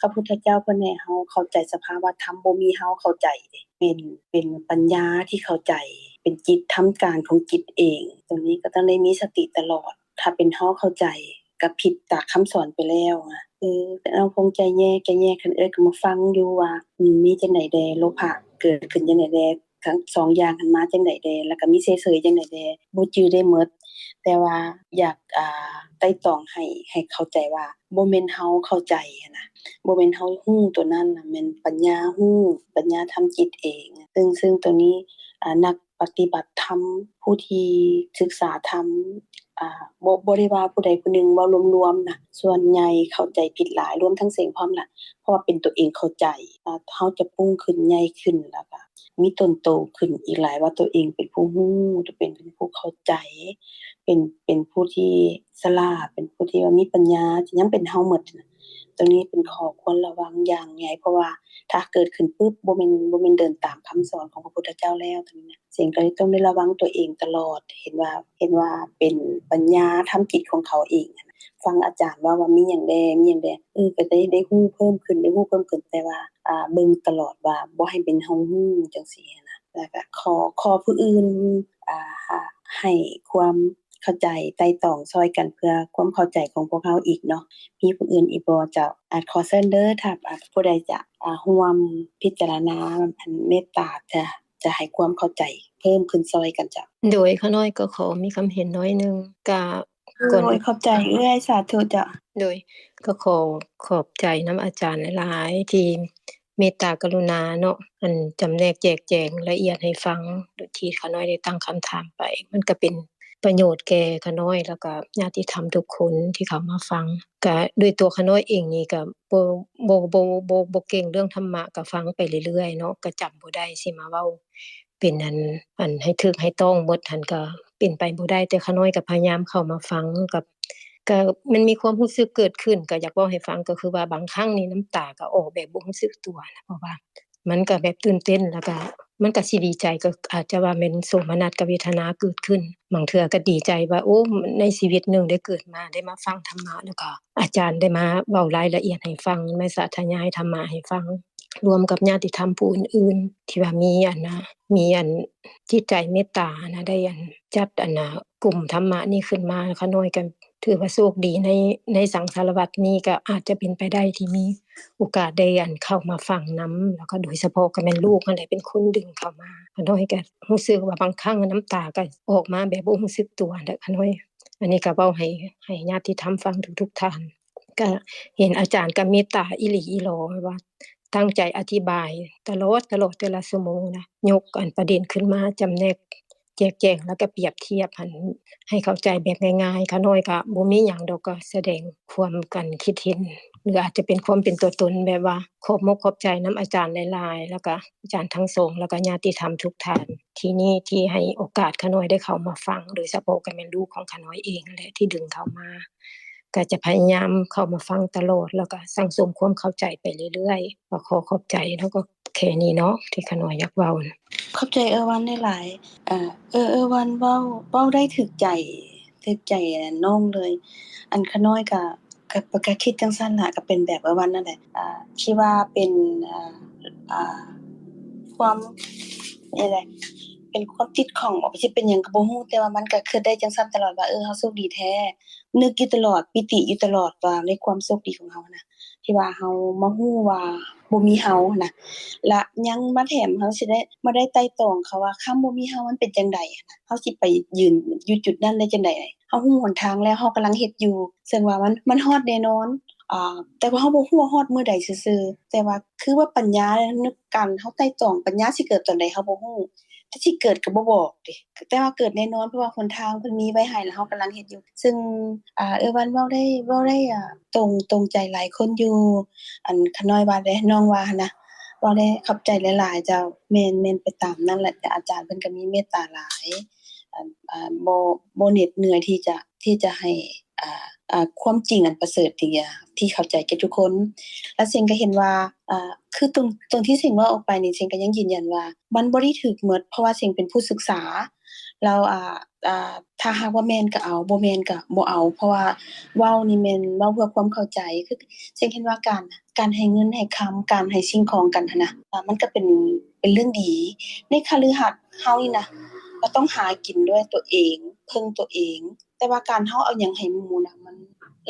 ພະພຸດທະເຈົ້າເພິ່ນໃຫ້ເຮົາເຂົ້າໃຈສະພາວະທຳ ບໍ່ມີເຮົາເຂົ້າໃຈເດ້ ເປັນ ເປັນປັນຍາທີ່ເຂົ້າໃຈ ເປັນຈິດທຳການຂອງຈິດເອງ ຕົງນີ້ກໍຕ້ອງໄດ້ມີສະຕິຕະຫຼອດ ຖ້າເປັນເຮົາເຂົ້າໃຈ ກໍຜິດຈາກຄຳສອນໄປແລ້ວ ເອີ ເອົາຄົງໃຈແຍກ ໃຈແຍກ ຄັນເອີຍກໍມາຟັງຢູ່ວ່າ ມີຈັ່ງໃດແດ່ ໂລພະເກີດຂຶ້ນຈັ່ງໃດແດ່ ທັງສອງຢ່າງຫັ້ນມາຈັ່ງໃດແດ່ ແລ້ວກໍມີເສຍເສີຍຈັ່ງໃດແດ່ ບໍ່ຈື່ໄດ້ໝົດ ແຕ່ວ່າຢາກ ອ່າ ໄຕ່ຕອງໃຫ້ ໃຫ້ເຂົ້າໃຈວ່າ ບໍ່ແມ່ນເຮົາເຂົ້າໃຈຫັ້ນນະ ບໍ່ແມ່ນເຮົາຮູ້ຕົວນັ້ນນະ ແມ່ນປັນຍາຮູ້ ປັນຍາທຳຈິດເອງ ເຊິ່ງ ເຊິ່ງຕົວນີ້ ອ່າ ນັກປະຕິບັດທຳ ຜູ້ທີ່ສຶກສາທຳ ອ່າ ບໍ່ ບໍ່ໄດ້ວ່າຜູ້ໃດຜູ້ໜຶ່ງ ເວົ້າລວມໆນະ ສ່ວນໃຫຍ່ເຂົ້າໃຈຜິດຫຼາຍ ລວມທັງເສັງພ້ອມລະ ເພາະວ່າເປັນຕົວເອງເຂົ້າໃຈ ເຮົາຈະປຸ້ງຂຶ້ນ ໃຫຍ່ຂຶ້ນ ແລ້ວກະມີຕົນໂຕຂຶ້ນອີກຫຼາຍວ່າ ຕົວເອງເປັນຜູ້ຮູ້ ຕົວເອງເປັນຜູ້ເຂົ້າໃຈ ເປັນ ເປັນຜູ້ທີ່ສະຫຼາດ ເປັນຜູ້ທີ່ວ່າມີປັນຍາ ຈະຍັງເປັນເຮົາໝົດ ຕົງນີ້ເປັນຂໍ້ຄວນລະວັງຢ່າງໃຫຍ່ ເພາະວ່າຖ້າເກີດຂຶ້ນປຶບ ບໍ່ແມ່ນ ບໍ່ແມ່ນເດີນຕາມຄຳສອນຂອງພະພຸດທະເຈົ້າແລ້ວ ຕົງນີ້ນະ ເສັງກໍເລີຍຕ້ອງໄດ້ລະວັງຕົວເອງຕະຫຼອດ ເຫັນວ່າ ເຫັນວ່າເປັນປັນຍາທຳຈິດຂອງເຂົາເອງ ຟັງອາຈານເວົ້າວ່າມີຫຍັງແດ່ ມີຫຍັງແດ່ ເອີ ກໍໄດ້ ໄດ້ຮູ້ເພີ່ມຂຶ້ນ ໄດ້ຮູ້ເພີ່ມຂຶ້ນ ແຕ່ວ່າ ອ່າ ເບິ່ງຕະຫຼອດວ່າບໍ່ໃຫ້ເປັນເຮົາຮູ້ ຈັ່ງຊີ້ນະ ແລ້ວກໍຂໍ ຂໍຜູ້ອື່ນ ອ່າ ໃຫ້ຄວາມເຂົ້າໃຈ ໄຕ່ຕອງຊ່ອຍກັນເພື່ອຄວາມເຂົ້າໃຈຂອງພວກເຮົາອີກເນາະ ມີຜູ້ອື່ນອີກບໍ່ເຈົ້າ? ອາດຂໍເຊີນເດີ ຖ້າ ອາດ ຜູ້ໃດຈະ ອາ ຮ່ວມພິຈາລະນາ ອັນເມດຕາ ຈະ ຈະໃຫ້ຄວາມເຂົ້າໃຈເພີ່ມຂຶ້ນຊ່ອຍກັນເຈົ້າ. ໂດຍ ຂ້ານ້ອຍກໍຂໍມີຄຳເຫັນໜ້ອຍໜຶ່ງ ກະ ໂດຍ ຂອບໃຈເອື້ອຍ ສາທຸເຈົ້າ. ໂດຍ ກໍຂໍຂອບໃຈນຳອາຈານຫຼາຍໆ ທີ່ເມດຕາກະລຸນາເນາະ ອັນຈຳແນກແຈກແຈງລະອຽດໃຫ້ຟັງ ໂດຍທີ່ຂ້ານ້ອຍໄດ້ຕັ້ງຄຳຖາມໄປ ມັນກໍເປັນປະໂຫຍດແກ່ຂ້ານ້ອຍ ແລ້ວກໍຍາດຕິທຳທຸກຄົນທີ່ເຂົ້າມາຟັງ. ກະໂດຍຕົວຂ້ານ້ອຍເອງນີ້ກະບໍ່ ບໍ່ ບໍ່ ບໍ່ ບໍ່ເກັ່ງເລື່ອງທຳມະ ກະຟັງໄປເລື້ອຍໆເນາະ ກະຈຳບໍ່ໄດ້ ຊິມາເວົ້າ ເປັນອັນ ອັນໃຫ້ຖືກໃຫ້ຕ້ອງໝົດຫັ້ນກໍເປັນໄປບໍ່ໄດ້ ແຕ່ຂ້ານ້ອຍກໍພະຍາຍາມເຂົ້າມາຟັງ ກໍ ກໍມັນມີຄວາມຮູ້ສຶກເກີດຂຶ້ນ ກໍຢາກເວົ້າໃຫ້ຟັງ ກໍຄືວ່າບາງຄັ້ງນີ້ນ້ຳຕາກໍອອກແບບບໍ່ຮູ້ສຶກຕົວນະ ເພາະວ່າມັນກໍແບບຕື່ນເຕັ້ນ ແລ້ວກໍມັນກໍຊິດີໃຈ ກໍອາດຈະວ່າແມ່ນໂສມະນັດກັບເວທະນາເກີດຂຶ້ນ ບາງເທື່ອກໍດີໃຈວ່າ ໂອ້ ໃນຊີວິດໜຶ່ງໄດ້ເກີດມາ ໄດ້ມາຟັງທຳມະ ແລ້ວກໍອາຈານໄດ້ມາເວົ້າລາຍລະອຽດໃຫ້ຟັງ ມາສາທະຍາຍທຳມະໃຫ້ຟັງ ລວມກັບຍາດຕິທຳຜູ້ອື່ນໆ ທີ່ວ່າມີອັນນະ ມີອັນຈິດໃຈເມດຕານະ ໄດ້ອັນຈັດອັນນະກຸ່ມທຳມະນີ້ຂຶ້ນມາ ຂ້ານ້ອຍກໍຖືວ່າໂຊກດີໃນ ໃນສັງສາລະວັດນີ້ ກໍອາດຈະເປັນໄປໄດ້ທີ່ມີໂອກາດໄດ້ອັນເຂົ້າມາຟັງນຳ ແລ້ວກໍໂດຍສະເພາະກໍແມ່ນລູກຫັ້ນແຫຼະເປັນຄົນດຶງເຂົ້າມາ ຂ້ານ້ອຍກໍຮູ້ສຶກວ່າບາງຄັ້ງນ້ຳຕາກໍອອກມາແບບບໍ່ຮູ້ສຶກຕົວແຫຼະ ຂ້ານ້ອຍ ອັນນີ້ກໍເວົ້າໃຫ້ ໃຫ້ຍາດຕິທຳຟັງທຸກໆທ່ານ. ກະເຫັນອາຈານກະເມດຕາອີ່ຫຼີອີ່ຫຼໍ ແບບວ່າຕັ້ງໃຈອະທິບາຍຕະຫຼອດ ຕະຫຼອດແຕ່ລະຊົ່ວໂມງນະ ຍົກອັນປະເດັນຂຶ້ນມາຈຳແນກແຈກແຈງ ແລ້ວກະປຽບທຽບຫັ້ນ ໃຫ້ເຂົ້າໃຈແບບງ່າຍໆ ຂ້ານ້ອຍກະບໍ່ມີຫຍັງດອກ ກະສະແດງຄວາມການຄິດເຫັນ ຫຼືອາດຈະເປັນຄວາມເປັນຕົວຕົນ ແບບວ່າຂອບມົກຂອບໃຈນຳອາຈານຫຼາຍໆ ແລ້ວກະອາຈານທັງສອງ ແລ້ວກະຍາດຕິທຳທຸກທ່ານ ທີ່ນີ້ທີ່ໃຫ້ໂອກາດຂ້ານ້ອຍໄດ້ເຂົ້າມາຟັງ ໂດຍສະເພາະກະແມ່ນລູກຂອງຂ້ານ້ອຍເອງຫັ້ນແຫຼະທີ່ດຶງເຂົ້າມາ. ກໍຈະພະຍາຍາມເຂົ້າມາຟັງຕະຫຼອດ ແລ້ວກໍສັ່ງສົມຄວາມເຂົ້າໃຈໄປເລື້ອຍໆ. ກໍຂໍຂອບໃຈ ແລ້ວກໍແຄ່ນີ້ເນາະ ທີ່ຂ້ານ້ອຍຢາກເວົ້ານະ. ຂອບໃຈເອື້ອຍວັນຫຼາຍໆ. ເອີ ເອື້ອຍວັນເວົ້າ ເວົ້າໄດ້ຖືກໃຈ ຖືກໃຈນ້ອງເລີຍ. ອັນຂ້ານ້ອຍກໍ ກໍ ກໍຄິດຈັ່ງຊັ້ນລະ ກໍເປັນແບບເອື້ອຍວັນນັ້ນແຫຼະ ທີ່ວ່າເປັນ ອ່າ ຄວາມ ນີ້ແຫຼະ ເປັນຄວາມຕິດຂ້ອງບໍ ຊິເປັນຫຍັງກໍບໍ່ຮູ້ ແຕ່ວ່າມັນກໍຄິດໄດ້ຈັ່ງຊັ້ນຕະຫຼອດວ່າ ເອີ ເຮົາໂຊກດີແທ້. ນຶກຢູ່ຕະຫຼອດ ປີຕິຢູ່ຕະຫຼອດວ່າໃນຄວາມໂຊກດີຂອງເຮົາຫັ້ນນະ ທີ່ວ່າເຮົາມາຮູ້ວ່າບໍ່ມີເຮົາຫັ້ນນະ ລະຍັງມາແຖມເຮົາຊິໄດ້ ມາໄດ້ໄຕ່ຕອງເຂົາວ່າ ຄຳບໍ່ມີເຮົາມັນເປັນຈັ່ງໃດຫັ້ນນະ ເຮົາຊິໄປຢືນຢູ່ຈຸດນັ້ນໄດ້ຈັ່ງໃດ? ເຮົາຮູ້ຫົນທາງແລ້ວ ເຮົາກຳລັງເຮັດຢູ່ ເຊິ່ງວ່າມັນ ມັນຮອດແນ່ນອນ. ອາ ແຕ່ວ່າເຮົາບໍ່ຮູ້ວ່າຮອດມື້ໃດຊື່ໆ ແຕ່ວ່າຄືວ່າປັນຍາ ການເຮົາໄຕ່ຕອງ ປັນຍາຊິເກີດຕອນໃດເຮົາບໍ່ຮູ້ ແຕ່ຊິເກີດກໍບໍ່ບອກເດ້ ແຕ່ວ່າເກີດແນ່ນອນ ເພາະວ່າຫົນທາງເພິ່ນມີໄວ້ໃຫ້ ແລ້ວເຮົາກຳລັງເຮັດຢູ່ ຊຶ່ງ ອາ ເອື້ອຍວັນເວົ້າໄດ້ ເວົ້າໄດ້ ອາ ຕົງ ຕົງໃຈຫຼາຍຄົນຢູ່ ອັນ ຂະນ້ອຍວ່າເດ້ ນ້ອງວ່າຫັ້ນນະ ເວົ້າໄດ້ ຂອບໃຈຫຼາຍໆ ເຈົ້າ ແມ່ນ ແມ່ນໄປຕາມນັ້ນແຫຼະ ອາຈານເພິ່ນກໍມີເມດຕາຫຼາຍ ອັນ ອາ ບໍ່ ບໍ່ເໜັດເໜື່ອຍທີ່ຈະ ທີ່ຈະໃຫ້ ອາ ອາ ຄວາມຈິງອັນປະເສີດທີ່ ທີ່ເຂົ້າໃຈແກ່ທຸກຄົນ ແລະ ເສັງກໍເຫັນວ່າ ອາ ຄືຕົງ ຕົງທີ່ເສັງເວົ້າອອກໄປນີ້ ເສັງກໍຍັງຢືນຢັນວ່າ ມັນບໍ່ໄດ້ຖືກໝົດ ເພາະວ່າເສັງເປັນຜູ້ສຶກສາ ແລ້ວ ອາ ອາ ຖ້າຫາກວ່າແມ່ນກໍເອົາ ບໍ່ແມ່ນກໍບໍ່ເອົາ ເພາະວ່າເວົ້ານີ້ແມ່ນເວົ້າເພື່ອຄວາມເຂົ້າໃຈ ຄືເສັງເຫັນວ່າການ ການໃຫ້ເງິນໃຫ້ຄຳ ການໃຫ້ສິ່ງຂອງກັນຫັ້ນນະ ອາ ມັນກໍເປັນ ເປັນເລື່ອງດີ ໃນຄະລືຮັດເຮົານີ້ນະ ກໍຕ້ອງຫາກິນດ້ວຍຕົວເອງ ເພິ່ງຕົວເອງ ແຕ່ວ່າການເຮົາເອົາຫຍັງໃຫ້ໝູ່ນະ ມັນ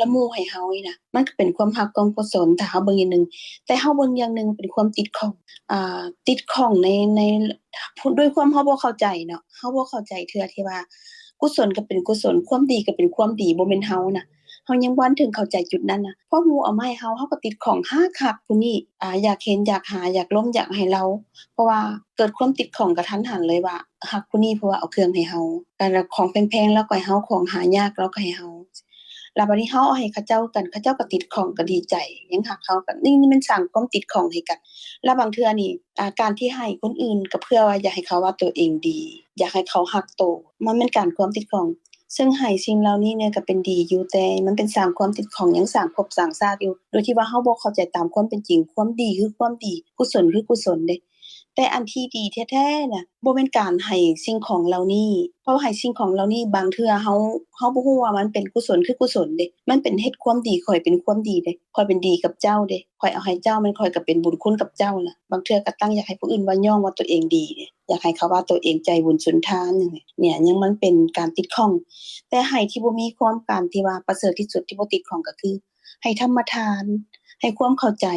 ລະໝູ່ໃຫ້ເຮົານີ້ນະ ມັນກໍເປັນຄວາມຮັກຄວາມກຸສົນ ຖ້າເຮົາເບິ່ງຢ່າງໜຶ່ງ ແຕ່ເຮົາເບິ່ງຢ່າງໜຶ່ງເປັນຄວາມຕິດຂ້ອງ ອາ ຕິດຂ້ອງໃນ ໃນ ດ້ວຍຄວາມເຮົາບໍ່ເຂົ້າໃຈເນາະ ເຮົາບໍ່ເຂົ້າໃຈເທື່ອທີ່ວ່າ ກຸສົນກໍເປັນກຸສົນ ຄວາມດີກໍເປັນຄວາມດີ ບໍ່ແມ່ນເຮົານະ ເຮົາຍັງບໍ່ທັນເຖິງເຂົ້າໃຈຈຸດນັ້ນນະ ພວກໝູ່ເອົາມາໃຫ້ເຮົາ ເຮົາກໍຕິດຂ້ອງ ຮັກ ຮັກຜູ້ນີ້ ອາ ຢາກເຫັນ ຢາກຫາ ຢາກລົມ ຢາກໃຫ້ລາວ ເພາະວ່າເກີດຄວາມຕິດຂ້ອງກະທັນຫັນເລີຍວ່າ ຮັກຜູ້ນີ້ ເພາະວ່າເອົາເຄື່ອງໃຫ້ເຮົາ ກະຂອງແພງໆ ລາວກໍໃຫ້ເຮົາ ຂອງຫາຍາກລາວກໍໃຫ້ເຮົາ ລະບາດນີ້ເຮົາເອົາໃຫ້ເຂົາເຈົ້າກັນ ເຂົາເຈົ້າກໍຕິດຂ້ອງ ກໍດີໃຈ ຍັງຮັກເຮົາກັນ ນີ້ ນີ້ແມ່ນສ້າງຄວາມຕິດຂ້ອງໃຫ້ກັນ ລະບາງເທື່ອນີ້ ອາ ການທີ່ໃຫ້ຄົນອື່ນກໍເພື່ອວ່າຢາກໃຫ້ເຂົາວ່າຕົວເອງດີ ຢາກໃຫ້ເຂົາຮັກໂຕ ມັນແມ່ນການຄວາມຕິດຂ້ອງ ເຊິ່ງໃຫ້ສິ່ງເຫຼົ່ານີ້ແນ່ກໍເປັນດີຢູ່ ແຕ່ມັນເປັນສ້າງຄວາມຕິດຂ້ອງ ຍັງສ້າງພົບສ້າງຊາດຢູ່ ໂດຍທີ່ວ່າເຮົາບໍ່ເຂົ້າໃຈຕາມຄວາມເປັນຈິງ ຄວາມດີຄືຄວາມດີ ກຸສົນຄືກຸສົນເດ້ ແຕ່ອັນທີ່ດີແທ້ໆນະ ບໍ່ແມ່ນການໃຫ້ສິ່ງຂອງເຫຼົ່ານີ້ ເພາະວ່າໃຫ້ສິ່ງຂອງເຫຼົ່ານີ້ ບາງເທື່ອເຮົາ ເຮົາບໍ່ຮູ້ວ່າມັນເປັນກຸສົນຄືກຸສົນເດ້ ມັນເປັນເຮັດຄວາມດີ ຂ້ອຍເປັນຄວາມດີເດ້ ຂ້ອຍເປັນດີກັບເຈົ້າເດ້ ຂ້ອຍເອົາໃຫ້ເຈົ້າ ແມ່ນຂ້ອຍກໍເປັນບຸນຄຸນກັບເຈົ້າລະ ບາງເທື່ອກໍຕັ້ງຢາກໃຫ້ຜູ້ອື່ນວ່າຍ້ອງວ່າຕົວເອງດີເດ້ ຢາກໃຫ້ເຂົາວ່າຕົວເອງໃຈບຸນສຸນທານ ນີ້ຍັງມັນເປັນການຕິດຂ້ອງ ແຕ່ໃຫ້ທີ່ບໍ່ມີຄວາມ ການທີ່ວ່າປະເສີດທີ່ສຸດທີ່ບໍ່ຕິດຂ້ອງກໍຄື ໃຫ້ທຳມະທານ ໃຫ້ຄວາມເຂົ້າໃຈ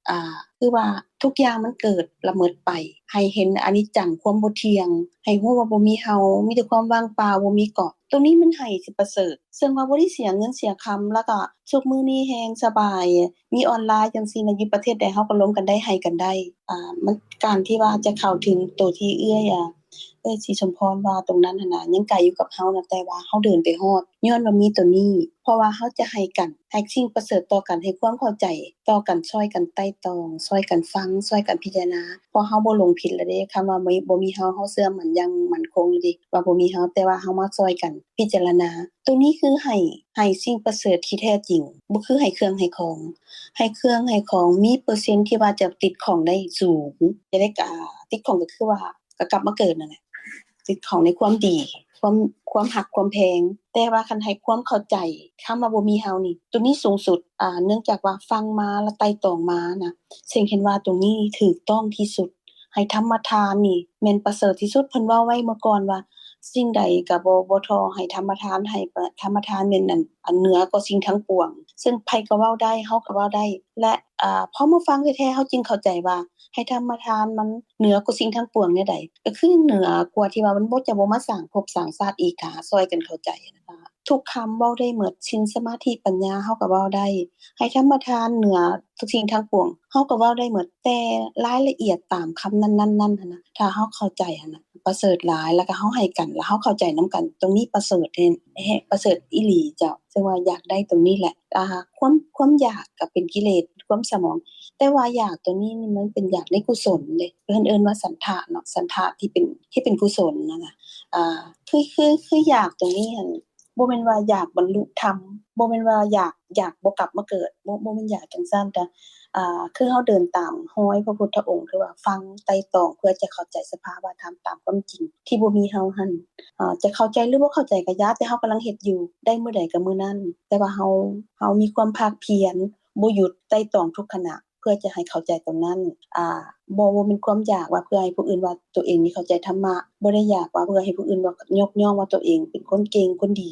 ອາ ຄືວ່າທຸກຢ່າງມັນເກີດລະເມີດໄປ ໃຫ້ເຫັນອະນິດຈັງຄວາມບໍ່ທ່ຽງ ໃຫ້ຮູ້ວ່າບໍ່ມີເຮົາ ມີແຕ່ຄວາມວ່າງເປົ່າ ບໍ່ມີເກາະ ຕົງນີ້ມັນໃຫ້ທີ່ປະເສີດ ເຊິ່ງວ່າບໍ່ໄດ້ເສຍເງິນເສຍຄຳ ແລ້ວກໍທຸກມື້ນີ້ແຮງສະບາຍ ມີອອນລາຍຈັ່ງຊີ້ນະ ຢູ່ປະເທດໃດເຮົາກໍລົມກັນໄດ້ ໃຫ້ກັນໄດ້ ອາ ມັນ ການທີ່ວ່າຈະເຂົ້າເຖິງໂຕທີ່ເອື້ອຍ ອາ ເອື້ອຍສີສົມພອນວ່າຕົງນັ້ນຫັ້ນນະ ຍັງໄກຢູ່ກັບເຮົານະ ແຕ່ວ່າເຮົາເດີນໄປຮອດ ຍ້ອນວ່າມີໂຕນີ້ ເພາະວ່າເຮົາຈະໃຫ້ກັນ ໃຫ້ສິ່ງປະເສີດຕໍ່ກັນ ໃຫ້ຄວາມເຂົ້າໃຈຕໍ່ກັນ ຊ່ອຍກັນໄຕ່ຕອງ ຊ່ອຍກັນຟັງ ຊ່ອຍກັນພິຈາລະນາ ເພາະເຮົາບໍ່ຫຼົງຜິດລະເດ້ ຄຳວ່າບໍ່ມີເຮົາ ເຮົາເຊື່ອໝັ້ນຢ່າງໝັ້ນຄົງລະເດ້ ວ່າບໍ່ມີເຮົາ ແຕ່ວ່າເຮົາມາຊ່ອຍກັນພິຈາລະນາ ໂຕນີ້ຄືໃຫ້ ໃຫ້ສິ່ງປະເສີດທີ່ແທ້ຈິງ ບໍ່ຄືໃຫ້ເຄື່ອງໃຫ້ຂອງ ໃຫ້ເຄື່ອງໃຫ້ຂອງ ມີເປີເຊັນທີ່ວ່າຈະຕິດຂ້ອງໄດ້ສູງ ຈະໄດ້ ອາ ຕິດຂ້ອງກໍຄືວ່າ ກໍກັບມາເກີດນັ້ນແຫຼະ ຕິດຂ້ອງໃນຄວາມດີ ຄວາມ ຄວາມຮັກຄວາມແພງ ແຕ່ວ່າຄັນໃຫ້ຄວາມເຂົ້າໃຈ ຄຳວ່າບໍ່ມີເຮົານີ້ ໂຕນີ້ສູງສຸດ ອາ ເນື່ອງຈາກວ່າຟັງມາ ແລະ ໄຕ່ຕອງມານະ ເສັງເຫັນວ່າໂຕນີ້ຖືກຕ້ອງທີ່ສຸດ ໃຫ້ທຳມະທານນີ້ແມ່ນປະເສີດທີ່ສຸດ ເພິ່ນເວົ້າໄວ້ເມື່ອກ່ອນວ່າ ສິ່ງໃດກໍບໍ່ ບໍ່ທໍ່ໃຫ້ທຳມະທານ ໃຫ້ທຳມະທານແມ່ນອັນ ອັນເໜືອກວ່າສິ່ງທັງປວງ ເຊິ່ງໃຜກໍເວົ້າໄດ້ ເຮົາກໍເວົ້າໄດ້ ແລະ ອາ ພໍມາຟັງແທ້ໆ ເຮົາຈຶ່ງເຂົ້າໃຈວ່າ ໃຫ້ທຳມະທານມັນເໜືອກວ່າສິ່ງທັງປວງແນວໃດ ກໍຄືເໜືອກວ່າທີ່ວ່າມັນບໍ່ ຈະບໍ່ມາສ້າງພົບສ້າງຊາດອີກ ຖ້າເຮົາຊ່ອຍກັນເຂົ້າໃຈ ອາ ທຸກຄຳເວົ້າໄດ້ໝົດ ສິນ ສະມາທິ ປັນຍາ ເຮົາກໍເວົ້າໄດ້ ໃຫ້ທຳມະທານເໜືອທຸກສິ່ງທັງປວງ ເຮົາກໍເວົ້າໄດ້ໝົດ ແຕ່ລາຍລະອຽດຕາມຄຳນັ້ນໆຫັ້ນນະ ຖ້າເຮົາເຂົ້າໃຈຫັ້ນນະ ປະເສີດຫຼາຍ ແລ້ວກໍເຮົາໃຫ້ກັນ ແລ້ວເຮົາເຂົ້າໃຈນຳກັນ ຕົງນີ້ປະເສີດແທ້ ປະເສີດອີ່ຫຼີເຈົ້າ ເຊິ່ງວ່າຢາກໄດ້ຕົງນີ້ແຫຼະ ອາ ຄວາມ ຄວາມຢາກກໍເປັນກິເລດ ຄວາມສະໝອງ ແຕ່ວ່າຢາກຕົວນີ້ນີ້ມັນເປັນຢາກໃນກຸສົນເດ້ ເພິ່ນເອີ້ນວ່າສັນທະເນາະ ສັນທະທີ່ເປັນ ທີ່ເປັນກຸສົນຫັ້ນນະ ອາ ຄື ຄື ຄືຢາກຕົວນີ້ຫັ້ນ ບໍ່ແມ່ນວ່າຢາກບັນລຸທຳ ບໍ່ແມ່ນວ່າຢາກ ຢາກບໍ່ກັບມາເກີດ ບໍ່ ບໍ່ແມ່ນຢາກຈັ່ງຊັ້ນ ແຕ່ ອາ ຄືເຮົາເດີນຕາມຮອຍພະພຸດທະອົງ ຄືວ່າຟັງໄຕ່ຕອງ ເພື່ອຈະເຂົ້າໃຈສະພາວະທຳຕາມຄວາມຈິງ ທີ່ບໍ່ມີເຮົາຫັ້ນ ອາ ຈະເຂົ້າໃຈ ຫຼື ບໍ່ເຂົ້າໃຈກໍຢ່າ ແຕ່ເຮົາກຳລັງເຮັດຢູ່ ໄດ້ມື້ໃດກໍມື້ນັ້ນ ແຕ່ວ່າເຮົາ ເຮົາມີຄວາມພາກພຽນ ບໍ່ຢຸດໄຕ່ຕອງທຸກຂະນະ ເພື່ອຈະໃຫ້ເຂົ້າໃຈຕົງນັ້ນ ອາ ບໍ່ ບໍ່ແມ່ນຄວາມຢາກວ່າເພື່ອໃຫ້ຜູ້ອື່ນວ່າຕົວເອງນີ້ເຂົ້າໃຈທຳມະ ບໍ່ໄດ້ຢາກວ່າເພື່ອໃຫ້ຜູ້ອື່ນວ່າ ຍົກຍ້ອງວ່າຕົວເອງເປັນຄົນເກັ່ງຄົນດີ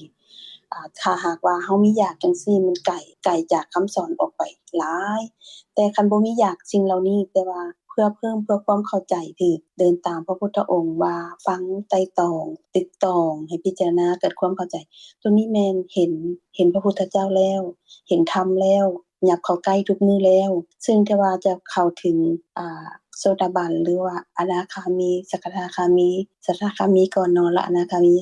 ອາ ຖ້າຫາກວ່າເຮົາມີຢາກຈັ່ງຊີ້ ມັນໄກ ໄກຈາກຄຳສອນອອກໄປຫຼາຍ ແຕ່ຄັນບໍ່ມີຢາກສິ່ງເຫຼົ່ານີ້ ແຕ່ວ່າເພື່ອເພີ່ມ ເພື່ອຄວາມເຂົ້າໃຈ ຄືເດີນຕາມພະພຸດທະອົງວ່າ ຟັງ ໄຕ່ຕອງ ຕຶກຕອງ ໃຫ້ພິຈາລະນາ ເກີດຄວາມເຂົ້າໃຈ ໂຕນີ້ແມ່ນເຫັນ ເຫັນພະພຸດທະເຈົ້າແລ້ວ ເຫັນທຳແລ້ວ ຫຍັບເຂົ້າໃກ້ທຸກມື້ແລ້ວ ຊຶ່ງແຕ່ວ່າຈະເຂົ້າເຖິງ ອາ ໂສດາບັນ ຫຼືວ່າອະນາຄາມີ ສະກະທາຄາມີ ສະກະທາຄາມີກ່ອນເນາະ ແລະ ອະນາຄາມີ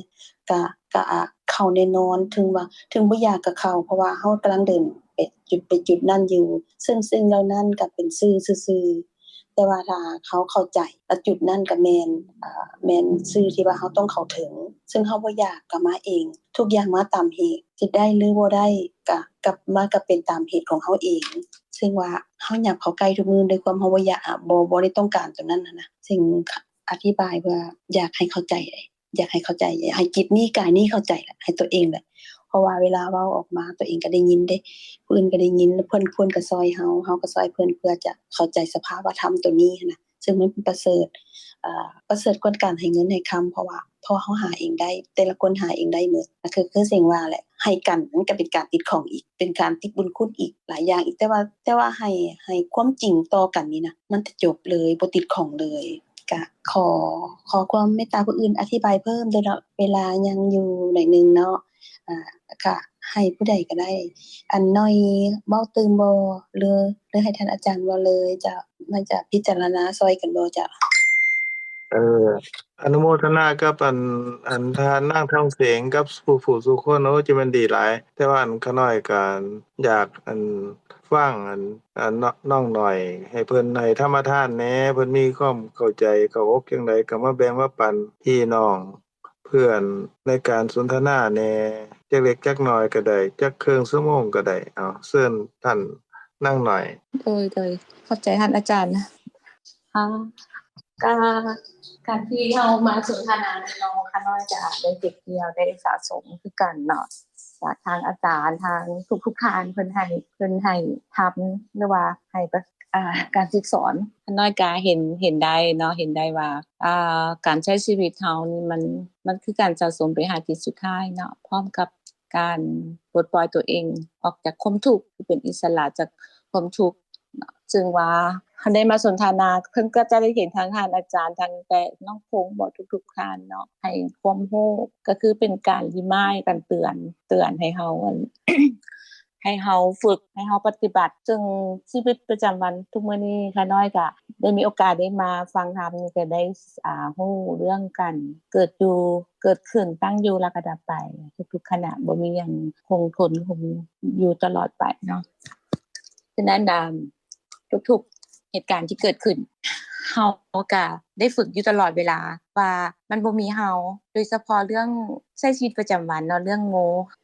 ກະ ກະເຂົ້າແນ່ນອນ ເຖິງວ່າ ເຖິງບໍ່ຢາກກະເຂົ້າ ເພາະວ່າເຮົາກຳລັງເດີນໄປຈຸດ ໄປຈຸດນັ້ນຢູ່ ຊຶ່ງສິ່ງເຫຼົ່ານັ້ນກະເປັນຊື່ຊື່ໆ ແຕ່ວ່າຖ້າເຮົາເຂົ້າໃຈ ລະຈຸດນັ້ນກະແມ່ນ ອາ ແມ່ນຊື່ທີ່ວ່າເຮົາຕ້ອງເຂົ້າເຖິງ ຊຶ່ງເຮົາບໍ່ຢາກກະມາເອງ ທຸກຢ່າງມາຕາມເຫດ ຊິໄດ້ຫຼືບໍ່ໄດ້ ກະກັບມາກະເປັນຕາມເຫດຂອງເຮົາເອງ ຊຶ່ງວ່າເຮົາຫຍັບເຂົ້າໃກ້ທຸກມື້ ດ້ວຍຄວາມເຮົາບໍ່ຢາກ ບໍ່ ບໍ່ໄດ້ຕ້ອງການໂຕນັ້ນຫັ້ນນະ ຊຶ່ງອະທິບາຍວ່າຢາກໃຫ້ເຂົ້າໃຈ ຢາກໃຫ້ເຂົ້າໃຈ ຢາກໃຫ້ຈິດນີ້ກາຍນີ້ເຂົ້າໃຈແຫຼະ ໃຫ້ຕົວເອງແຫຼະ ເພາະວ່າເວລາເວົ້າອອກມາ ຕົວເອງກະໄດ້ຍິນເດ້ ຜູ້ອື່ນກະໄດ້ຍິນ ລະເພິ່ນ ເພິ່ນກະຊ່ອຍເຮົາ ເຮົາກະຊ່ອຍເພິ່ນ ເພື່ອຈະເຂົ້າໃຈສະພາວະທຳໂຕນີ້ຫັ້ນນະ ຊຶ່ງມັນປະເສີດ ອາ ປະເສີດກວ່າການໃຫ້ເງິນໃຫ້ຄຳ ເພາະວ່າ ເພາະເຮົາຫາເອງໄດ້ ແຕ່ລະຄົນຫາເອງໄດ້ໝົດ ກະຄື ຄືສິ່ງວ່າແຫຼະ ໃຫ້ກັນ ມັນກະເປັນການຕິດຂອງອີກ ເປັນການຕິດບຸນຄຸນອີກ ຫຼາຍຢ່າງອີກ ແຕ່ວ່າ ແຕ່ວ່າໃຫ້ ໃຫ້ຄວາມຈິງຕໍ່ກັນນີ້ນະ ມັນຈະຈົບເລີຍ ບໍ່ຕິດຂອງເລີຍ ກະຂໍ ຂໍຄວາມເມດຕາຜູ້ອື່ນອະທິບາຍເພີ່ມເດີເນາະ ເວລາຍັງຢູ່ໜ້ອຍໜຶ່ງເນາະ ອາ ກະໃຫ້ຜູ້ໃດກະໄດ້ ອັນ ນ້ອຍເວົ້າຕື່ມບໍ່ ຫຼື ຫຼືໃຫ້ທ່ານອາຈານເວົ້າເລີຍເຈົ້າ ນ້ອຍຈະພິຈາລະນາຊ່ອຍກັນບໍ່ເຈົ້າ? ເອີ ອະນຸໂມທະນາກັບອັນ ອັນທ່ານນາງທອງເສງກັບສູ່ຜູ້ສູ່ຄົນ ໂອ້ ຈະແມ່ນດີຫຼາຍ ແຕ່ວ່າອັນຂ້ານ້ອຍກະຢາກອັນຟັງອັນ ອັນນ້ອງນ້ອຍ ໃຫ້ເພິ່ນໃຫ້ທຳມະທານແດ່ ເພິ່ນມີຄວາມເຂົ້າໃຈເຂົ້າອົກຈັ່ງໃດ ກະມາແບ່ງມາປັນພີ່ນ້ອງເພື່ອນໃນການສົນທະນາແດ່ ຈັກເລັກຈັກນ້ອຍກະໄດ້ ຈັກເຄິ່ງຊົ່ວໂມງກະໄດ້ ເອົາ ເຊີນທ່ານນາງນ້ອຍ. ໂດຍ ໂດຍ ຂອບໃຈທ່ານອາຈານ. ອາ ກະ ການທີ່ເຮົາມາສົນທະນາເນາະ ຂ້ານ້ອຍກະໄດ້ເກັບກ່ຽວ ໄດ້ສະສົມຄືກັນເນາະ ຈາກທາງອາຈານ ທາງທຸກໆທ່ານ ເພິ່ນໃຫ້ ເພິ່ນໃຫ້ທຳ ຫຼືວ່າໃຫ້ ອາ ການຝຶກສອນ ຂ້ານ້ອຍກະເຫັນ ເຫັນໄດ້ເນາະ ເຫັນໄດ້ວ່າ ອາ ການໃຊ້ຊີວິດເຮົານີ້ມັນ ມັນຄືການສະສົມໄປຫາຈຸດສຸດທ້າຍເນາະ ພ້ອມກັບ ການປົດປ່ອຍຕົວເອງອອກຈາກຄວາມທຸກ ເປັນອິດສະຫຼະຈາກຄວາມທຸກ ຊຶ່ງວ່າເຮົາໄດ້ມາສົນທະນາ ເພິ່ນກະຈະໄດ້ເຫັນທັງທ່ານອາຈານ ທັງແຕ່ນ້ອງພົງ ເວົ້າທຸກໆທ່ານເນາະ ໃຫ້ຄວາມຮູ້ ກະຄືເປັນການຣີມາຍ ການເຕືອນ ເຕືອນໃຫ້ເຮົາ ອັນ ໃຫ້ເຮົາຝຶກ ໃຫ້ເຮົາປະຕິບັດ ຊຶ່ງຊີວິດປະຈຳວັນທຸກມື້ນີ້ ຂ້ານ້ອຍກະໄດ້ມີໂອກາດໄດ້ມາຟັງທຳນີ້ ກະໄດ້ ອາ ຮູ້ເລື່ອງການເກີດຢູ່ ເກີດຂຶ້ນ ຕັ້ງຢູ່ ແລ້ວກະດັບໄປ ທຸກໆຂະນະ ບໍ່ມີຫຍັງຄົງທົນຄົງຢູ່ຕະຫຼອດໄປເນາະ. ສະນັ້ນ ອາ ທຸກໆເຫດການທີ່ເກີດຂຶ້ນ ເຮົາກະໄດ້ຝຶກຢູ່ຕະຫຼອດເວລາວ່າມັນບໍ່ມີເຮົາ ໂດຍສະເພາະເລື່ອງໃຊ້ຊີວິດປະຈຳວັນເນາະ ເລື່ອງໂມ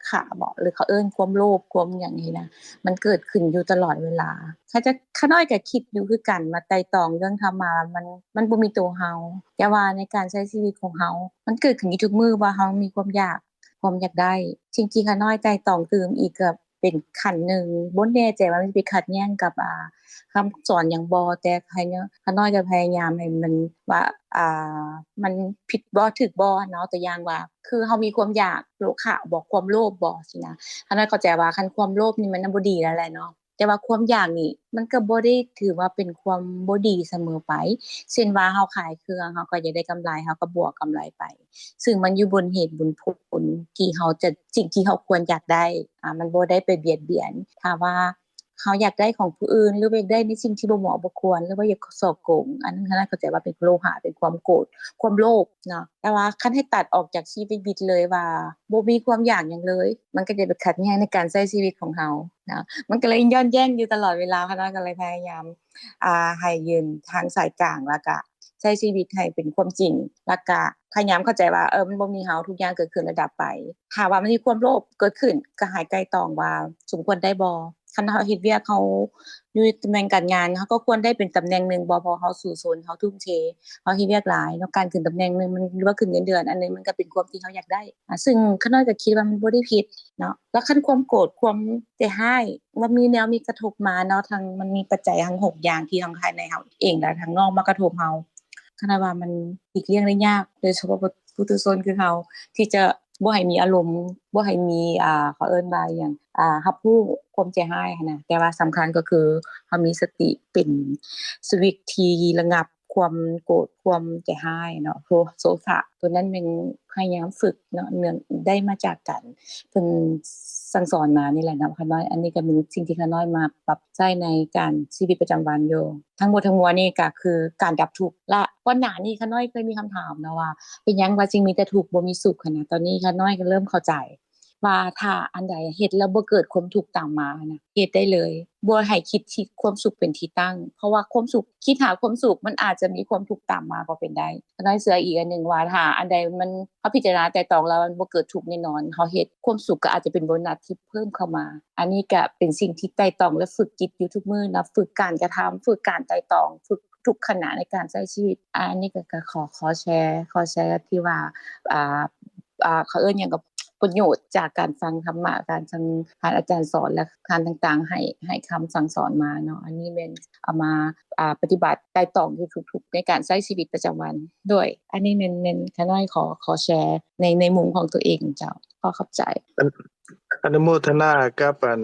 ຄະເບາະ ຫຼືເຂົາເອີ້ນຄວາມໂລບ ຄວາມຫຍັງນີ້ນະ ມັນເກີດຂຶ້ນຢູ່ຕະຫຼອດເວລາ. ຂ້າຈະ ຂ້ານ້ອຍກະຄິດຢູ່ຄືກັນ ມາໄຕ່ຕອງເລື່ອງທຳມາ ມັນ ມັນບໍ່ມີໂຕເຮົາ ແຕ່ວ່າໃນການໃຊ້ຊີວິດຂອງເຮົາ ມັນເກີດຂຶ້ນຢູ່ທຸກມື້ວ່າເຮົາມີຄວາມຢາກ ຄວາມຢາກໄດ້. ສິ່ງທີ່ຂ້ານ້ອຍໄຕ່ຕອງຕື່ມອີກກະເປັນຂັ້ນໜຶ່ງ ບໍ່ແນ່ໃຈວ່າມັນຊິໄປຂັດແຍ້ງກັບ ອາ ຄຳສອນຫຍັງບໍ່ ແຕ່ຂ້ານ້ອຍກະພະຍາຍາມໃຫ້ມັນວ່າ ອາ ມັນຜິດບໍ່ ຖືກບໍ່ເນາະ ຕົວຢ່າງວ່າ ຄືເຮົາມີຄວາມຢາກ ໂລຄະບໍ່ ຄວາມໂລບບໍ່ ຊີ້ນະ. ຂ້ານ້ອຍເຂົ້າໃຈວ່າຄັນຄວາມໂລບນີ້ມັນນະບໍ່ດີແລ້ວແຫຼະເນາະ ແຕ່ວ່າຄວາມຢາກນີ້ມັນກະບໍ່ໄດ້ຖືວ່າເປັນຄວາມບໍ່ດີສະເໝີໄປ ເຊັ່ນວ່າເຮົາຂາຍເຄື່ອງ ເຮົາກະຢາກໄດ້ກຳໄລ ເຮົາກະບວກກຳໄລໄປ ຊຶ່ງມັນຢູ່ບົນເຫດບຸນຜົນທີ່ເຮົາຈະ ສິ່ງທີ່ເຮົາຄວນຢາກໄດ້ ອາ ມັນບໍ່ໄດ້ໄປບຽດບຽນ ຖ້າວ່າເຮົາຢາກໄດ້ຂອງຜູ້ອື່ນ ຫຼືວ່າຢາກໄດ້ໃນສິ່ງທີ່ບໍ່ເໝາະບໍ່ຄວນ ຫຼືວ່າຢາກສໍ້ໂກງ ອັນນັ້ນເຂົ້າໃຈວ່າເປັນໂລຫະ ເປັນຄວາມໂກດ ຄວາມໂລບເນາະ. ແຕ່ວ່າຄັນໃຫ້ຕັດອອກຈາກຊີວິດເລີຍວ່າບໍ່ມີຄວາມຢາກຫຍັງເລີຍ ມັນກະຈະໄປຂັດແຍ້ງໃນການໃຊ້ຊີວິດຂອງເຮົາ ນະ ມັນກະເລີຍຍ້ອນແຍ້ງຢູ່ຕະຫຼອດເວລາ ຂ້ານ້ອຍກະເລີຍພະຍາຍາມ ອາ ໃຫ້ຢືນທາງສາຍກາງ ແລ້ວກະໃຊ້ຊີວິດໃຫ້ເປັນຄວາມຈິງ ແລ້ວກະພະຍາຍາມເຂົ້າໃຈວ່າ ເອີ ມັນບໍ່ມີເຮົາ ທຸກຢ່າງເກີດຂຶ້ນແລ້ວດັບໄປ. ຖ້າວ່າມັນມີຄວາມໂລບເກີດຂຶ້ນ ກະໃຫ້ໄຕ່ຕອງວ່າສົມຄວນໄດ້ບໍ່ ຄັນເຮົາເຮັດວຽກ ເຮົາຢູ່ຕຳແໜ່ງການງານ ເຮົາກະຄວນໄດ້ເປັນຕຳແໜ່ງໜຶ່ງບໍ່ ເພາະເຮົາສູ້ຊົນ ເຮົາທຸ່ມເທ ເຮົາເຮັດວຽກຫຼາຍເນາະ ການຂຶ້ນຕຳແໜ່ງໜຶ່ງມັນ ຫຼືວ່າຂຶ້ນເງິນເດືອນ ອັນນີ້ມັນກະເປັນຄວາມທີ່ເຮົາຢາກໄດ້ ອາ ຊຶ່ງຂ້ານ້ອຍກະຄິດວ່າມັນບໍ່ໄດ້ຜິດເນາະ ແລ້ວຄັນຄວາມໂກດ ຄວາມໃຈຮ້າຍ ວ່າມີແນວມີກະທົບມາເນາະ ທັງ ມັນມີປັດໄຈທັງຫົກຢ່າງທີ່ທັງພາຍໃນເຮົາເອງ ແລະ ທາງນອກມາກະທົບເຮົາ ຂ້ານ້ອຍວ່າມັນຫຼີກລ່ຽງໄດ້ຍາກ ໂດຍສະເພາະປຸຖຸຊົນຄືເຮົາ ທີ່ຈະບໍ່ໃຫ້ມີອາລົມ ບໍ່ໃຫ້ມີ ອາ ເຂົາເອີ້ນວ່າຫຍັງ ອາ ຮັບຮູ້ຄວາມໃຈຮ້າຍຫັ້ນນະ ແຕ່ວ່າສຳຄັນກະຄືເຮົາມີສະຕິເປັນສະວິດທີ່ລະງັບ ຄວາມໂກດ ຄວາມໃຈຮ້າຍເນາະ ໂທ ໂທສະ ໂຕນັ້ນແມ່ນພະຍາຍາມຝຶກເນາະ ເນື່ອງ ໄດ້ມາຈາກການເພິ່ນສັ່ງສອນມານີ້ແຫຼະເນາະ ຂ້ານ້ອຍ. ອັນນີ້ກໍເປັນສິ່ງທີ່ຂ້ານ້ອຍມາປັບໃຊ້ໃນການຊີວິດປະຈຳວັນຢູ່. ທັງໝົດທັງມວນນີ້ກໍຄືການດັບທຸກ ແລະ ກ່ອນໜ້ານີ້ຂ້ານ້ອຍເຄີຍມີຄຳຖາມເນາະວ່າ ເປັນຫຍັງວ່າຈຶ່ງມີແຕ່ທຸກບໍ່ມີສຸກຫັ້ນນະ. ຕອນນີ້ຂ້ານ້ອຍກໍເລີ່ມເຂົ້າໃຈ ວ່າຖ້າອັນໃດເຮັດແລ້ວບໍ່ເກີດຄວາມທຸກຕາມມານະ ເຮັດໄດ້ເລີຍ ບໍ່ໃຫ້ຄິດທີ່ຄວາມສຸກເປັນທີ່ຕັ້ງ ເພາະວ່າຄວາມສຸກ ຄິດຫາຄວາມສຸກ ມັນອາດຈະມີຄວາມທຸກຕາມມາກໍເປັນໄດ້. ຂ້ານ້ອຍເຊື່ອອີກອັນໜຶ່ງວ່າ ຖ້າອັນໃດມັນ ເຮົາພິຈາລະນາໄຕ່ຕອງແລ້ວ ມັນບໍ່ເກີດທຸກແນ່ນອນ ເຮົາເຮັດ ຄວາມສຸກກໍອາດຈະເປັນໂບນັດທີ່ເພີ່ມເຂົ້າມາ. ອັນນີ້ກໍເປັນສິ່ງທີ່ໄຕ່ຕອງ ແລະ ຝຶກຈິດຢູ່ທຸກມື້ນະ ຝຶກການກະທຳ ຝຶກການໄຕ່ຕອງ ຝຶກທຸກຂະນະໃນການໃຊ້ຊີວິດ. ອັນນີ້ກໍ ກໍຂໍ ຂໍແຊ ຂໍແຊທີ່ວ່າ ອ່າ ອ່າ ເຂົາເອີ້ນຫຍັງ ກັບປະໂຫຍດຈາກການຟັງທຳມະ ການຟັງທ່ານອາຈານສອນ ແລະ ທ່ານຕ່າງໆ ໃຫ້ ໃຫ້ຄຳສັ່ງສອນມາເນາະ. ອັນນີ້ແມ່ນເອົາມາ ອ່າ ປະຕິບັດໄຕ່ຕອງຢູ່ທຸກໆ ໃນການໃຊ້ຊີວິດປະຈຳວັນ. ໂດຍ ອັນນີ້ແມ່ນ ແມ່ນຂ້ານ້ອຍຂໍ ຂໍແຊໃນ ໃນມຸມຂອງຕົວເອງເຈົ້າ. ຂໍຂອບໃຈ. ອະນຸໂມທະນາກັບອັນ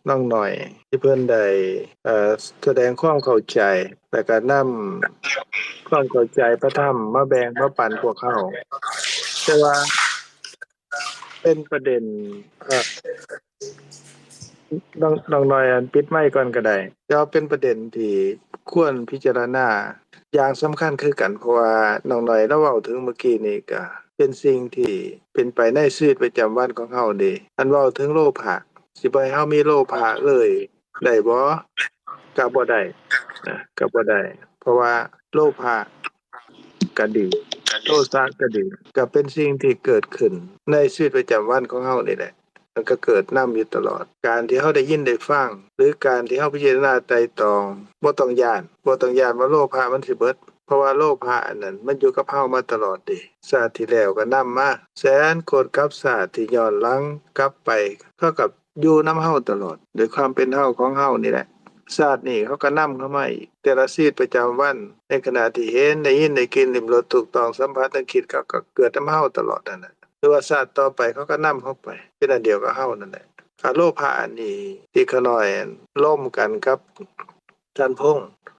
ນ້ອງໜ້ອຍ ທີ່ເພິ່ນໄດ້ ເອີ ສະແດງຄວາມເຂົ້າໃຈ ແລະ ກະນຳຄວາມເຂົ້າໃຈພະທຳມາແບ່ງມາປັນພວກເຮົາ. ແຕ່ວ່າເປັນປະເດັນ ເອີ ນ້ອງ ນ້ອງໜ້ອຍ ອັນ ປິດໄມກ່ອນກໍໄດ້. ແຕ່ວ່າເປັນປະເດັນທີ່ຄວນພິຈາລະນາຢ່າງສຳຄັນຄືກັນ ເພາະວ່ານ້ອງໜ້ອຍລາວເວົ້າເຖິງເມື່ອກີ້ນີ້ ກະເປັນສິ່ງທີ່ເປັນໄປໃນຊີວິດປະຈຳວັນຂອງເຮົາເດ. ອັນເວົ້າເຖິງໂລພະ ຊິບໍ່ໃຫ້ເຮົາມີໂລພະເລີຍໄດ້ບໍ່? ກໍບໍ່ໄດ້ນະ ກໍບໍ່ໄດ້ ເພາະວ່າໂລພະກໍດີ ໂທສະກໍດີ ກໍເປັນສິ່ງທີ່ເກີດຂຶ້ນໃນຊີວິດປະຈຳວັນຂອງເຮົານີ້ແຫຼະ. ມັນກໍເກີດນຳຢູ່ຕະຫຼອດ. ການທີ່ເຮົາໄດ້ຍິນໄດ້ຟັງ ຫຼື ການທີ່ເຮົາພິຈາລະນາໄຕ່ຕອງ ບໍ່ຕ້ອງຢ້ານ ບໍ່ຕ້ອງຢ້ານວ່າໂລພະມັນຊິເບິດ ເພາະວ່າໂລພະອັນນັ້ນມັນຢູ່ກັບເຮົາມາຕະຫຼອດເດ. ຊາດທີ່ແລ້ວກໍນຳມາ ແສນໂກດກັບຊາດທີ່ຍ້ອນຫຼັງກັບໄປ ເຂົາກໍຢູ່ນຳເຮົາຕະຫຼອດ ດ້ວຍຄວາມເປັນເຮົາຂອງເຮົານີ້ແຫຼະ. ຊາດນີ້ເຂົາກໍນຳເຂົ້າມາອີກ ແຕ່ລະຊີວິດປະຈຳວັນ ໃນຂະນະທີ່ເຫັນ ໄດ້ຍິນ ໄດ້ກິນ ລິ້ມລົດ ຖືກຕ້ອງ ສຳຜັດ ນຶກ ຄິດ ເຂົາກໍເກີດນຳເຮົາຕະຫຼອດນັ້ນແຫຼະ. ຫຼືວ່າຊາດຕໍ່ໄປເຂົາກໍນຳເຮົາໄປ ເປັນອັນດຽວກັບເຮົານັ້ນແຫຼະ. ອະໂລພະອັນນີ້ທີ່ຂ້ານ້ອຍລົມກັນກັບທ່ານພົງ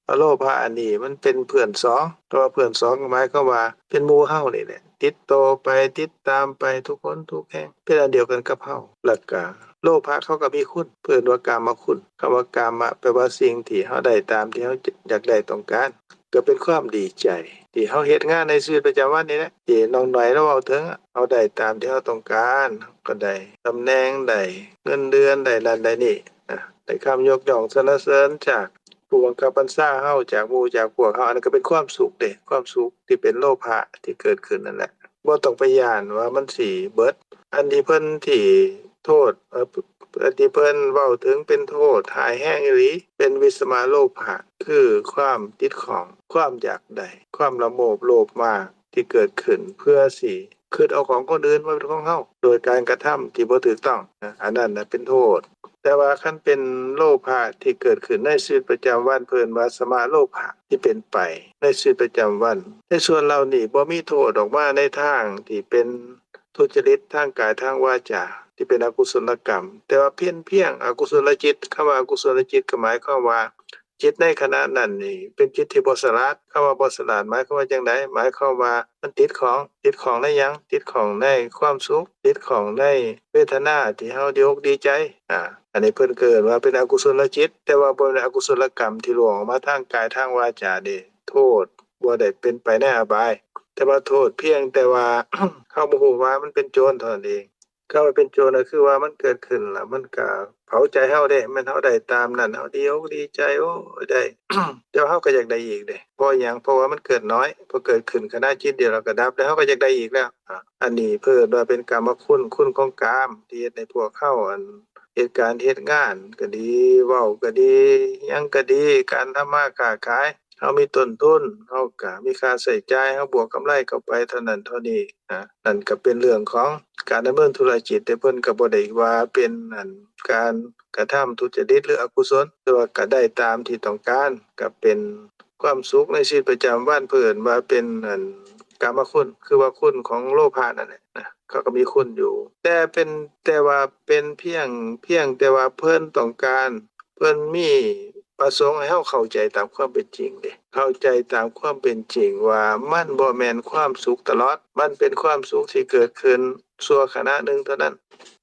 ອະໂລພະອັນນີ້ມັນເປັນເພື່ອນສອງ ແຕ່ວ່າເພື່ອນສອງກໍໝາຍຄວາມວ່າເປັນໝູ່ເຮົານີ້ແຫຼະ ຕິດຕໍ່ໄປ ຕິດຕາມໄປທຸກຄົນທຸກແຫ່ງ ເປັນອັນດຽວກັນກັບເຮົາ. ແລ້ວກະໂລພະເຂົາກໍມີຄຸນ ເພິ່ນວ່າກາມະຄຸນ ຄຳວ່າກາມະ ແປວ່າສິ່ງທີ່ເຮົາໄດ້ຕາມທີ່ເຮົາຢາກໄດ້ຕ້ອງການ. ກໍເປັນຄວາມດີໃຈທີ່ເຮົາເຮັດງານໃນຊີວິດປະຈຳວັນນີ້ແຫຼະ ທີ່ນ້ອງໜ້ອຍລາວເວົ້າເຖິງ ເຮົາໄດ້ຕາມທີ່ເຮົາຕ້ອງການ ເຮົາກໍໄດ້ຕຳແໜ່ງ ໄດ້ເງິນເດືອນ ໄດ້ນັ້ນໄດ້ນີ້ນະ ໄດ້ຄຳຍົກຍ້ອງສັນລະເສີນຈາກຜູ້ບັງຄັບບັນຊາເຮົາ ຈາກໝູ່ຈາກພວກເຮົາ ອັນນັ້ນກໍເປັນຄວາມສຸກເດ້ ຄວາມສຸກທີ່ເປັນໂລພະທີ່ເກີດຂຶ້ນນັ້ນແຫຼະ. ບໍ່ຕ້ອງໄປຢ້ານວ່າມັນຊິເບິດ. ອັນທີ່ເພິ່ນທີ່ໂທດ ເອີ ອັນທີ່ເພິ່ນເວົ້າເຖິງເປັນໂທດຮ້າຍແຮງອີ່ຫຼີ ເປັນວິສະມະໂລພະ ຄືຄວາມຕິດຂ້ອງ ຄວາມຢາກໄດ້ ຄວາມລະໂມບໂລບມາກທີ່ເກີດຂຶ້ນ ເພື່ອຊິຄິດເອົາຂອງຄົນອື່ນມາເປັນຂອງເຮົາ ໂດຍການກະທຳທີ່ບໍ່ຖືກຕ້ອງນະ ອັນນັ້ນນະເປັນໂທດ. ແຕ່ວ່າຄັນເປັນໂລພະທີ່ເກີດຂຶ້ນໃນຊີວິດປະຈຳວັນ ເພິ່ນວ່າສະມະໂລພະທີ່ເປັນໄປໃນຊີວິດປະຈຳວັນ ໃນສ່ວນເຫຼົ່ານີ້ບໍ່ມີໂທດອອກມາໃນທາງທີ່ເປັນ ທຸດຈະລິດທາງກາຍທາງວາຈາ ທີ່ເປັນອະກຸສົລະກຳ ແຕ່ວ່າພຽງ ພຽງອະກຸສົລະຈິດ. ຄຳວ່າອະກຸສົລະຈິດກໍໝາຍຄວາມວ່າ ຈິດໃນຂະນະນັ້ນນີ້ເປັນຈິດທີ່ບໍ່ສະຫຼາດ. ຄຳວ່າບໍ່ສະຫຼາດໝາຍຄວາມວ່າຈັ່ງໃດ? ໝາຍຄວາມວ່າມັນຕິດຂ້ອງ. ຕິດຂ້ອງໃນຫຍັງ? ຕິດຂ້ອງໃນຄວາມສຸກ, ຕິດຂ້ອງໃນເວທະນາທີ່ເຮົາດີອົກດີໃຈ. ອາ ອັນນີ້ເພິ່ນກໍເອີ້ນວ່າເປັນອະກຸສົລະຈິດ, ແຕ່ວ່າບໍ່ແມ່ນອະກຸສົລະກຳທີ່ລ່ວງອອກມາທາງກາຍທາງວາຈາເດ້. ໂທດ ບໍ່ໄດ້ເປັນໄປໃນອະບາຍ, ແຕ່ວ່າໂທດພຽງແຕ່ວ່າ ເຮົາບໍ່ຮູ້ວ່າມັນເປັນໂຈນເທົ່ານັ້ນເອງ. ຄຳວ່າເປັນໂຈນກໍຄືວ່າມັນເກີດຂຶ້ນແລ້ວມັນກະເຜົາໃຈເຮົາເດ້, ແມ່ນເຮົາໄດ້ຕາມນັ້ນ ເຮົາດີອົກດີໃຈ ໂອ້ຍ ໄດ້ ແຕ່ວ່າເຮົາກໍຢາກໄດ້ອີກເດ້. ເພາະຫຍັງ? ເພາະວ່າມັນເກີດນ້ອຍ, ພໍເກີດຂຶ້ນຂະນະຈິດດຽວແລ້ວກໍດັບ ແລ້ວເຮົາກໍຢາກໄດ້ອີກແລ້ວ. ອາ ອັນນີ້ເພິ່ນວ່າເປັນກາມະຄຸນ, ຄຸນຂອງກາມ ທີ່ເຮັດໃຫ້ພວກເຮົາ ອັນ ເຮັດການເຮັດງານກໍດີ, ເວົ້າກໍດີ, ຫຍັງກໍດີ, ການທຳມາຄ້າຂາຍ ເຮົາມີຕົ້ນທຶນ ເຮົາກໍມີຄ່າໃຊ້ຈ່າຍ ເຮົາບວກກຳໄລເຂົ້າໄປເທົ່ານັ້ນເທົ່ານີ້ນະ. ນັ້ນກໍເປັນເລື່ອງຂອງການດຳເນີນທຸລະກິດ, ແຕ່ເພິ່ນກໍບໍ່ໄດ້ວ່າເປັນ ອັນ ການກະທຳທຸຈະລິດ ຫຼື ອະກຸສົນ, ແຕ່ວ່າກໍໄດ້ຕາມທີ່ຕ້ອງການ, ກໍເປັນຄວາມສຸກໃນຊີວິດປະຈຳວັນ. ເພິ່ນວ່າເປັນ ອັນ ກາມະຄຸນ ຄືວ່າຄຸນຂອງໂລພະນັ້ນແຫຼະນະ, ເຂົາກໍມີຄຸນຢູ່ ແຕ່ເປັນ ແຕ່ວ່າເປັນພຽງ ພຽງແຕ່ວ່າເພິ່ນຕ້ອງການ ເພິ່ນມີ ປະສົງໃຫ້ເຮົາເຂົ້າໃຈຕາມຄວາມເປັນຈິງເດ້ ເຂົ້າໃຈຕາມຄວາມເປັນຈິງວ່າມັນບໍ່ແມ່ນຄວາມສຸກຕະຫຼອດ, ມັນເປັນຄວາມສຸກທີ່ເກີດຂຶ້ນຊົ່ວຂະນະໜຶ່ງເທົ່ານັ້ນ.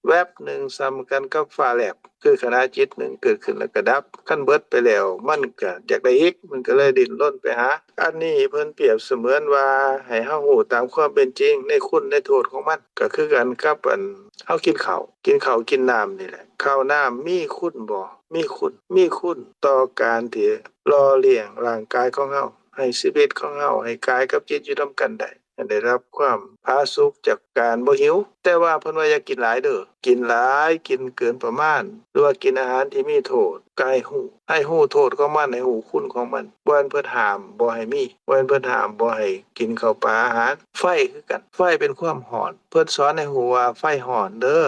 ແວັບໜຶ່ງສ່ຳກັນກັບຟ້າແລບ, ຄືຂະນະຈິດໜຶ່ງເກີດຂຶ້ນແລ້ວກໍດັບ, ຄັນເບິດໄປແລ້ວມັນກໍຢາກໄດ້ອີກ, ມັນກໍເລີຍດີ້ນລົນໄປຫາ. ອັນນີ້ເພິ່ນປຽບສະເໝືອນວ່າໃຫ້ເຮົາຮູ້ຕາມຄວາມເປັນຈິງໃນຄຸນໃນໂທດຂອງມັນ, ກໍຄືກັນກັບອັນເຮົາກິນເຂົ້າ, ກິນເຂົ້າກິນນ້ຳນີ້ແຫຼະ. ເຂົ້ານ້ຳມີຄຸນບໍ່? ມີຄຸນ, ມີຄຸນຕໍ່ການທີ່ຫຼໍ່ລ້ຽງຮ່າງກາຍຂອງເຮົາ, ໃຫ້ຊີວິດຂອງເຮົາ, ໃຫ້ກາຍກັບຈິດຢູ່ນຳກັນໄດ້. ໄດ້ຮັບຄວາມຜາສຸກຈາກການບໍ່ຫິວ. ແຕ່ວ່າເພິ່ນວ່າຢ່າກິນຫຼາຍເດີ້, ກິນຫຼາຍ, ກິນເກີນປະມານ ຫຼືວ່າກິນອາຫານທີ່ມີໂທດ, ກໍໃຫ້ຮູ້, ໃຫ້ຮູ້ໂທດຂອງມັນ, ໃຫ້ຮູ້ຄຸນຂອງມັນ. ບໍ່ແມ່ນເພິ່ນຫ້າມບໍ່ໃຫ້ມີ, ບໍ່ແມ່ນເພິ່ນຫ້າມບໍ່ໃຫ້ກິນເຂົ້າປາອາຫານ. ໄຟຄືກັນ, ໄຟເປັນຄວາມຮ້ອນ, ເພິ່ນສອນໃຫ້ຮູ້ວ່າໄຟຮ້ອນເດີ້.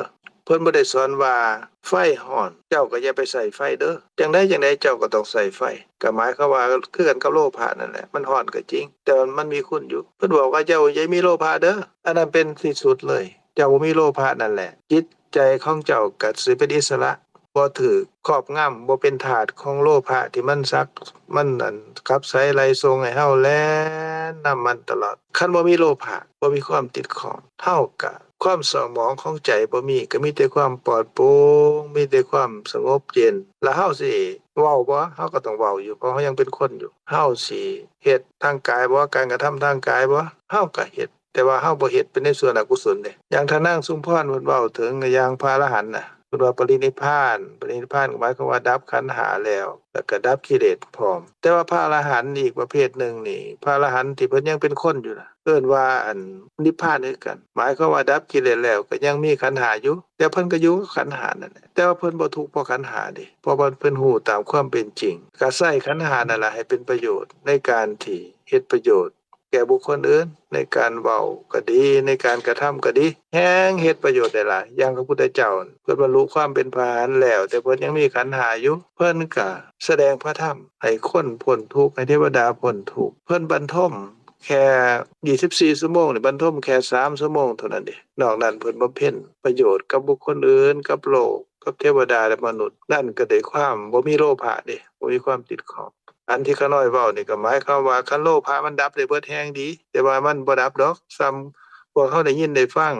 ເພິ່ນບໍ່ໄດ້ສອນວ່າໄຟຮ້ອນ ເຈົ້າກໍຢ່າໄປໃຊ້ໄຟເດີ້. ຈັ່ງໃດຈັ່ງໃດເຈົ້າກໍຕ້ອງໃຊ້ໄຟ. ກໍໝາຍຄວາມວ່າຄືກັນກັບໂລພະນັ້ນແຫຼະ, ມັນຮ້ອນກໍຈິງ ແຕ່ວ່າມັນມີຄຸນຢູ່. ເພິ່ນບອກວ່າເຈົ້າຢ່າມີໂລພະເດີ້, ອັນນັ້ນເປັນທີ່ສຸດເລີຍ. ເຈົ້າບໍ່ມີໂລພະນັ້ນແຫຼະ, ຈິດໃຈຂອງເຈົ້າກໍຊິເປັນອິດສະຫຼະ, ບໍ່ຖືກຄອບງຳ, ບໍ່ເປັນທາດຂອງໂລພະທີ່ມັນສັກ, ມັນອັນຂັບໄສໄລ່ສົ່ງໃຫ້ເຮົາແລ່ນນຳມັນຕະຫຼອດ. ຄັນບໍ່ມີໂລພະ, ບໍ່ມີຄວາມຕິດຂ້ອງ, ເຮົາກະ ຄວາມເສົ້າໝອງຂອງໃຈບໍ່ມີ, ກໍມີແຕ່ຄວາມປອດໂປ່ງ, ມີແຕ່ຄວາມສະຫງົບເຢັນ. ແລ້ວເຮົາຊິເວົ້າບໍ່? ເຮົາກໍຕ້ອງເວົ້າຢູ່, ເພາະເຮົາຍັງເປັນຄົນຢູ່. ເຮົາຊິເຮັດທາງກາຍບໍ່? ການກະທຳທາງກາຍບໍ່? ເຮົາກໍເຮັດ, ແຕ່ວ່າເຮົາບໍ່ເຮັດເປັນໃນສ່ວນອະກຸສົນເດ້. ຢ່າງທ່ານນາງຊຸມພອນເພິ່ນເວົ້າເຖິງຢ່າງພະອະລະຫັນນະ, ເພິ່ນວ່າປະລິນິບພານ, ປະລິນິບພານກໍໝາຍຄວາມວ່າດັບຂັນຫ້າແລ້ວ, ແລ້ວກໍດັບກິເລດພ້ອມ. ແຕ່ວ່າພະອະລະຫັນອີກປະເພດໜຶ່ງນີ້, ພະອະລະຫັນທີ່ເພິ່ນຍັງເປັນຄົນຢູ່ນະ, ເອີ້ນວ່າອັນນິບພານຄືກັນ, ໝາຍຄວາມວ່າດັບກິເລດແລ້ວກໍຍັງມີຂັນຫ້າຢູ່, ແຕ່ເພິ່ນກໍຢູ່ກັບຂັນຫ້ານັ້ນແຫຼະ, ແຕ່ວ່າເພິ່ນບໍ່ທຸກເພາະຂັນຫ້າເດ້, ເພາະວ່າເພິ່ນຮູ້ຕາມຄວາມເປັນຈິງ, ກໍໃຊ້ຂັນຫ້ານັ້ນລະໃຫ້ເປັນປະໂຫຍດໃນການທີ່ເຮັດປະໂຫຍດແກ່ບຸກຄົນອື່ນ, ໃນການເວົ້າກໍດີ, ໃນການກະທຳກໍດີ, ແຮ່ງເຮັດປະໂຫຍດໄດ້ຫຼາຍ. ຢ່າງພະພຸດທະເຈົ້າ ເພິ່ນບັນລຸຄວາມເປັນພະອະລະຫັນແລ້ວ, ແຕ່ເພິ່ນຍັງມີຂັນຫ້າຢູ່, ເພິ່ນກໍສະແດງພະທຳໃຫ້ຄົນພົ້ນທຸກ, ໃຫ້ເທວະດາພົ້ນທຸກ. ເພິ່ນບັນທົມ ແຄ່ຊາວສີ່ຊົ່ວໂມງນີ້ ບັນທົມແຄ່ສາມຊົ່ວໂມງເທົ່ານັ້ນເດ. ນອກນັ້ນເພິ່ນບຳເພັນປະໂຫຍດກັບບຸກຄົນອື່ນ, ກັບໂລກ, ກັບເທວະດາ ແລະ ມະນຸດ. ນັ້ນກໍໄດ້ຄວາມບໍ່ມີໂລພະເດ, ບໍ່ມີຄວາມຕິດຂ້ອງ. ອັນທີ່ຂ້ານ້ອຍເວົ້ານີ້ກໍໝາຍຄວາມວ່າ ຄັນໂລພະມັນດັບໄດ້ເບິດແຮງດີ, ແຕ່ວ່າມັນບໍ່ດັບດອກ. ສ່ຳພວກເຮົາໄດ້ຍິນໄດ້ຟັງ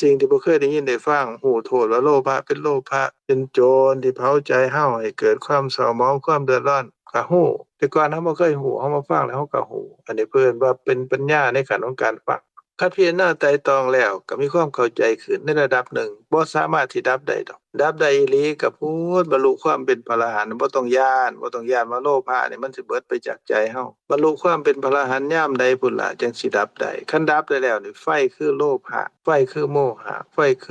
ສິ່ງທີ່ບໍ່ເຄີຍໄດ້ຍິນໄດ້ຟັງ, ຮູ້ໂທດວ່າໂລພະເປັນໂລພະ, ເປັນໂຈນທີ່ເຜົາໃຈເຮົາໃຫ້ເກີດຄວາມເສົ້າໝອງ, ຄວາມເດືອດຮ້ອນ. ກະຮູ້, ແຕ່ກ່ອນເຮົາບໍ່ເຄີຍຮູ້, ເຮົາມາຟັງແລ້ວເຮົາກະຮູ້. ອັນນີ້ເພິ່ນວ່າເປັນປັນຍາໃນຂັ້ນຂອງການຟັງ. ຄັນພິຈາລະນາໄຕ່ຕອງແລ້ວ ກະມີຄວາມເຂົ້າໃຈຂຶ້ນໃນລະດັບໜຶ່ງ, ບໍ່ສາມາດຊິດັບໄດ້ດອກ. ດັບໄດ້ອີ່ຫຼີກະພຸ້ນ, ບັນລຸຄວາມເປັນພະອະລະຫັນ, ບໍ່ຕ້ອງຢ້ານ, ບໍ່ຕ້ອງຢ້ານວ່າໂລພະນີ້ມັນຊິເບິດໄປຈາກໃຈເຮົາ. ບັນລຸຄວາມເປັນພະອະລະຫັນຍາມໃດພຸ້ນລະ ຈັ່ງຊິດັບໄດ້. ຄັນດັບໄດ້ແລ້ວນີ້, ໄຟຄືໂລພະ, ໄຟຄືໂມຫະ, ໄຟຄື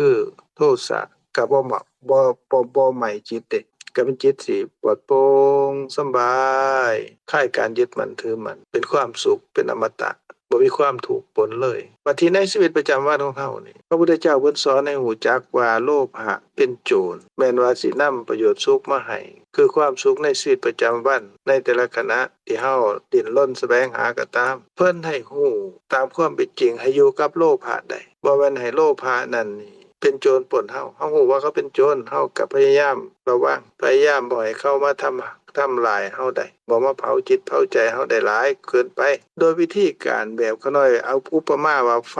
ໂທສະ, ກະບໍ່ເໝາະ ບໍ່ ບໍ່ ບໍ່ໄໝ້ຈິດເດ້, ກະເປັນຈິດທີ່ປອດໂປ່ງສະບາຍ, ຄາຍການຍຶດໝັ້ນຖືໝັ້ນ, ເປັນຄວາມສຸກ, ເປັນອະມະຕະ, ບໍ່ມີຄວາມທຸກປົນເລີຍ. ບັດທີ່ໃນຊີວິດປະຈຳວັນຂອງເຮົານີ້, ພະພຸດທະເຈົ້າເພິ່ນສອນໃຫ້ຮູ້ຈັກວ່າໂລພະເປັນໂຈນ, ແມ່ນວ່າຊິນຳປະໂຫຍດສຸກມາໃຫ້, ຄືຄວາມສຸກໃນຊີວິດປະຈຳວັນ, ໃນແຕ່ລະຂະນະທີ່ເຮົາດີ້ນລົນສະແຫວງຫາກໍຕາມ. ເພິ່ນໃຫ້ຮູ້ຕາມຄວາມເປັນຈິງ, ໃຫ້ຢູ່ກັບໂລພະໄດ້, ບໍ່ແມ່ນໃຫ້ໂລພະນັ້ນນີ້ ເປັນໂຈນປົນເຮົາ. ເຮົາຮູ້ວ່າເຂົາເປັນໂຈນ, ເຮົາກໍພະຍາຍາມລະວັງ, ພະຍາຍາມບໍ່ໃຫ້ເຂົາມາທຳ ທຳລາຍເຮົາໄດ້, ບໍ່ມາເຜົາຈິດເຜົາໃຈເຮົາໄດ້ຫຼາຍເກີນໄປ. ໂດຍວິທີການແບບຂ້ານ້ອຍເອົາອຸປະມາວ່າໄຟ,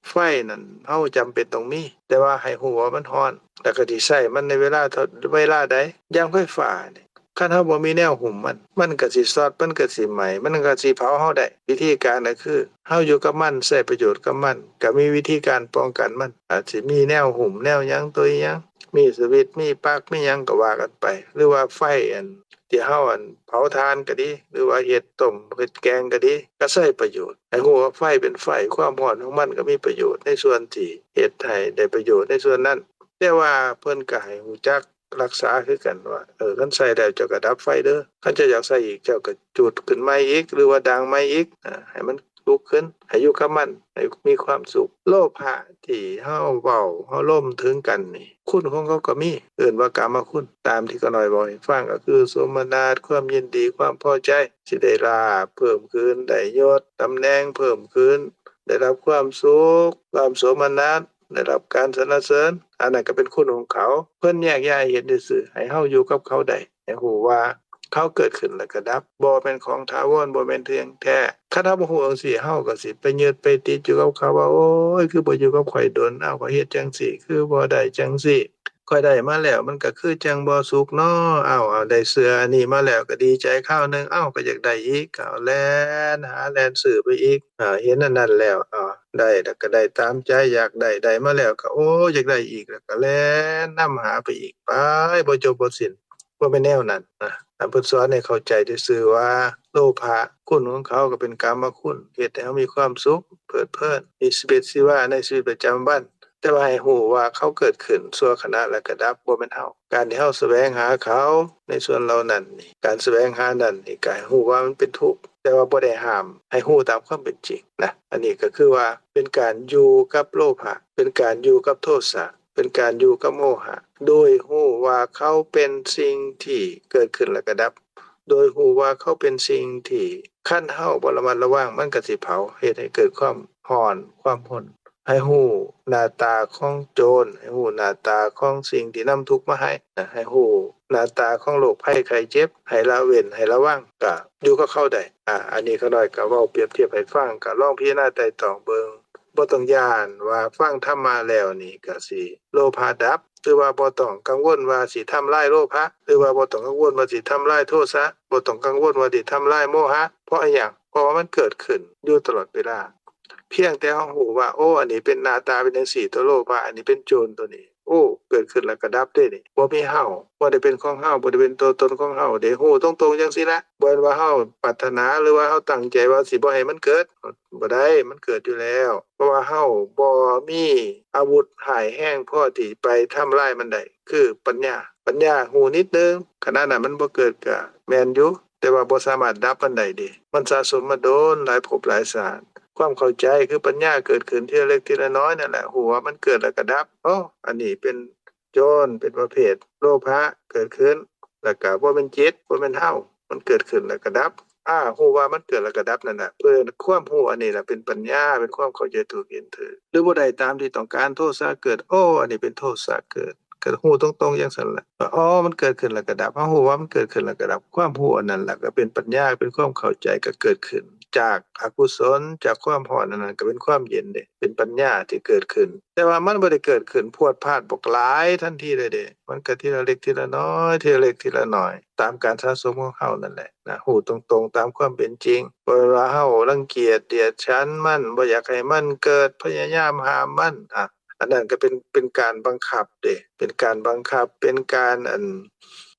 ໄຟນັ້ນເຮົາຈຳເປັນຕ້ອງມີ, ແຕ່ວ່າໃຫ້ຮູ້ວ່າມັນຮ້ອນ, ແລ້ວກໍຊິໃຊ້ມັນໃນເວລາເທົ່າ ເວລາໃດ. ຢ່າງໄຟຟ້ານີ້, ຄັນເຮົາບໍ່ມີແນວຫຸ້ມມັນ, ມັນກໍຊິຊັອດ, ມັນກໍຊິໄໝ້, ມັນກໍຊິເຜົາເຮົາໄດ້. ວິທີການກໍຄື ເຮົາຢູ່ກັບມັນ, ໃຊ້ປະໂຫຍດກັບມັນ, ກໍມີວິທີການປ້ອງກັນມັນ. ອາດຊິມີແນວຫຸ້ມ, ແນວຫຍັງ, ຕົວອີຫຍັງ, ມີສະວິດ, ມີປັກ, ມີຫຍັງກໍວ່າກັນໄປ. ຫຼືວ່າໄຟອັນທີ່ເຮົາອັນເຜົາຖ່ານກໍດີ, ຫຼືວ່າເຮັດຕົ້ມ, ເຮັດແກງກໍດີ, ກໍໃຊ້ປະໂຫຍດ. ໃຫ້ຮູ້ວ່າໄຟເປັນໄຟ, ຄວາມຮ້ອນຂອງມັນກໍມີປະໂຫຍດໃນສ່ວນທີ່ເຮັດໃຫ້ໄດ້ປະໂຫຍດໃນສ່ວນນັ້ນ. ແຕ່ວ່າເພິ່ນກໍໃຫ້ຮູ້ຈັກ ຮັກສາຄືກັນວ່າ ເອີ ຄັນໃຊ້ແລ້ວເຈົ້າກໍດັບໄຟເດີ້, ຄັນເຈົ້າຢາກໃຊ້ອີກ ເຈົ້າກໍຈູດຂຶ້ນໃໝ່ອີກ ຫຼືວ່າດັງໃໝ່ອີກ ອາ ໃຫ້ມັນລຸກຂຶ້ນ, ໃຫ້ຢູ່ກັບມັນ ໃຫ້ມີຄວາມສຸກ. ໂລພະທີ່ເຮົາເວົ້າ ເຮົາລົມເຖິງກັນນີ້ ຄຸນຂອງເຂົາກໍມີ ເອີ້ນວ່າກາມະຄຸນ. ຕາມທີ່ຂ້ານ້ອຍເວົ້າໃຫ້ຟັງ ກໍຄືໂສມະນັດ, ຄວາມຍິນດີ, ຄວາມພໍໃຈ ຊິໄດ້ລາບເພີ່ມຂຶ້ນ, ໄດ້ຍົດຕຳແໜ່ງເພີ່ມຂຶ້ນ, ໄດ້ຮັບຄວາມສຸກ, ຄວາມໂສມະນັດ, ໄດ້ຮັບການສັນລະເສີນ, ອັນນັ້ນກໍເປັນຄຸນຂອງເຂົາ. ເພິ່ນແຍກແຍະໃຫ້ເຫັນຊື່ໆ, ໃຫ້ເຮົາຢູ່ກັບເຂົາໄດ້, ໃຫ້ຮູ້ວ່າ ເຂົາເກີດຂຶ້ນແລ້ວກໍດັບ, ບໍ່ແມ່ນຂອງຖາວອນ, ບໍ່ແມ່ນເທື່ອງແທ້. ຄັນເຮົາບໍ່ຮູ້ຈັ່ງຊີ້, ເຮົາກໍຊິໄປຍຶດໄປຕິດຢູ່ກັບເຂົາວ່າ, ໂອ້ຍ, ຄືບໍ່ຢູ່ກັບຂ້ອຍດົນ, ເອົາ, ຂ້ອຍເຮັດຈັ່ງຊີ້, ຄືບໍ່ໄດ້ຈັ່ງຊີ້, ຂ້ອຍໄດ້ມາແລ້ວ ມັນກໍຄືຈັ່ງບໍ່ສຸກເນາະ, ເອົາ, ເອົາ, ໄດ້ເສື້ອອັນນີ້ມາແລ້ວ ກໍດີໃຈຄາວໜຶ່ງ, ເອົາ, ກໍຢາກໄດ້ອີກ, ກໍແລ່ນຫາ, ແລ່ນຊື້ໄປອີກ, ເຫັນອັນນັ້ນແລ້ວ, ໄດ້ແລ້ວກໍໄດ້ຕາມໃຈ, ຢາກໄດ້, ໄດ້ມາແລ້ວກໍ, ໂອ້, ຢາກໄດ້ອີກ, ແລ້ວກໍແລ່ນນຳຫາໄປອີກ, ໄປ, ບໍ່ຈົບບໍ່ສິ້ນ. ບໍ່ແມ່ນແນວນັ້ນນະ. ອັນເພິ່ນສອນໃຫ້ເຂົ້າໃຈຊື່ໆວ່າ ໂລພະ ຄຸນຂອງເຂົາກໍເປັນກາມະຄຸນ, ເຮັດໃຫ້ເຮົາມີຄວາມສຸກ, ເພີດເພີນ, ມີຊີວິດຊີວາໃນຊີວິດປະຈຳວັນ. ແຕ່ວ່າໃຫ້ຮູ້ວ່າເຂົາເກີດຂຶ້ນຊົ່ວຂະນະແລ້ວກໍດັບ, ບໍ່ແມ່ນເຮົາ. ການທີ່ເຮົາສະແຫວງຫາເຂົາໃນສ່ວນເຫຼົ່ານັ້ນນີ້, ການສະແຫວງຫານັ້ນນີ້ ກໍໃຫ້ຮູ້ວ່າມັນເປັນທຸກ, ແຕ່ວ່າບໍ່ໄດ້ຫ້າມ, ໃຫ້ຮູ້ຕາມຄວາມເປັນຈິງນະ. ອັນນີ້ກໍຄືວ່າເປັນການຢູ່ກັບໂລພະ, ເປັນການຢູ່ກັບໂທສະ, ເປັນການຢູ່ກັບໂມຫະ ໂດຍຮູ້ວ່າເຂົາເປັນສິ່ງທີ່ເກີດຂຶ້ນແລ້ວກໍດັບ, ໂດຍຮູ້ວ່າເຂົາເປັນສິ່ງທີ່ຄັນເຮົາບໍ່ລະມັດລະວັງ ມັນກໍຊິເຜົາ, ເຮັດໃຫ້ເກີດຄວາມຮ້ອນ, ຄວາມຫົນ. ໃຫ້ຮູ້ໜ້າຕາຂອງໂຈນ, ໃຫ້ຮູ້ໜ້າຕາຂອງສິ່ງທີ່ນຳທຸກມາໃຫ້, ໃຫ້ຮູ້ໜ້າຕາຂອງໂລກໄພໄຂ້ເຈັບ, ໃຫ້ລະເວັ້ນ, ໃຫ້ລະວັງ, ກໍຢູ່ກັບເຂົາໄດ້. ອາ, ອັນນີ້ຂ້ານ້ອຍກໍເວົ້າປຽບທຽບໃຫ້ຟັງ, ກໍລອງພິຈາລະນາໄຕ່ຕອງເບິ່ງ. ບໍ່ຕ້ອງຢ້ານວ່າຟັງທຳມະແລ້ວນີ້ກໍຊິໂລພະດັບ, ຫຼືວ່າບໍ່ຕ້ອງກັງວົນວ່າຊິທຳລາຍໂລພະ, ຫຼືວ່າບໍ່ຕ້ອງກັງວົນວ່າຊິທຳລາຍໂທສະ, ບໍ່ຕ້ອງກັງວົນວ່າຊິທຳລາຍໂມຫະ. ເພາະອີຫຍັງ? ເພາະວ່າມັນເກີດຂຶ້ນຢູ່ຕະຫຼອດເວລາ. ພຽງແຕ່ເຮົາຮູ້ວ່າ, ໂອ້, ອັນນີ້ເປັນໜ້າຕາເປັນຈັ່ງຊີ້ຕົວະໂລພະ, ອັນນີ້ເປັນໂຈນຕົວນີ້, ໂອ້, ເກີດຂຶ້ນແລ້ວກໍດັບເດ້ນີ້, ບໍ່ມີເຮົາ, ບໍ່ໄດ້ເປັນຂອງເຮົາ, ບໍ່ໄດ້ເປັນຕົວຕົນຂອງເຮົາເດ້. ຮູ້ຕົງໆຈັ່ງຊີ້ລະ, ບໍ່ແມ່ນວ່າເຮົາປາດຖະໜາ ຫຼືວ່າເຮົາຕັ້ງໃຈວ່າຊິບໍ່ໃຫ້ມັນເກີດ. ບໍ່ໄດ້, ມັນເກີດຢູ່ແລ້ວ, ເພາະວ່າເຮົາບໍ່ມີອາວຸດຮ້າຍແຮງພໍທີ່ໄປທຳລາຍມັນໄດ້, ຄືປັນຍາ. ປັນຍາຮູ້ນິດໜຶ່ງ, ຂະນະນັ້ນມັນບໍ່ເກີດກໍແມ່ນຢູ່, ແຕ່ວ່າບໍ່ສາມາດດັບມັນໄດ້ເດ້, ມັນສະສົມມາດົນຫຼາຍພົບຫຼາຍຊາດ. ຄວາມເຂົ້າໃຈຄືປັນຍາເກີດຂຶ້ນທີລະເລັກທີລະນ້ອຍນັ້ນແຫຼະ, ຮູ້ວ່າມັນເກີດແລ້ວກໍດັບ. ໂອ້, ອັນນີ້ເປັນ ໂຈນເປັນປະເພດໂລພະເກີດຂຶ້ນ ແລ້ວກະບໍ່ແມ່ນຈິດ ບໍ່ແມ່ນເຮົາ, ມັນເກີດຂຶ້ນແລ້ວກະດັບ. ອາ, ຮູ້ວ່າມັນເກີດແລ້ວກະດັບນັ້ນນະ, ເພິ່ນ ຄວາມຮູ້ອັນນີ້ລະເປັນປັນຍາ, ເປັນຄວາມເຂົ້າໃຈຖືກເຫັນຖືກ ຫຼືບໍ່ໄດ້ຕາມທີ່ຕ້ອງການ. ໂທສະເກີດ, ໂອ້, ອັນນີ້ເປັນໂທສະເກີດ, ກໍຮູ້ຕົງໆຈັ່ງຊັ້ນລະ ວ່າ, ອໍ, ມັນເກີດຂຶ້ນແລ້ວກະດັບ. ເຮົາຮູ້ວ່າມັນເກີດຂຶ້ນແລ້ວກະດັບ, ຄວາມຮູ້ອັນນັ້ນລະກໍເປັນປັນຍາ, ເປັນຄວາມເຂົ້າໃຈກໍເກີດຂຶ້ນ ຈາກອະກຸສົນ, ຈາກຄວາມຮ້ອນອັນນັ້ນກໍເປັນຄວາມເຢັນເດ້, ເປັນປັນຍາທີ່ເກີດຂຶ້ນ. ແຕ່ວ່າມັນບໍ່ໄດ້ເກີດຂຶ້ນພວດພາດບັກຫຼາຍທັນທີເລີຍເດ້, ມັນກໍທີລະເລັກທີລະນ້ອຍ, ທີລະເລັກທີລະນ້ອຍ, ຕາມການສະສົມຂອງເຮົານັ້ນແຫຼະນະ, ຮູ້ຕົງໆຕາມຄວາມເປັນຈິງ. ບໍ່ແມ່ນວ່າເຮົາລັງກຽດດຽດຊັນມັນ, ບໍ່ຢາກໃຫ້ມັນເກີດ, ພະຍາຍາມຫ້າມມັນ, ອາ, ອັນນັ້ນກໍເປັນ, ເປັນການບັງຄັບເດ້, ເປັນການບັງຄັບ, ເປັນການ, ອັນ,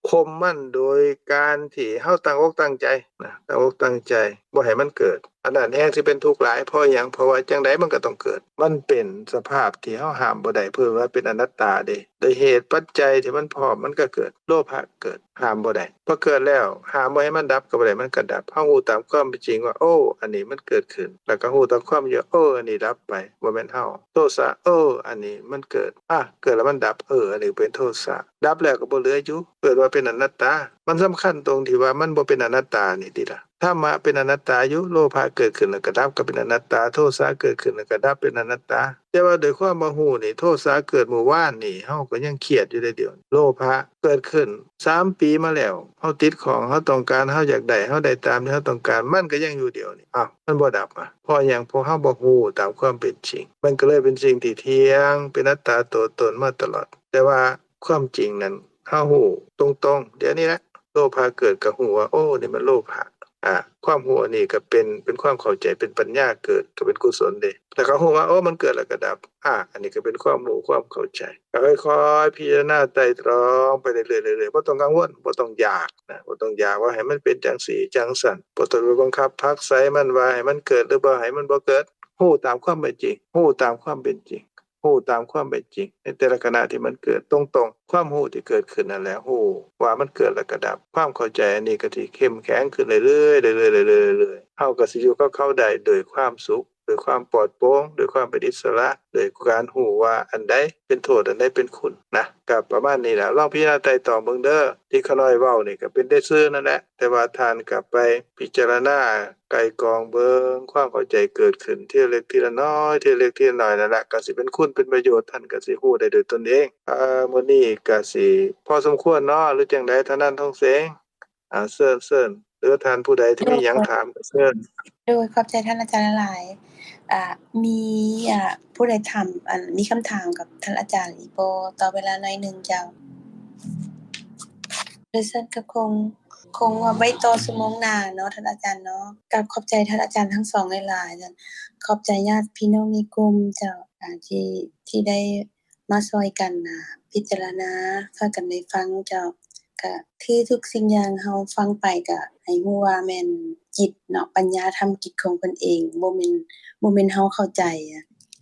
ຂົ່ມມັນໂດຍການທີ່ເຮົາຕັ້ງອົກຕັ້ງໃຈນະ, ຕັ້ງອົກຕັ້ງໃຈບໍ່ໃຫ້ມັນເກີດ. ອັນນັ້ນແຮງຊິເປັນທຸກຫຼາຍ. ເພາະຫຍັງ? ເພາະວ່າຈັ່ງໃດມັນກໍຕ້ອງເກີດ. ມັນເປັນສະພາບທີ່ເຮົາຫ້າມບໍ່ໄດ້, ເພິ່ນວ່າເປັນອະນັດຕາເດ້. ໂດຍເຫດປັດໄຈທີ່ມັນພ້ອມ, ມັນກໍເກີດ, ໂລພະເກີດ, ຫ້າມບໍ່ໄດ້. ພໍເກີດແລ້ວ, ຫ້າມບໍ່ໃຫ້ມັນດັບກໍບໍ່ໄດ້, ມັນກໍດັບ. ເຮົາຮູ້ຕາມຄວາມເປັນຈິງວ່າ, ໂອ້, ອັນນີ້ມັນເກີດຂຶ້ນ, ແລ້ວກໍຮູ້ຕາມຄວາມເປັນຈິງ, ເອີ, ອັນນີ້ດັບໄປ, ບໍ່ແມ່ນເຮົາ. ໂທສະ, ເອີ, ອັນນີ້ມັນເກີດ, ອາ, ເກີດແລ້ວມັນດັບ, ເອີ, ອັນນີ້ເປັນໂທສະ. ດັບແລ້ວກໍບໍ່ເຫຼືອຢູ່, ເອີ້ນວ່າເປັນອະນັດຕາ. ມັນສຳຄັນຕົງທີ່ວ່າມັນບໍ່ເປັນອະນັດຕານີ້ຕິລະ. ທຳມະເປັນອະນັດຕາຢູ່, ໂລພະເກີດຂຶ້ນແລ້ວກໍດັບກໍເປັນອະນັດຕາ, ໂທສະເກີດຂຶ້ນແລ້ວກໍດັບເປັນອະນັດຕາ. ແຕ່ວ່າດ້ວຍຄວາມບໍ່ຮູ້ນີ້, ໂທສະເກີດມື້ວານນີ້, ເຮົາກໍຍັງຄຽດຢູ່ເດ້ດຽວນີ້. ໂລພະເກີດຂຶ້ນສາມປີມາແລ້ວ, ເຮົາຕິດຂ້ອງ, ເຮົາຕ້ອງການ, ເຮົາຢາກໄດ້, ເຮົາໄດ້ຕາມທີ່ເຮົາຕ້ອງການ, ມັນກໍຍັງຢູ່ດຽວນີ້. ອ້າວ, ມັນບໍ່ດັບອະ. ເພາະຫຍັງ? ເພາະເຮົາບໍ່ຮູ້ຕາມຄວາມເປັນຈິງ. ມັນກໍເລີຍເປັນສິ່ງທີ່ທ່ຽງ, ເປັນອັດຕາຕົວຕົນມາຕະຫຼອດ. ແຕ່ວ່າ ຄວາມຈິງນັ້ນ ເຮົາຮູ້ຕົງໆ ດຽວນີ້ແຫຼະ. ໂລພະເກີດກໍຮູ້ວ່າ ໂອ້ ນີ້ມັນໂລພະ. ອາ ຄວາມຮູ້ອັນນີ້ກໍເປັນ ເປັນຄວາມເຂົ້າໃຈ ເປັນປັນຍາເກີດ ກໍເປັນກຸສົນເດ້. ແລ້ວກໍຮູ້ວ່າ ໂອ້ ມັນເກີດແລ້ວກໍດັບ. ອາ ອັນນີ້ກໍເປັນຄວາມຮູ້ ຄວາມເຂົ້າໃຈ. ກໍຄ່ອຍໆ ພິຈາລະນາໄຕ່ຕຣອງໄປເລື້ອຍໆ ເລື້ອຍໆ. ບໍ່ຕ້ອງກັງວົນ ບໍ່ຕ້ອງຢາກນະ ບໍ່ຕ້ອງຢາກວ່າໃຫ້ມັນເປັນຈັ່ງຊີ້ຈັ່ງຊັ້ນ. ບໍ່ຕ້ອງໄປບັງຄັບຜັກໃສ່ມັນວ່າໃຫ້ມັນເກີດ ຫຼືບໍ່ໃຫ້ມັນບໍ່ເກີດ. ຮູ້ຕາມຄວາມເປັນຈິງ ຮູ້ຕາມຄວາມເປັນຈິງ. ຮູ້ຕາມຄວາມເປັນຈິງໃນແຕ່ລະຂະນະທີ່ມັນເກີດຕົງໆ. ຄວາມຮູ້ທີ່ເກີດຂຶ້ນນັ້ນແຫຼະ ຮູ້ວ່າມັນເກີດແລ້ວກໍດັບ. ຄວາມເຂົ້າໃຈອັນນີ້ກໍຊິເຂັ້ມແຂງຂຶ້ນເລື້ອຍໆ ເລື້ອຍໆ ເລື້ອຍໆ. ເຮົາກໍຊິຢູ່ກັບເຂົາໄດ້ໂດຍຄວາມສຸກ ໂດຍຄວາມປອດໂປ່ງ ໂດຍຄວາມເປັນອິດສະຫຼະ ໂດຍການຮູ້ວ່າອັນໃດເປັນໂທດ ອັນໃດເປັນຄຸນນະ. ກໍປະມານນີ້ແຫຼະ. ລອງພິຈາລະນາໄຕ່ຕອງເບິ່ງເດີ. ທີ່ຂ້ານ້ອຍເວົ້ານີ້ກໍເປັນແຕ່ສື່ນັ້ນແຫຼະ ແຕ່ວ່າທ່ານກໍໄປພິຈາລະນາ ໄກ່ກອງເບິ່ງ ຄວາມເຂົ້າໃຈເກີດຂຶ້ນທີລະເລັກທີລະນ້ອຍ ທີລະເລັກທີລະນ້ອຍນັ້ນລະ ກໍຊິເປັນຄຸນເປັນປະໂຫຍດ ທ່ານກໍຊິຮູ້ໄດ້ດ້ວຍຕົນເອງ. ເອີ ມື້ນີ້ກໍຊິພໍສົມຄວນເນາະ ຫຼືຈັ່ງໃດ ທ່ານນັນ ທອງເສງ? ອ່າ ເຊີນ ເຊີນ ຫຼືວ່າທ່ານຜູ້ໃດທີ່ມີຫຍັງຖາມກໍເຊີນ. ໂດຍ ຂອບໃຈທ່ານອາຈານຫຼາຍໆ. ອ່າ ມີ ອ່າ ຜູ້ໃດຖາມ ອັນ ມີຄຳຖາມກັບທ່ານອາຈານອີກບໍ່? ຕໍ່ເວລາໜ້ອຍໜຶ່ງເຈົ້າ. ເລີຍຊັ້ນກໍຄົງ ຄົງວ່າໄວ້ຕໍ່ຊົ່ວໂມງໜ້າເນາະທ່ານອາຈານເນາະ. ກາບຂອບໃຈທ່ານອາຈານທັງສອງຫຼາຍໆເຈົ້າ. ຂອບໃຈຍາດພີ່ນ້ອງໃນກຸ່ມເຈົ້າ ອ່າ ທີ່ ທີ່ໄດ້ ມາຊ່ອຍກັນ ອ່າ ພິຈາລະນາ ຊ່ອຍກັນໄດ້ຟັງເຈົ້າ. ກະຄືທຸກສິ່ງຢ່າງເຮົາຟັງໄປກະໃຫ້ຮູ້ວ່າແມ່ນຈິດເນາະ ປັນຍາທຳກິດຂອງເພິ່ນເອງ ບໍ່ແມ່ນ ບໍ່ແມ່ນເຮົາເຂົ້າໃຈ.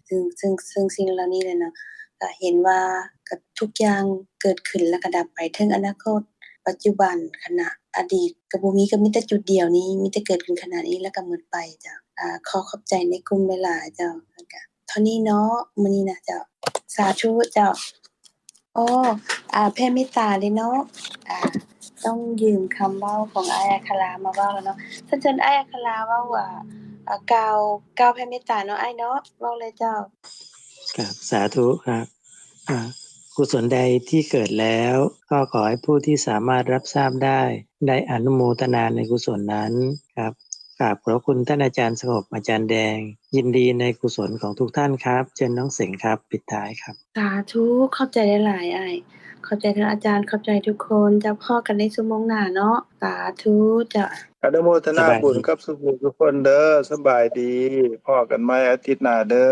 ເຊິ່ງ ເຊິ່ງ ເຊິ່ງສິ່ງເຫຼົ່ານີ້ແຫຼະເນາະ ກະເຫັນວ່າກະທຸກຢ່າງເກີດຂຶ້ນແລ້ວກະດັບໄປ ເຖິງອະນາຄົດ ປັດຈຸບັນ ຂະນະ ອະດີດກະບໍ່ມີ ກະມີແຕ່ຈຸດດຽວນີ້ ມີແຕ່ເກີດຂຶ້ນຂະນະນີ້ແລ້ວກະໝົດໄປເຈົ້າ. ອາ ຂໍຂອບໃຈໃນກຸ່ມຫຼາຍໆເຈົ້າ. ກະ ເທົ່ານີ້ເນາະ ມື້ນີ້ນະເຈົ້າ. ສາທຸເຈົ້າ. ອໍ ອາ ແຜ່ເມດຕາເດ້ເນາະ. ອາ ຕ້ອງຢືມຄຳເວົ້າຂອງອ້າຍອັກຄະລາມາເວົ້າແລ້ວເນາະ. ເຊີນ ເຊີນອ້າຍອັກຄະລາເວົ້າ ອາ ອາ ກ່າວ ກ່າວແຜ່ເມດຕາເນາະອ້າຍເນາະ. ເວົ້າເລີຍເຈົ້າ. ກາບສາທຸຄັບ. ອາ ກຸສົນໃດທີ່ເກີດແລ້ວ ກໍຂໍໃຫ້ຜູ້ທີ່ສາມາດຮັບຊາບໄດ້ ໄດ້ອະນຸໂມທະນາໃນກຸສົນນັ້ນຄັບ. ກາບຂອບພະຄຸນທ່ານອາຈານສະຫງົບ ອາຈານແດງ ຍິນດີໃນກຸສົນຂອງທຸກທ່ານຄັບ. ເຊີນນ້ອງເສັງຄັບ ປິດທ້າຍຄັບ. ສາທຸ ຂອບໃຈຫຼາຍໆອ້າຍ. ຂອບໃຈທ່ານອາຈານ ຂອບໃຈທຸກຄົນ. ຈະພໍ້ກັນໃນຊົ່ວໂມງໜ້າເນາະ. ສາທຸເຈົ້າ. ອະນຸໂມທະນາບຸນກັບສຸຂູສຸຄົນເດີ. ສະບາຍດີ. ພໍ້ກັນໃໝ່ອາທິດໜ້າເດີ.